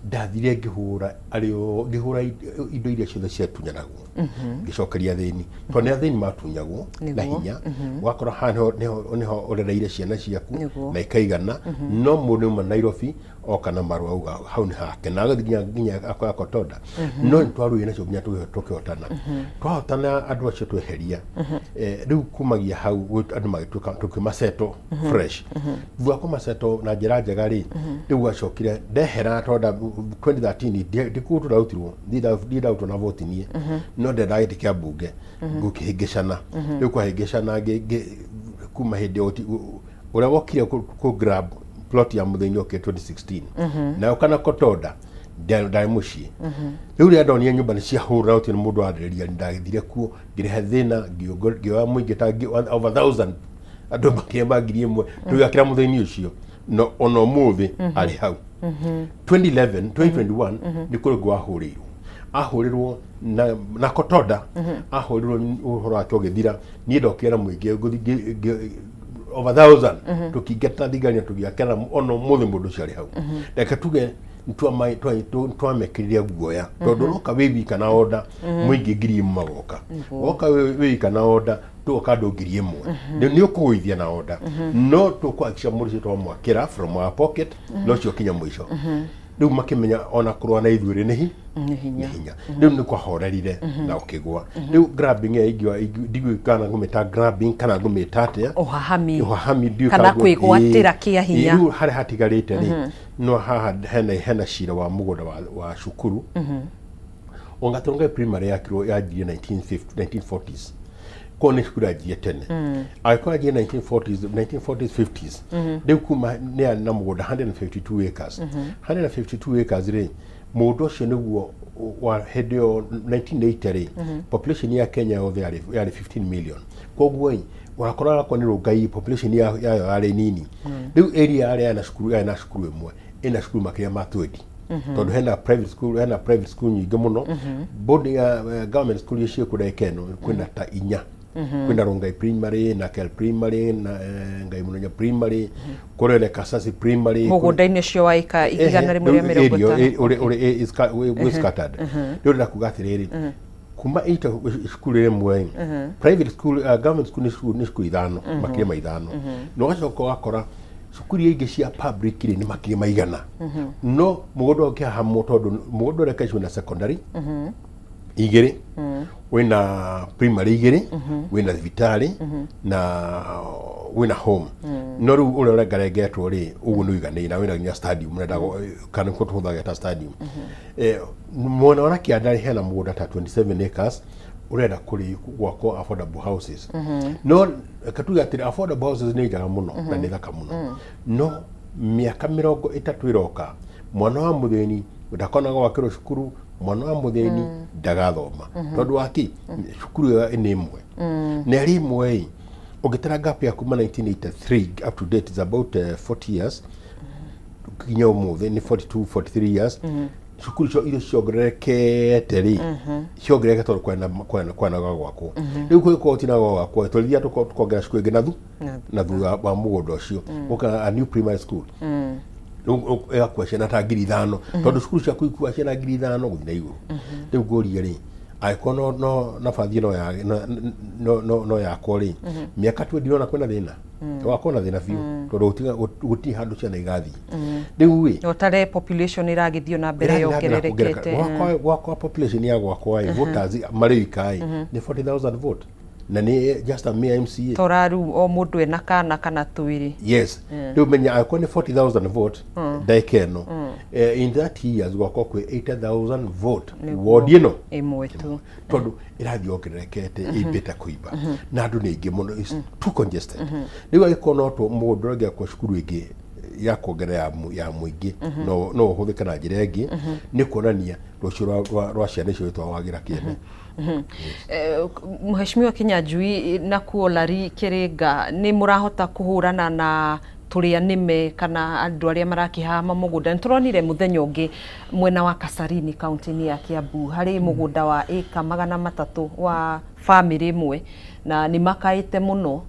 Ndathire ngĩhũra arĩ ngĩhũra indo iria ciothe ciatunyanagwo. Ngĩcokeria athĩni tondũ nĩ athĩni matunyagwo na hinya. Wakora haha nĩho ũrereire ciana ciaku na ikaigana, no mũndũ uma Nairobi oka na marũa auga hau nĩ hake na agathiĩ nginya akoya kotonda. No nĩ twarũire nacio nginya tũkĩhotana. Twahotana andũ acio tweheria. Rĩu kumagia hau andũ magĩtuĩka tũkĩmaceto fresh. Thutha wa kũmaceto na njĩra njega rĩ, rĩu gwacokire ndehera tondũ 2013 ndikuo tũrarutirwo, niĩ ndarutwo na voti niĩ, no ndendaga gĩtĩ kĩa mbunge gũkĩhĩngĩcana. Rĩu kwahĩngĩcana kuma hĩndĩ ĩyo ũrĩa wokire kũ grab plot ya mũthĩni okire 2016 nayo kana kotonda ndarĩ mũciĩ. Rĩu rĩrĩa ndonire nyũmba nĩ ciahũra gũtirĩ mũndũ warĩrĩria, ndagĩthire kuo ngĩrehe thĩna, ngĩoya mũingĩ ta over 1000 andũ makĩria ma 1000 tũgĩakĩra mũthĩni ũcio, no ona ũmũthĩ arĩ hau. 2011 2021 nĩ kũrĩ ũngĩ wahũrĩirwo, ahũrĩrwo na kotonda, ahũrĩrwo ũhoro wake ũgĩthira. Niĩ ndokire na mũingĩ over 1000 tũkĩingata thigari na tũgĩakĩra ona ũmũthĩ mũndũ ũcio arĩ hau. Reke tuge nĩtwamekĩrire guoya tondũ ũroka wĩ wika na order, mũingĩ 1000 magoka. Woka wĩ wika na order, tũgoka andũ 1000, nĩ ũkũgũithia na order, no tũkũhakikisha mũndũ ũcio twamwakĩra from our pocket no ũcio kinya mũico. Rĩu makĩmenya ona kũrũa na ithuĩ rĩ nĩ Nĩ hinya. Nĩ hinya. Rĩu nĩ kwahorerire na ũkĩgwa. Rĩu grabbing ĩyo ndiũĩ kana ngũmĩta grabbing kana ngũmĩta atĩa. Ũhahami. Ũhahami ndiũĩ Kana kwĩgwatĩra kĩa hinya. Rĩu harĩa hatigarĩte rĩ, no haha hena cira wa mũgũnda wa cukuru. Ongata Primary yakirwo yanjirie 1950 1940s, koguo nĩ cukuru yanjirie tene. Angĩkorwo yanjirie 1940s 1940s 50s, rĩu kuma nĩ na mũgũnda 152 acres, 152 acres rĩ, mũgũnda ũcio nĩguo wa hĩndĩ ĩyo 1980 rĩ, population ya Kenya yothe yarĩ 15 million. Koguo ĩ wakora akwa nĩ Rongai population yayo yarĩ nini. Rĩu area yarĩ na cukuru ĩmwe ĩna cukuru makĩria ma 20, tondũ hena private school nyingĩ mũno. Board ya government school iria ciĩkuo ndagĩka ĩno kwĩna ta inya. Kwĩna Rongai Primary na Kel Primary na Ngai Mũnene Primary, kũrĩ na Kasasi Primary. Mũgũnda-inĩ ũcio wa ĩka 150. Ũrĩ scattered. Rĩu ndĩrenda kuga atĩrĩrĩ, kuma ĩita cukuru ĩmwe private school, government school nĩ cukuru ithano, makĩria ma ithano, na ũgacoka ũgakora cukuru iria ingĩ cia public rĩ nĩ makĩria ma 100. No mũgũnda ũkĩhahamwo tondũ mũgũnda ũrĩa kaicũ na secondary igĩrĩ, wĩna primary igĩrĩ, wĩna thibitarĩ na wĩna home. No rĩu ũrĩa ũrengarengetwo rĩ, ũguo nĩ ũiganĩire na wĩna nginya stadium ũrenda kana nĩkuo tũhũthagĩra ta stadium. Mwena wa na kĩanda hena mũgũnda ta 27 acres ũrenda kũrĩ gwakwo affordable houses. No reke tuge atĩrĩ, affordable houses nĩ njega mũno na nĩ thaka mũno, no mĩaka 30 ĩroka mwana wa mũthĩni ndakonaga gwakĩrwo cukuru, mwana wa mũthĩni ndagathoma tondũ wa kĩ? Cukuru ĩyo nĩ ĩmwe na ĩrĩ ĩmwe ĩ ũngĩtara gap ya kuma 1983 up to date is about 40 years, nginya ũmũthĩ nĩ 42 43 years. Cukuru icio iria ciongererekete rĩ, ciongerereke tondũ kwena gwa gwakwo. Rĩu kũngĩkorwo gũtirĩ na gwa gwakwo, tũrĩthiaga tũkongerera cukuru ĩngĩ na thutha wa mũgũnda ũcio, gũka a new primary school. Rĩu ĩgakua ciana ta 5000, tondũ cukuru ciaku ikua ciana 5000 gũthiĩ na igũrũ. Rĩu ngũrie rĩ, angĩkorwo no nabathi no yakwo rĩ, mĩaka 20 ndĩrona kwĩna thĩna, gwakorwo na thĩna biũ tondũ gũtirĩ handũ ciana igathiĩ rĩu ĩ. Ũtare population ĩragĩthiĩ na mbere Ĩrathiĩ na mbere na kuongerereka. yongererekete. Gwakwa population ya gwakwa ĩ, voters marĩ wika ĩ nĩ 40,000 vote. Na nĩ just a mere MCA. Tora rĩu o mũndũ ena kana kana twĩrĩ. Yes. Rĩu menya angĩkorwo nĩ 40,000 vote ndagĩka ĩno, in 30 years gwakorwo kwĩ 80,000 vote ward ĩno ĩmwe tu. Tondũ ĩrathiĩ yongererekete, ĩimbĩte kũimba, na andũ nĩ aingĩ mũno, it's too congested. Rĩu angĩkorwo no mũndũ ũngĩakwo cukuru ĩngĩ ya kuongerera ya mũingĩ, no ũhũthĩke na njĩra ĩngĩ, nĩ kuonania rũciũ rwa ciana icio rwĩtwagagĩra kĩene. Mheshimiwa Kinyanjui, nakuo Lari Kiringa, nĩ mũrahota kũhũrana na tũrĩa nĩme kana andũ arĩa marakĩhama mũgũnda? Nĩ tũronire mũthenya ũngĩ mwena wa Kasarini, kaunti-inĩ ya Kiambu, harĩ mũgũnda wa ĩka 300 wa bamĩrĩ ĩmwe, na nĩ makaĩte mũno,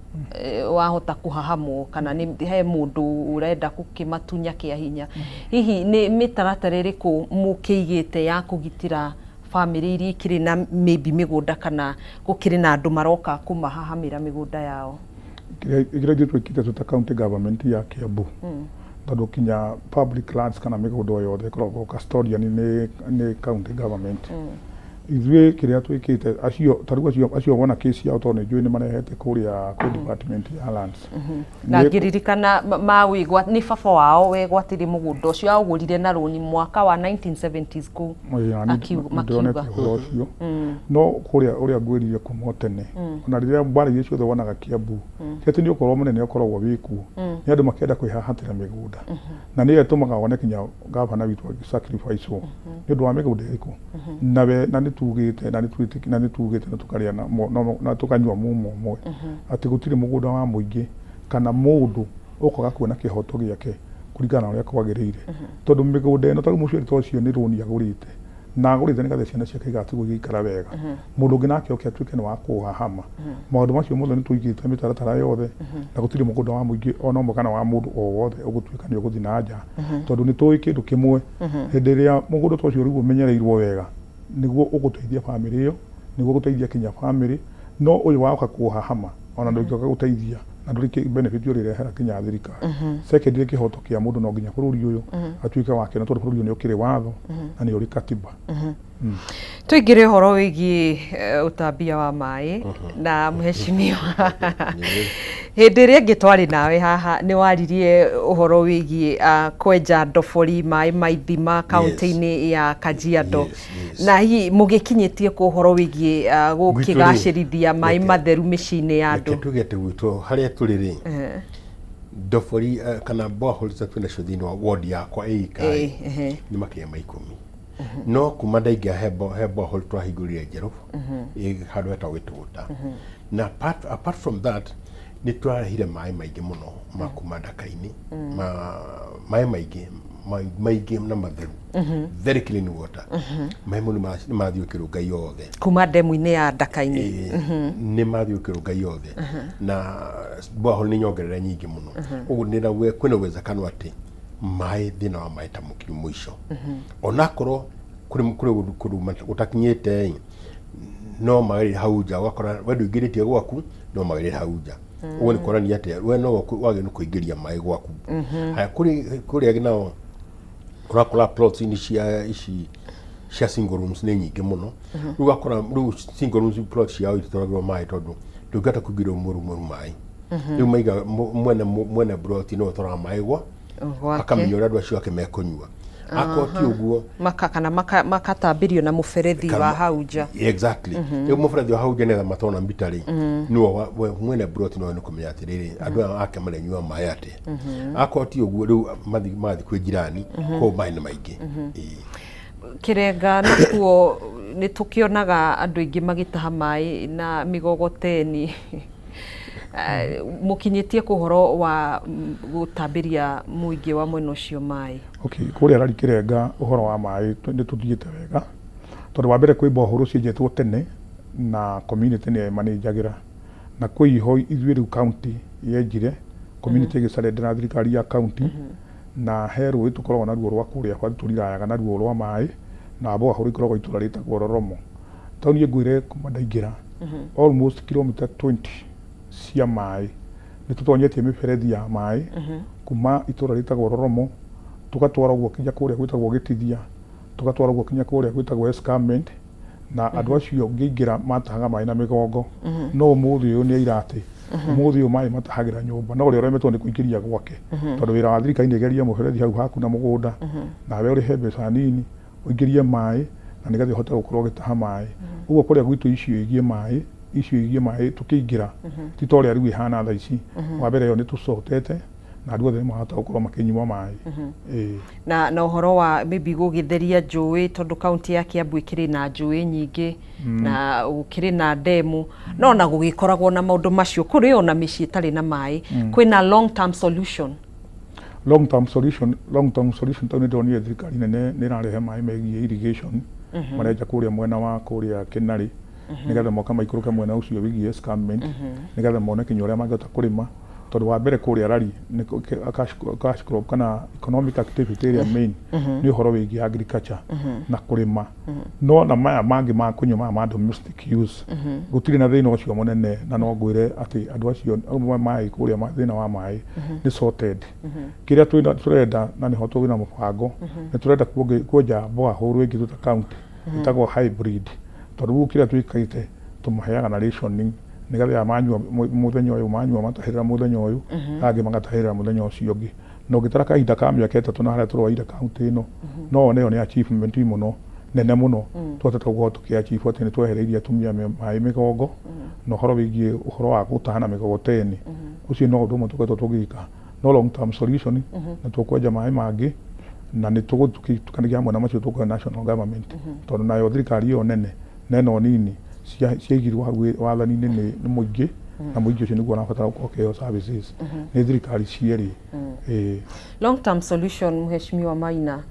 wahota kũhahamwo kana nĩ he mũndũ ũrenda gũkĩmatunya kĩa hinya. Hihi nĩ mĩtaratara ĩrĩkũ mũkĩigĩte ya kũgitĩra bamĩrĩ iria ikĩrĩ na maybe mĩgũnda, kana gũkĩrĩ na andũ maroka kũmahahamĩra mĩgũnda yao? Kĩrĩa ithuĩ twĩkĩte twĩ ta county government ya Kiambu, tondũ kinya public lands kana mĩgũnda o yothe ĩkoragwo custodian nĩ county government, ithuĩ kĩrĩa twĩkĩte, acio ta rĩu acio wona case yao, tondũ nĩ njũĩ nĩ marehete kũrĩa kwĩ department ya lands. Na ngĩririkana mawĩgwa nĩ baba wao wegwatĩire mũgũnda ũcio, aũgũrire na rũni mwaka wa 1970s kũu. Nĩndĩronete makiuga. Ũhoro ũcio no kũrĩa ũrĩa ngwĩrire kuma o tene, ona rĩrĩa mbara iria ciothe wonaga Kiambu, ti atĩ nĩ ũkorwo mũnene ũkoragwo wĩkuo, nĩ andũ makĩenda kwĩhahatĩra mĩgũnda, na nĩyo ĩtũmaga wone kinya gavana witũ agĩ-sacrifice nĩ ũndũ wa mĩgũnda ĩrĩkũ. Na we na nĩ tugĩte na nĩ twĩtĩki na nĩ tugĩte na tũkarĩa na tũkanyua mumo ũmwe atĩ gũtirĩ mũgũnda wa mũingĩ kana mũndũ ũkaga kuona kĩhoto gĩake kũringana na ũrĩa kwagĩrĩire, tondũ mĩgũnda ĩno, ta rĩu mũciari ta ũcio nĩ rũni agũrĩte, na agũrĩte nĩgetha ciana ciake igatigwo igĩikara wega. Mũndũ ũngĩ nake oke atuĩke nĩ wa kũhahama maũndũ macio mothe. Nĩ tũigĩte mĩtaratara yothe, na gũtirĩ mũgũnda wa mũingĩ ona ũmwe kana wa mũndũ o wothe ũgũtuĩka nĩ ũgũthiĩ na nja, tondũ nĩ tũĩ kĩndũ kĩmwe, hĩndĩ ĩrĩa mũgũnda ta ũcio rĩu ũmenyereirwo wega, nĩguo ũgũteithia bamĩrĩ ĩyo, nĩguo ũgũteithia kinya bamĩrĩ. No ũyũ waoka kũhahama, ona ndũngĩoka gũteithia na ndũrĩ benefit ũrĩrehera kinya thirikari. Secondly, kĩhoto kĩa mũndũ no nginya bũrũri ũyũ atuĩke wake, na tondũ bũrũri ũyũ nĩ ũkĩrĩ watho na nĩ ũrĩ katiba. Tũingĩre ũhoro wĩgiĩ ũtambia wa maĩ. Na mheshimiwa, hĩndĩ ĩrĩa ĩngĩ twarĩ nawe haha nĩ waririe ũhoro wĩgiĩ kwenja ndobori maĩ ma ithima kaunti-inĩ ya Kajiado. Yes. Na hihi mũgĩkinyĩtie kũ ũhoro wĩgiĩ gũkĩgacĩrithia maĩ matheru mĩciĩ-inĩ ya Reke andũ? Tuge atĩ gwitũ harĩa tũrĩ rĩ, ndobori kana boreholes twĩ nacio thĩinĩ wa ward yakwa ĩika nĩ makĩria ma 10. No kuma ndaingĩra, he borehole twahingũrire njerũ ĩ handũ hetagwo Gĩtũgũta. Na apart from that, nĩ twarehire maĩ maingĩ mũno ma kuma ndaka-inĩ, maĩ maingĩ maingĩ na matheru, very clean water. Maĩ mau nĩ mathiĩ kĩrũnga yothe. Kuma ndemu-inĩ ya ndaka-inĩ? Ĩĩ, nĩ mathiĩ kĩrũnga yothe, na borehole nĩ nyongerere nyingĩ mũno. Ũguo nĩ kwĩna uwezekano atĩ maĩ, thĩna wa maĩ ta mũkinyu mũico, onakorwo kũrĩ kũndũ gũtakinyĩte ĩ, no magereire hau nja, ũgakora we ndũingĩrĩtie gwaku no magereire hau nja. Ũguo nĩ kuonania atĩ we no wagĩrĩirwo nĩ kũingĩria maĩ gwaku. Haya, kũrĩ angĩ nao ũrakora plots-inĩ cia ici cia single rooms nĩ nyingĩ mũno. Rĩu ũgakora rĩu single rooms plot ciao ititwaragĩrwo maĩ, tondũ ndũngĩhota kũingĩria mũru maĩ. Rĩu maiga mwene plot no ũtwaraga maĩ gwa Gwake. Akamenya ũrĩa andũ acio ake mekũnyua. Akorwo ti ũguo, Maka kana makatambĩrio na mũberethi wa hau nja. Exactly. Rĩu mũberethi wa hau nja nĩgetha matona mita rĩ, nĩwe mwene plot no nĩ kũmenya atĩrĩrĩ, andũ aya ake marĩnyua maĩ atĩa. Akorwo ti ũguo, rĩu magathiĩ kwĩ jirani kũu, maĩ nĩ maingĩ. Ĩĩ. Kĩrenga nakuo nĩ tũkĩonaga andũ aingĩ magĩtaha maĩ na mĩgogoteni. Mũkinyĩtie kũ ũhoro wa gũtambĩria mũingĩ wa mwena ũcio maĩ? Okay, kũrĩa Rari Kĩrenga ũhoro wa maĩ nĩ tũthiĩte wega, tondũ wa mbere kwĩ borehole cienjetwo tene na community nĩyo ĩmanĩnjagĩra, na kwĩ iho ithuĩ rĩu county yenjire, community ĩgĩcarendera na thirikari ya county. Na he rũĩ tũkoragwo naruo rwa kũrĩa kwa tũrirayaga naruo rwa maĩ, na borehole ikoragwo itũra rĩtagwo Roromo. Tondũ niĩ ngwĩre kuma ndaingĩra, almost kilomita 20 cia maĩ nĩ tũtonyetie mĩberethi ya maĩ kuma itũra rĩtagwo Roromo, tũgatwara ũguo kinya kũrĩa gwĩtagwo Gĩtithia, tũgatwara ũguo kinya kũrĩa gwĩtagwo Escarpment. Na andũ acio ngĩingĩra matahaga maĩ na mĩgongo, no ũmũthĩ ũyũ nĩ aira atĩ ũmũthĩ ũyũ maĩ matahagĩra nyũmba, no ũrĩa ũremetwo nĩ kũingĩria gwake, tondũ wĩra wa thirikari nĩ ĩgerie mũberethi hau haku na mũgũnda, nawe ũrĩhe mbeca nini ũingĩrie maĩ na nĩgetha ũhote gũkorwo ũgĩtaha maĩ. Ũguo kũrĩa gwitũ icio igiĩ maĩ, icio igiĩ maĩ tũkĩingĩra ti ta ũrĩa rĩu ĩhana thaa ici. Wa mbere ĩyo nĩ tũcotete na andũ othe nĩ marahota gũkorwo makĩnyua maĩ. Ĩĩ. Na ũhoro wa maybe gũgĩtheria njũĩ, tondũ kaunti ya Kiambu ĩkĩrĩ na njũĩ nyingĩ na gũkĩrĩ na ndemu, no na gũgĩkoragwo na maũndũ macio, kũrĩ ona mĩciĩ ĩtarĩ na maĩ, kwĩna long term solution? Long term solution, long term solution, tondũ nĩ ndĩronire thirikari nene nĩ ĩrarehe maĩ megiĩ irrigation, marenja kũrĩa mwena wa kũrĩa Kĩnarĩ, nĩgetha moka maikũrũke mwena ũcio wĩgiĩ escarpment, nĩgetha mone kinya ũrĩa mangĩhota kũrĩma, tondũ wa mbere kũrĩa rari nĩ cash crop kana economic activity ĩrĩa main nĩ ũhoro wĩgiĩ agriculture na kũrĩma. No na maya mangĩ ma kũnyua, maya ma domestic use, gũtirĩ na thĩna ũcio mũnene. Na no ngwĩre atĩ andũ acio maĩ kũrĩa thĩna wa maĩ nĩ sorted. Kĩrĩa tũrenda, na nĩho twĩna mũbango, nĩ tũrenda kwenja borehole ĩngĩ twĩta county ĩtagwo hybrid, tondũ rĩu kĩrĩa twĩkĩte tũmaheaga na rationing, nĩgetha aya manyua mũthenya ũyũ, manyua matahĩrĩra mũthenya ũyũ, angĩ magatahĩrĩra mũthenya ũcio ũngĩ. Na ũngĩtara kahinda ka mĩaka 3 na harĩa tũroeire kaunti ĩno, no wone ĩyo nĩ achievement mũno nene mũno twahotete gũkorwo tũkĩ-achieve, atĩ nĩ twehereirie atumia maĩ mĩgongo. Na ũhoro wĩgiĩ ũhoro wa gũtaha na mĩgogoteni, ũcio no ũndũ ũmwe tũkoretwo tũgĩka. No long term solution nĩ tũkwenja maĩ mangĩ, na nĩ tũgũtukanagia hamwe na macio tũkũhe national government, tondũ nayo thirikari ĩyo nene na ĩno nini ciaigirwo hau wathani-inĩ nĩ mũingĩ, na mũingĩ ũcio nĩguo ũrabatara gũkorwo ũkĩheo services nĩ thirikari cierĩ. Ĩĩ. Long term solution, Mheshimiwa Maina,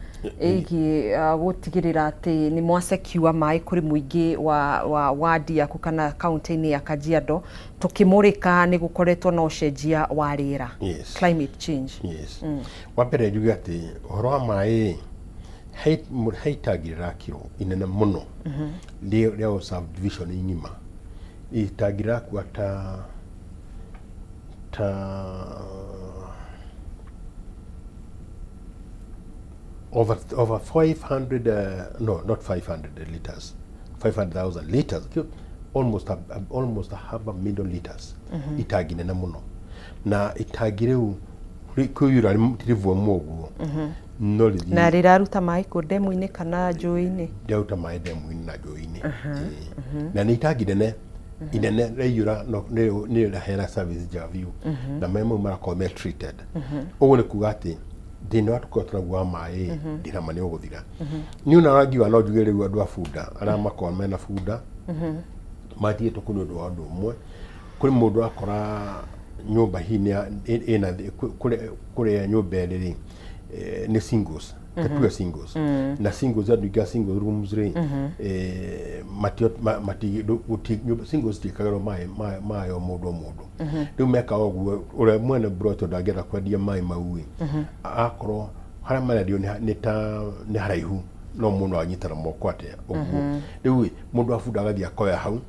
ĩgiĩ gũtigĩrĩra atĩ nĩ mwasecure maĩ kũrĩ mũingĩ wa wadi yaku kana kaunti-inĩ ya Kajiado, tũkĩmũrĩka nĩ gũkoretwo na ũcenjia wa rĩera, climate change. Yes. Wa mbere njuge atĩ ũhoro wa maĩ, he itangi rĩrakirwo inene mũno rĩa subdivision ng'ima, itangi rĩrakua ta over 500, no, not 500 liters, 500,000 liters, almost a half a million liters, itangi nene mũno. Na itangi rĩu kũiyũra tirĩvuamu ũguo no rĩthiĩ. Na rĩraruta maĩ kũ, ndemu-inĩ kana njũĩ-inĩ? Rĩraruta maĩ ndemu-inĩ na njũĩ-inĩ. Ĩĩ. Na nĩ itangi nene inene rĩaiyũra, no nĩ rĩraheana service njega biũ, na maĩ mau marakorwo me treated. Ũguo nĩ kuga atĩ thĩna ũrĩa tũkoragwo naguo wa maĩ ndĩrama nĩ ũgũthira. Niĩ ona rangiwa no njuge rĩu andũ a bunda arĩa makoragwo mena bunda matigĩtwo kũ nĩ ũndũ wa ũndũ ũmwe. Kũrĩ mũndũ akora nyũmba hihi ĩna kũrĩa nyũmba ĩrĩ rĩ, nĩ singles, tuge singles, na singles, andũ aingĩ a single rooms rĩ, nyũmba singles citiĩkagĩrwo maĩ o mũndũ o mũndũ. Rĩu meka ũguo, ũrĩa mwene plot ndangĩenda kwendia maĩ mau ĩ, akorwo harĩa marendio nĩ ta nĩ haraihu, no mũndũ anyitana moko atĩa ũguo. Rĩu ĩ, mũndũ wa bunda agathiĩ akoya hau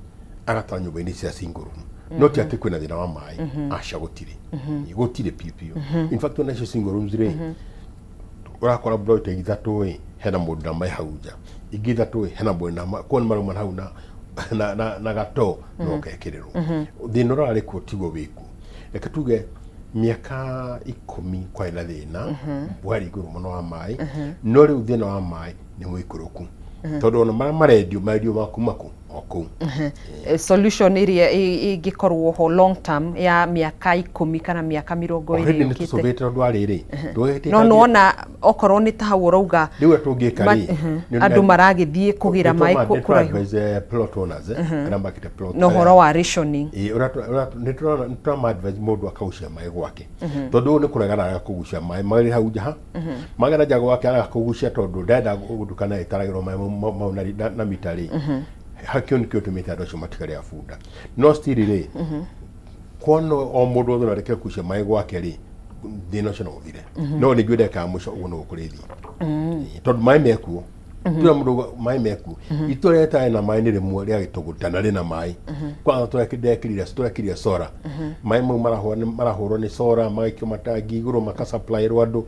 agatwara nyũmba-inĩ cia single room. No ti atĩ kwĩna thĩna wa maĩ, aca, gũtirĩ, gũtirĩ piũ piũ. In fact, ona icio single rooms rĩ, ũrakora plot ithatũ ĩ hena mũndũ na maĩ hau nja, ingĩ ithatũ ĩ hena mũndũ na maĩ, koguo nĩ marauma hau na gatoo no gekĩrĩrwo. Thĩna ũrĩa ũrarĩ kuo tiguo wĩkuo. Reke tuge mĩaka 10 kwarĩ na thĩna warĩ igũrũ mũno wa maĩ, no rĩu thĩna wa maĩ nĩ mũikũrũku, tondũ ona marĩa marendio marendio ma kuma kũ o kũu. Solution ĩrĩa ĩngĩkorwo ho long term ya mĩaka 10 kana mĩaka 20 Already nĩ yũkĩte. Tũcũbĩte tondũ wa rĩrĩ No nĩwona okorwo nĩ ta hau ũrauga Rĩu ũrĩa tũngĩka rĩ, andũ maragĩthiĩ kũgĩra maĩ kũraihu. Advise plot owners, arĩa makĩte plot Na ũhoro wa rationing. Ĩĩ, nĩ tũrama advise mũndũ akaucia maĩ gwake, tondũ ũyũ nĩ kũregana arega kũgucia maĩ marĩ hau nja, magera nja gwake arega kũgucia tondũ ndarenda gũtukana ĩtaragĩrwo maĩ mau na mita rĩ. Hakĩo nĩkĩo tũmĩte andũ acio matigare a bunda, no still rĩ, kuona o mũndũ wothe no areke kũgucia maĩ gwake rĩ, thĩna ũcio no ũthire. No nĩ njũĩ ndagĩka ya mũico ũguo no gũkũrĩthiĩ, tondũ maĩ mekuo. Tuna mũndũ maĩ mekuo. Itũra rĩtarĩ na maĩ nĩ rĩmwe rĩa Gĩtũgũta na rĩna maĩ. Kwanza tũrekĩrire solar, maĩ mau marahũrwo nĩ solar, magaikio matangi igũrũ, makasupplyĩrwo andũ.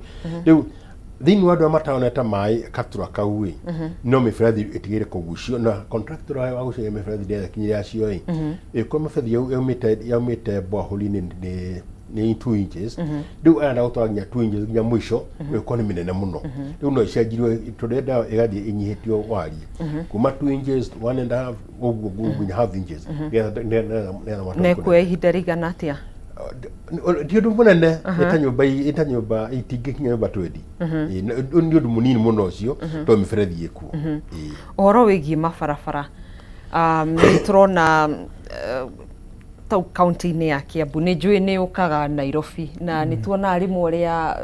Rĩu Thĩinĩ wa andũ arĩa mataonete maĩ gatura kau ĩ, no mĩberethi ĩtigĩre kũgucio na contractor wa gũcenjia mĩberethi ndĩakinyire acio ĩ, ĩkorwo mĩberethi yaumĩte borehole-inĩ nĩ 2 inches, rĩu arenda gũtwara nginya 2 inches nginya mũico, ĩkorwo nĩ mĩnene mũno. Rĩu no ĩcenjirio tondũ enda ĩgathiĩ ĩnyihĩtio wariĩ kuma 2 inches, 1 and a half, ũguo nginya half inches, nĩgetha Na ĩkuoya ihinda rĩigana atĩa? Ti ũndũ mũnene, nĩ ta nyũmba nĩ ta nyũmba itingĩkinya nyũmba 20. Ĩ, nĩ ũndũ mũnini mũno ũcio, tondũ mĩberethi ĩkuo. Ĩ. Ũhoro wĩgiĩ mabarabara, nĩ tũrona tau kaunti-inĩ ya Kiambu, nĩ njũĩ nĩ ũkaga Nairobi, na nĩ tuonaga rĩmwe ũrĩa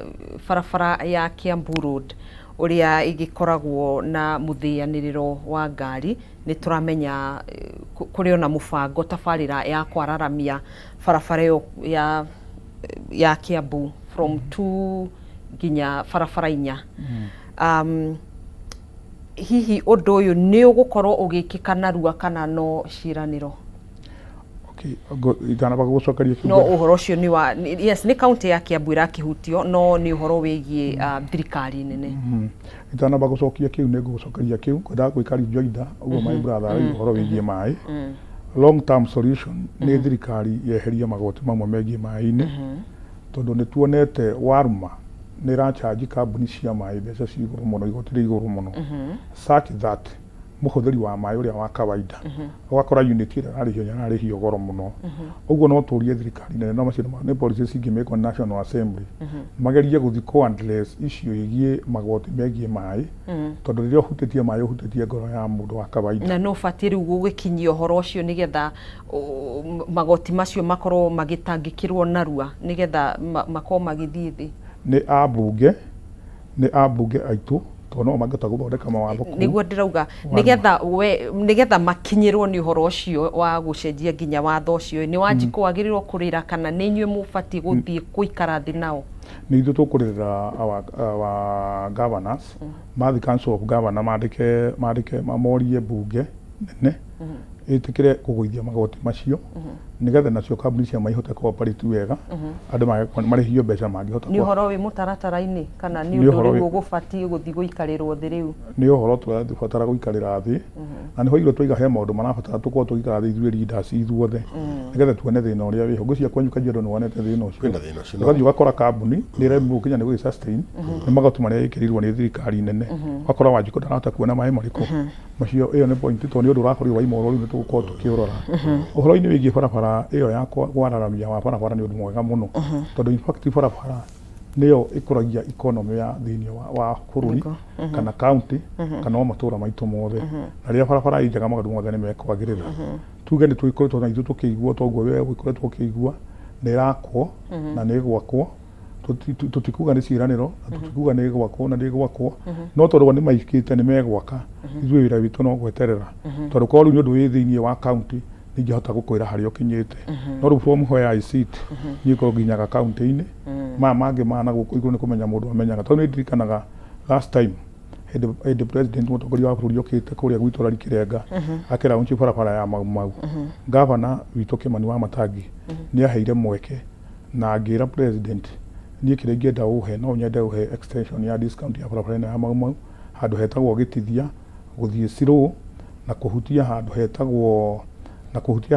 barabara ya Kiambu Road ũrĩa ĩgĩkoragwo na mũthĩanĩrĩro wa ngari. Nĩ tũramenya kũrĩ ona mũbango tabarĩra ya kwararamia barabara ĩyo ya Kiambu from 2 nginya barabara 4. Hihi ũndũ ũyũ nĩ ũgũkorwo ũgĩkĩka narua kana no ciĩranĩro? Okay, itanamba gũgũcokeria kĩu. No ũhoro ũcio nĩ wa yes, nĩ kaunti ya Kiambu ĩrakĩhutio, no nĩ ũhoro wĩgiĩ thirikari nene. Itanamba gũcokia kĩu, nĩ ngũgũcokeria kĩu ngwendaga gwĩka rejoinder ũguo my brother arauga ũhoro wĩgiĩ maĩ. Long term solution nĩ thirikari yeherie magoti mamwe megiĩ maĩ-inĩ, tondũ nĩ tuonete Warma nĩ ĩrachanji kambuni cia maĩ mbeca ci igũrũ mũno, igoti rĩ igũrũ mũno, such that mũhũthĩri wa maĩ ũrĩa wa kawaida ũgakora unit ĩrĩa ararĩhio nĩ ararĩhio goro mũno. Ũguo no tũrie thirikari nene, no macio nĩ policies cingĩmĩkwo nĩ National Assembly, magerie gũthiĩ kũ address issue ĩgiĩ magoti megiĩ maĩ, tondũ rĩrĩa ũhutĩtie maĩ ũhutĩtie ngoro ya mũndũ wa kawaida. Na no ũbatiĩ rĩu gũgĩkinyia ũhoro ũcio nĩgetha magoti macio makorwo magĩtangĩkĩrwo narua, nĩgetha makorwo magĩthiĩ thĩ? Nĩ ambunge aitũ, tondũ no mangĩhota gũthondeka mawatho kũu. Nĩguo ndĩrauga, nĩgetha we nĩgetha makinyĩrwo nĩ ũhoro ũcio wa gũcenjia nginya watho ũcio, nĩ Wanjikũ wagĩrĩirwo kũrĩra kana nĩ inyuĩ mũbatiĩ gũthiĩ gũikara thĩ nao? Nĩ ithuĩ tũkũrĩrĩra our governors, mathi Council of Governor, mandĩke mamorie mbunge nene ĩtĩkĩre kũgũithia magoti macio, nĩgetha nacio kambuni cia maĩ ihote cooperate wega, andũ marĩhio mbeca mangĩhota. Nĩ ũhoro wĩ mũtaratara-inĩ kana nĩ ũndũ rĩu ũgũbatiĩ gũthiĩ gũikarĩrwo thĩ rĩu? Nĩ ũhoro tũrabatara gũikarĩra thĩ, na nĩho ithuĩ twaiga he maũndũ marabatara tũkorwo tũgĩikara thĩ ithuĩ leaders ithuothe, nĩgetha tuone thĩna ũrĩa wĩho. Ngwĩciria kwanyu Kajiado nĩ wonete thĩna ũcio. Kwĩna thĩna ũcio. Ũgathiĩ ũgakora kambuni nĩ ĩremwo nginya nĩ gũgĩ sustain nĩ magoti marĩa ĩkĩrĩirwo nĩ thirikari nene, ũgakora Wanjikũ ndarahota kuona maĩ marĩkũ macio. Ĩyo nĩ point, tondũ nĩ ũndũ ũrakorirwo wa imoro, rĩu nĩ tũgũkorwo tũkĩũrora. Ũhoro-inĩ wĩgiĩ barabara ĩyo ya kwararamia wa barabara nĩ ũndũ mwega mũno, tondũ in fact barabara nĩyo ĩkũragia economy ya thĩinĩ wa bũrũri kana county kana o matũra maitũ mothe, na rĩrĩa barabara ĩ njega maũndũ mothe nĩ mekwagĩrĩra. Tuge nĩ tũgĩkoretwo na ithuĩ tũkĩigua toguo we ũgĩkoretwo ũkĩigua nĩ ĩrakwo na nĩ ĩgwakwo. Tũtikuga nĩ ciĩranĩro na tũtikuga nĩ ĩgwakwo na ndĩgwakwo, no tondũ nĩ maikĩte nĩ megwaka, ithuĩ wĩra witũ no gweterera, tondũ korwo rĩu nĩ ũndũ wĩ thĩinĩ wa county nĩ ingĩhota gũkwĩra harĩa ũkinyĩte, no rĩu from where I sit, niĩ ngorwo nginyaga county-inĩ, maya mangĩ ma na gũkũ igũrũ nĩ kũmenya mũndũ amenyaga, tondũ nĩ ndirikanaga last time hĩndĩ president, mũtongoria wa bũrũri, okĩte kũrĩa gwitũ Rari Kĩrenga akĩraunchi barabara ya Mau Mau, gavana witũ Kĩmani wa Matangi nĩ aheire mweke na ngĩra president, niĩ kĩrĩa ingĩenda ũhe, no nyende ũhe extension ya discount ya barabara ĩno ya Mau Mau handũ hetagwo Gĩtithia gũthiĩ Sirũ, na kũhutia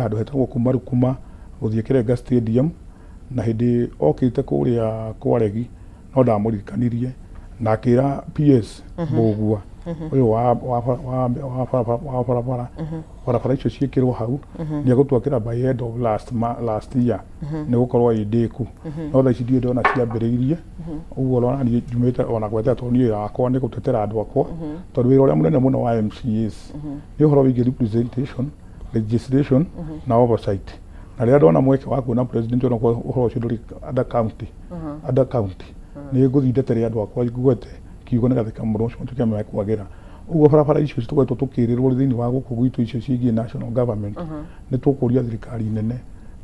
handũ hetagwo kuma Rukuma gũthiĩ Kĩrenga Stadium. Na hĩndĩ okĩte kũrĩa Kwaregi no ndamũririkanirie na akĩra PS Mbũgua ũyũ wa barabara icio ciĩkĩrwo hau, nĩ egũtwakĩra by end of last year nĩ gũkorwo ĩ ndĩku, no thaa ici ndirĩ ndona ciambĩrĩirie. Ũguo ũrona niĩ njumĩte ona gwetera, tondũ niĩ wĩra wakwa nĩ gũtetera andũ akwa, tondũ wĩra ũrĩa mũnene mũno wa MCAs nĩ ũhoro wĩgiĩ representation, legislation na oversight. Na rĩrĩa ndona mweke wa kuona president, ona ũhoro ũcio ndũrĩ under county, nĩ ngũthiĩ ndetere andũ akwa, ngwete kiugo nĩgetha kamũro ũcio matuĩke mekwagĩra. Ũguo barabara icio tũkoretwo tũkĩrĩrwo thĩinĩ wa gũkũ gwitũ, icio ciĩgiĩ national government, nĩ tũkũria thirikari nene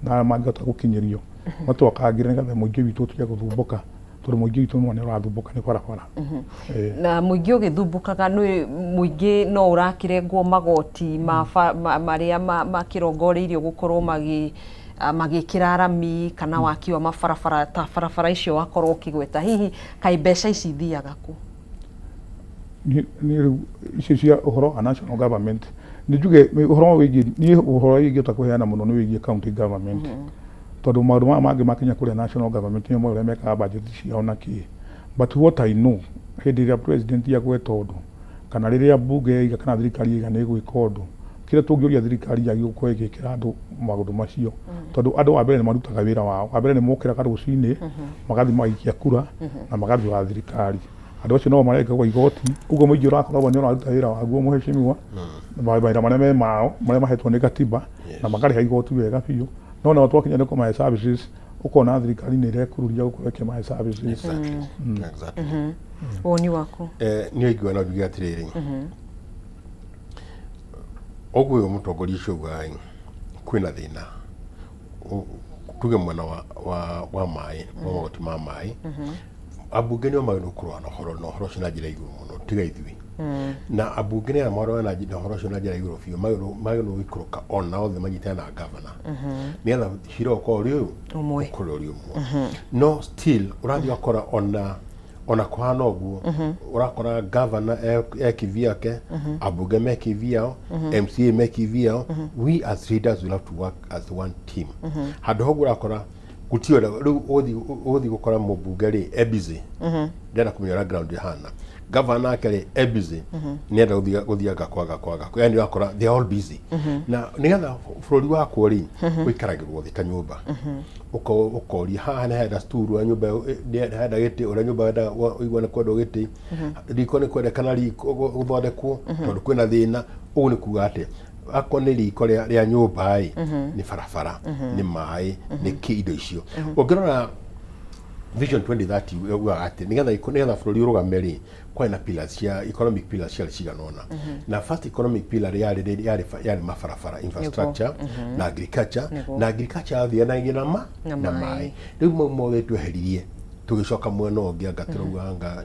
na mangĩhota gũkinyĩrio matwakangĩre, nĩgetha mũingĩ witũ ũtige gũthumbũka, tondũ mũingĩ witũ nĩwona nĩ ũrathumbũka nĩ barabara. Na mũingĩ ũgĩthumbũkaga, nĩ mũingĩ no ũrakĩrengwo magoti ma marĩa makĩrongoreirio gũkorwo magĩ Magĩkĩra rami kana waki wa mabarabara ta barabara icio wakorwo ũkĩgweta, hihi kaĩ mbeca ici ithiaga kũ? Niĩ rĩu icio cia ũhoro wa national government nĩ njuge ũhoro wĩgiĩ, niĩ ũhoro ingĩhota kũheana mũno nĩ wĩgiĩ county government, tondũ maũndũ maya mangĩ makinya kũrĩa national government nĩo moĩ ũrĩa mekaga budget ciao na kĩ. But what I know, hĩndĩ ĩrĩa president agweta ũndũ kana rĩrĩa mbunge yaiga kana thirikari yaiga nĩ ĩgwĩka ũndũ, kĩrĩa tũngĩũria thirikari yagĩrĩirwo gũkorwo ĩgĩkĩra andũ maũndũ macio, tondũ andũ wa mbere nĩ marutaga wĩra wao. Wa mbere nĩ mokĩraga rũcinĩ magathiĩ magaikia kura na magathura thirikari. Andũ acio no marengagwo igoti, ũguo mũingĩ ũrakoragwo nĩ ũraruta wĩra waguo mũheshimiwa, mawĩra marĩa me mao marĩa mahetwo nĩ gatiba, na makarĩha igoti wega biũ. No nao twakinya nĩ kũmahe services, ũkona thirikari nĩ ĩrekururia gũkorwo ĩkĩmahe services. Exactly. Woni waku? Niĩ ingiuga no njuge atĩrĩrĩ, ũguo ũyũ mũtongoria ũcio augaga ĩ, kwĩna thĩna tuge mwena wa maĩ, wa magoti ma maĩ, ambunge nĩo magĩrĩirwo kũrũa na ũhoro ũcio na njĩra ya igũrũ mũno, tiga ithuĩ. Na ambunge nĩ arĩa marũa na ũhoro ũcio na njĩra ya igũrũ biũ, magĩrĩirwo gũikũrũka ona othe manyitane na gavana nĩgetha cira ũkorwo ũrĩ ũyũ ũmwe, ũkorwo ũrĩ ũmwe. No still ũrathiĩ ũgakora ona kũhana ũguo, ũrakora gavana e kivyake, ambunge me kivyao, MCA me kivyao. We as leaders will have to work as one team. Handũ ha ũguo ũrakora gũtirĩ ũrĩa rĩu ũgũthiĩ gũkora mũmbunge rĩ e busy, ndenda kũmenya ũrĩa ground ĩhana. Gavana nake rĩ e busy, nĩenda gũthiĩ anga kwa anga kwa, yani ũrakora they are all busy. Na nĩgetha bũrũri wakwo rĩ, ũikaragĩrwo thĩ ta nyũmba, ũkoria haha nĩ henda stool, ũrĩa nyũmba nĩ henda gĩtĩ, ũrĩa nyũmba wendaga ũigua nĩ kwendwo gĩtĩ, riko nĩ kwendekana riko gũthondekwo tondũ kwĩna thĩna. Ũguo nĩ kuga atĩ akorwo nĩ riko rĩa nyũmba ĩ, nĩ barabara, nĩ maĩ, nĩ kĩ, indo icio. Ũngĩrora Vision 2030 yugaga atĩ nĩgetha bũrũri ũrũgame rĩ, kwarĩ na pillars cia economic pillars ciarĩ cigana ũna, na first economic pillar yarĩ mabarabara, infrastructure, na agriculture. Na agriculture yathianagia na na maĩ. Maĩ. Rĩu mau mothe tweheririe, tũgĩcoka mwena ũngĩ, anga tũrauga anga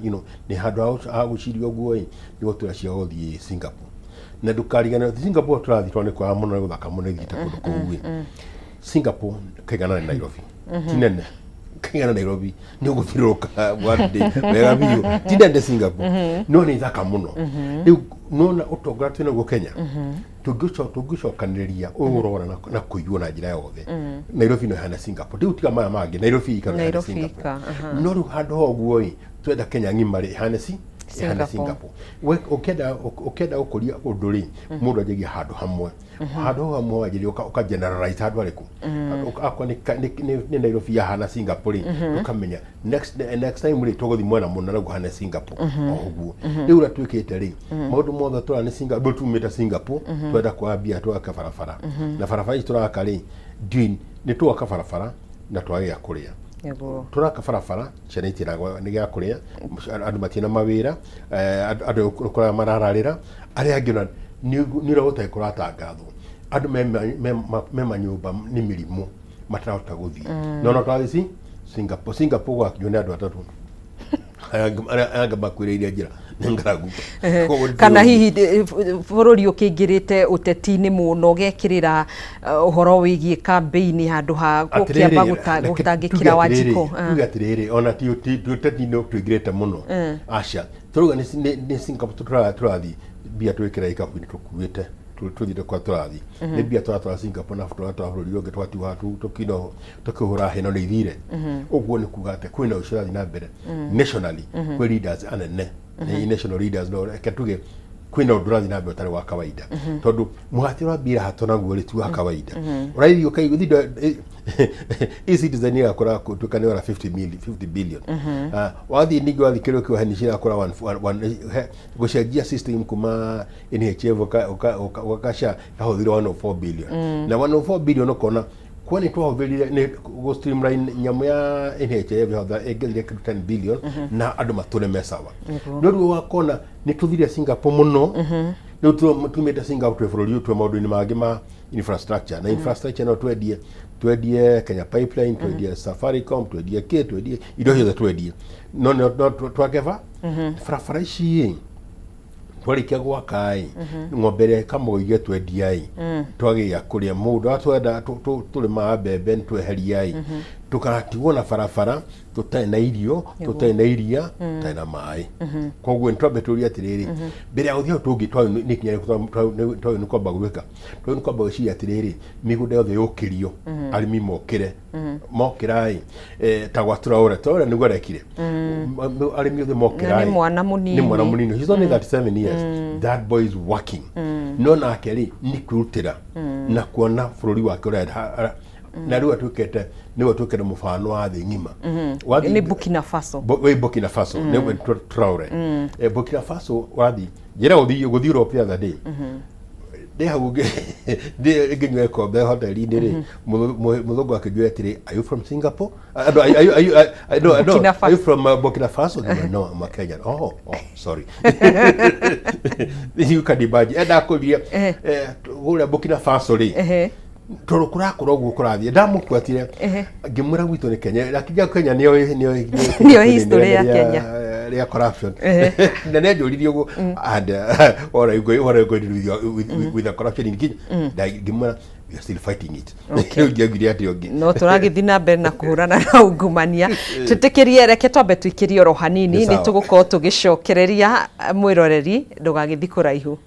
nĩ handũ ha gwĩciria ũguo ĩ, nĩ gũtwĩra cia gũthiĩ Singapore. Na ndũkariganĩrwo Singapore tũrathiĩ tondũ nĩ kwega mũno, nĩ gũthaka mũno, ĩthiĩte kũndũ kũu ĩ. Singapore kaigana na Nairobi, ti nene, kaigana Nairobi, nĩ ũgũthiũrũrũka one day wega biũ. Ti nene Singapore, no nĩ thaka mũno. Rĩu nona ũtongoria twĩ naguo Kenya, tũngĩcokanĩrĩria ũyũ ũrora na kũiywo na njĩra yothe, Nairobi no ĩhane Singapore. Rĩu tiga maya mangĩ, Nairobi ika no ĩhane Nairobi Singapore. ika, aha. No rĩu handũ ha ũguo ĩ, twenda Kenya ng'ima rĩ ĩhane Singapore. Singapore. We ũkĩenda gũkũria ũndũ rĩ, mũndũ anjagia handũ hamwe. Handũ hau hamwe wanjĩrĩria ũka generalize handũ harĩkũ. Akorwo nĩ Nairobi yahana Singapore rĩ, ũkamenya next time rĩ, tũgũthiĩ mwena mũna naguo hane Singapore o ũguo. Rĩu ũrĩa twĩkĩte rĩ, maũndũ mothe tũra nĩ Singapore, tumĩte Singapore, twenda kuoya mbia twake barabara, na barabara ici tũraka rĩ, ndiũĩ nĩ twaka barabara na twage gĩa kũrĩa. Tũraka barabara, ciana itiragwa nĩ gĩa kũrĩa, andũ matirĩ na mawĩra, andũ ũkoraga marararĩra arĩa angĩ. Ona nĩ ũrĩa gũtarĩ kũratangathwo, andũ me manyũmba nĩ mĩrimũ, matirahota gũthiĩ. No tũrathiĩ ci Singapore. Singapore gwakinywo nĩ andũ atatũ, arĩa angĩ makuĩrĩire njĩra nĩ ng'aragu. Koguo Kana hihi bũrũri ũkĩingĩrĩte ũteti-inĩ mũno, ũgekĩrĩra ũhoro wĩgiĩ kambĩini handũ ha gũkĩamba gũtangĩkĩra Wanjikũ. Tuge atĩrĩrĩ, ona ti ũteti nĩ tũingĩrĩte mũno, aca. Tũrauga nĩ Singapore tũrathiĩ, mbia twĩkĩra ikabu-inĩ tũkuĩte tũthiĩte kwa tũrathiĩ, nĩ mbia tũratwara Singapore na tũratwara bũrũri ũngĩ, tũgatigwo haha tũkino tũkĩhũra hĩ, no nĩ ithire. Ũguo nĩ kuga atĩ kwĩna ũcio ũrathiĩ na mbere nationally, kwĩ leaders anene, nĩ national leaders. No reke tuge kwĩna ũndũ ũrathiĩ na mbere ũtarĩ wa kawaida, tondũ mũhati ũrambira hato naguo rĩ ti wa kawaida. Ũraithio ũkaigua thinda e-Citizen ĩgakora gũtuĩka nĩ ora 50 million, 50 billion. Wathiĩ ningĩ wathiĩ kĩrĩa kĩohe nĩ cirakora gũcenjia system kuma NHIF ũka SHA yahũthĩrire 104 billion. Na 104 billion ũkona kwani twahũthĩrire nĩ gũ streamline nyamũ ya NHIF ĩngĩthire kĩndũ 10 billion na andũ matũre me sawa. No rĩu wakona nĩ tũthire Singapore mũno. Rĩu tumĩte Singapore, twĩ bũrũri ũyũ, twĩ maũndũ-inĩ mangĩ ma infrastructure, na infrastructure no twendie Kenya Pipeline, twendie Safaricom, twendie kĩ, twendie indo ciothe twendie, no twake ba barabara ici ĩ. Twarĩkia gwaka ĩ, ng'ombe ĩrĩa ĩkamagwo iria twendia ĩ, twagĩa kũrĩa mũgũnda twenda tũrĩmaga mbembe nĩtweheria ĩ, tũgatigwo na barabara tũtarĩ na irio, tũtarĩ na iria, tũtarĩ na maĩ. Koguo nĩ twambe tũrie atĩrĩrĩ, mbere ya gũthiĩ hau tũngĩ twagĩrĩirwo nĩ ikinya rĩrĩkũ twagĩrĩirwo nĩ kwamba gwĩka? Twagĩrĩirwo nĩ kwamba gwĩciria atĩrĩrĩ, mĩgũnda yothe yũkĩrio, arĩmi mokĩre. Mokĩra ĩ, ta gwa Traore, Traore nĩguo arekire. Arĩmi othe mokĩra Na nĩ ĩ, mwana mũnini. Nĩ mwana mũnini. He's only 37 years. That boy is working. No nake rĩ, nĩ kwĩrutĩra na kuona bũrũri wake ũrĩa na rĩu atuĩkĩte nĩwe atuĩkĩte mũbano wa thĩ ng'ima. Wathiĩ- Nĩ Burkina Faso. Wĩ Burkina Faso nĩwe Traore. Burkina Faso wathiĩ njĩra gũthiĩ gũthiĩ Europe the other day, ndĩ hau ngĩnyua gĩkombe hoteli-inĩ rĩ, mũthũngũ akĩnjũria atĩrĩ, "Are you from Singapore?" No, are you, no, no, Burkina are you from Burkina Faso?" Ngiuga, "No, I'm a Kenyan." Oh, sorry." You can imagine endakũria kũrĩa Burkina Faso rĩ, tondũ kũrakũra ũguo kũrathiĩ, ndamũbuatire ngĩmwĩra gwitũ nĩ Kenya, akĩnjĩra Kenya nĩyo nĩyo Nĩyo history ya Kenya. Rĩa corruption na nĩ anjũririe ũguo, and what are you going what are you going to do with the corruption in Kenya? Na ngĩmwĩra we are still fighting it. Rĩu ngĩaugire atĩ ũngĩ No tũragĩthiĩ na mbere na kũhũrana na ungumania. Tũtĩkĩrie, reke twambe tũikĩrie oro hanini. Nĩ Nĩ sawa. Tũgũkorwo tũgĩcokereria mwĩroreri, ndũgagĩthiĩ kũraihu.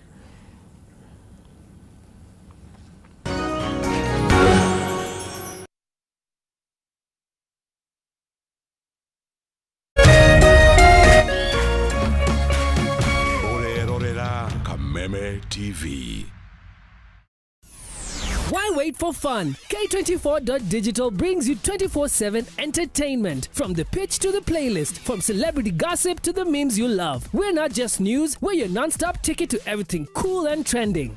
Ũrerorera Kameme TV. Why wait for fun? K24.digital brings you 24/7 entertainment. From the pitch to the playlist, from celebrity gossip to the memes you love. We're not just news, we're your non stop ticket to everything cool and trending.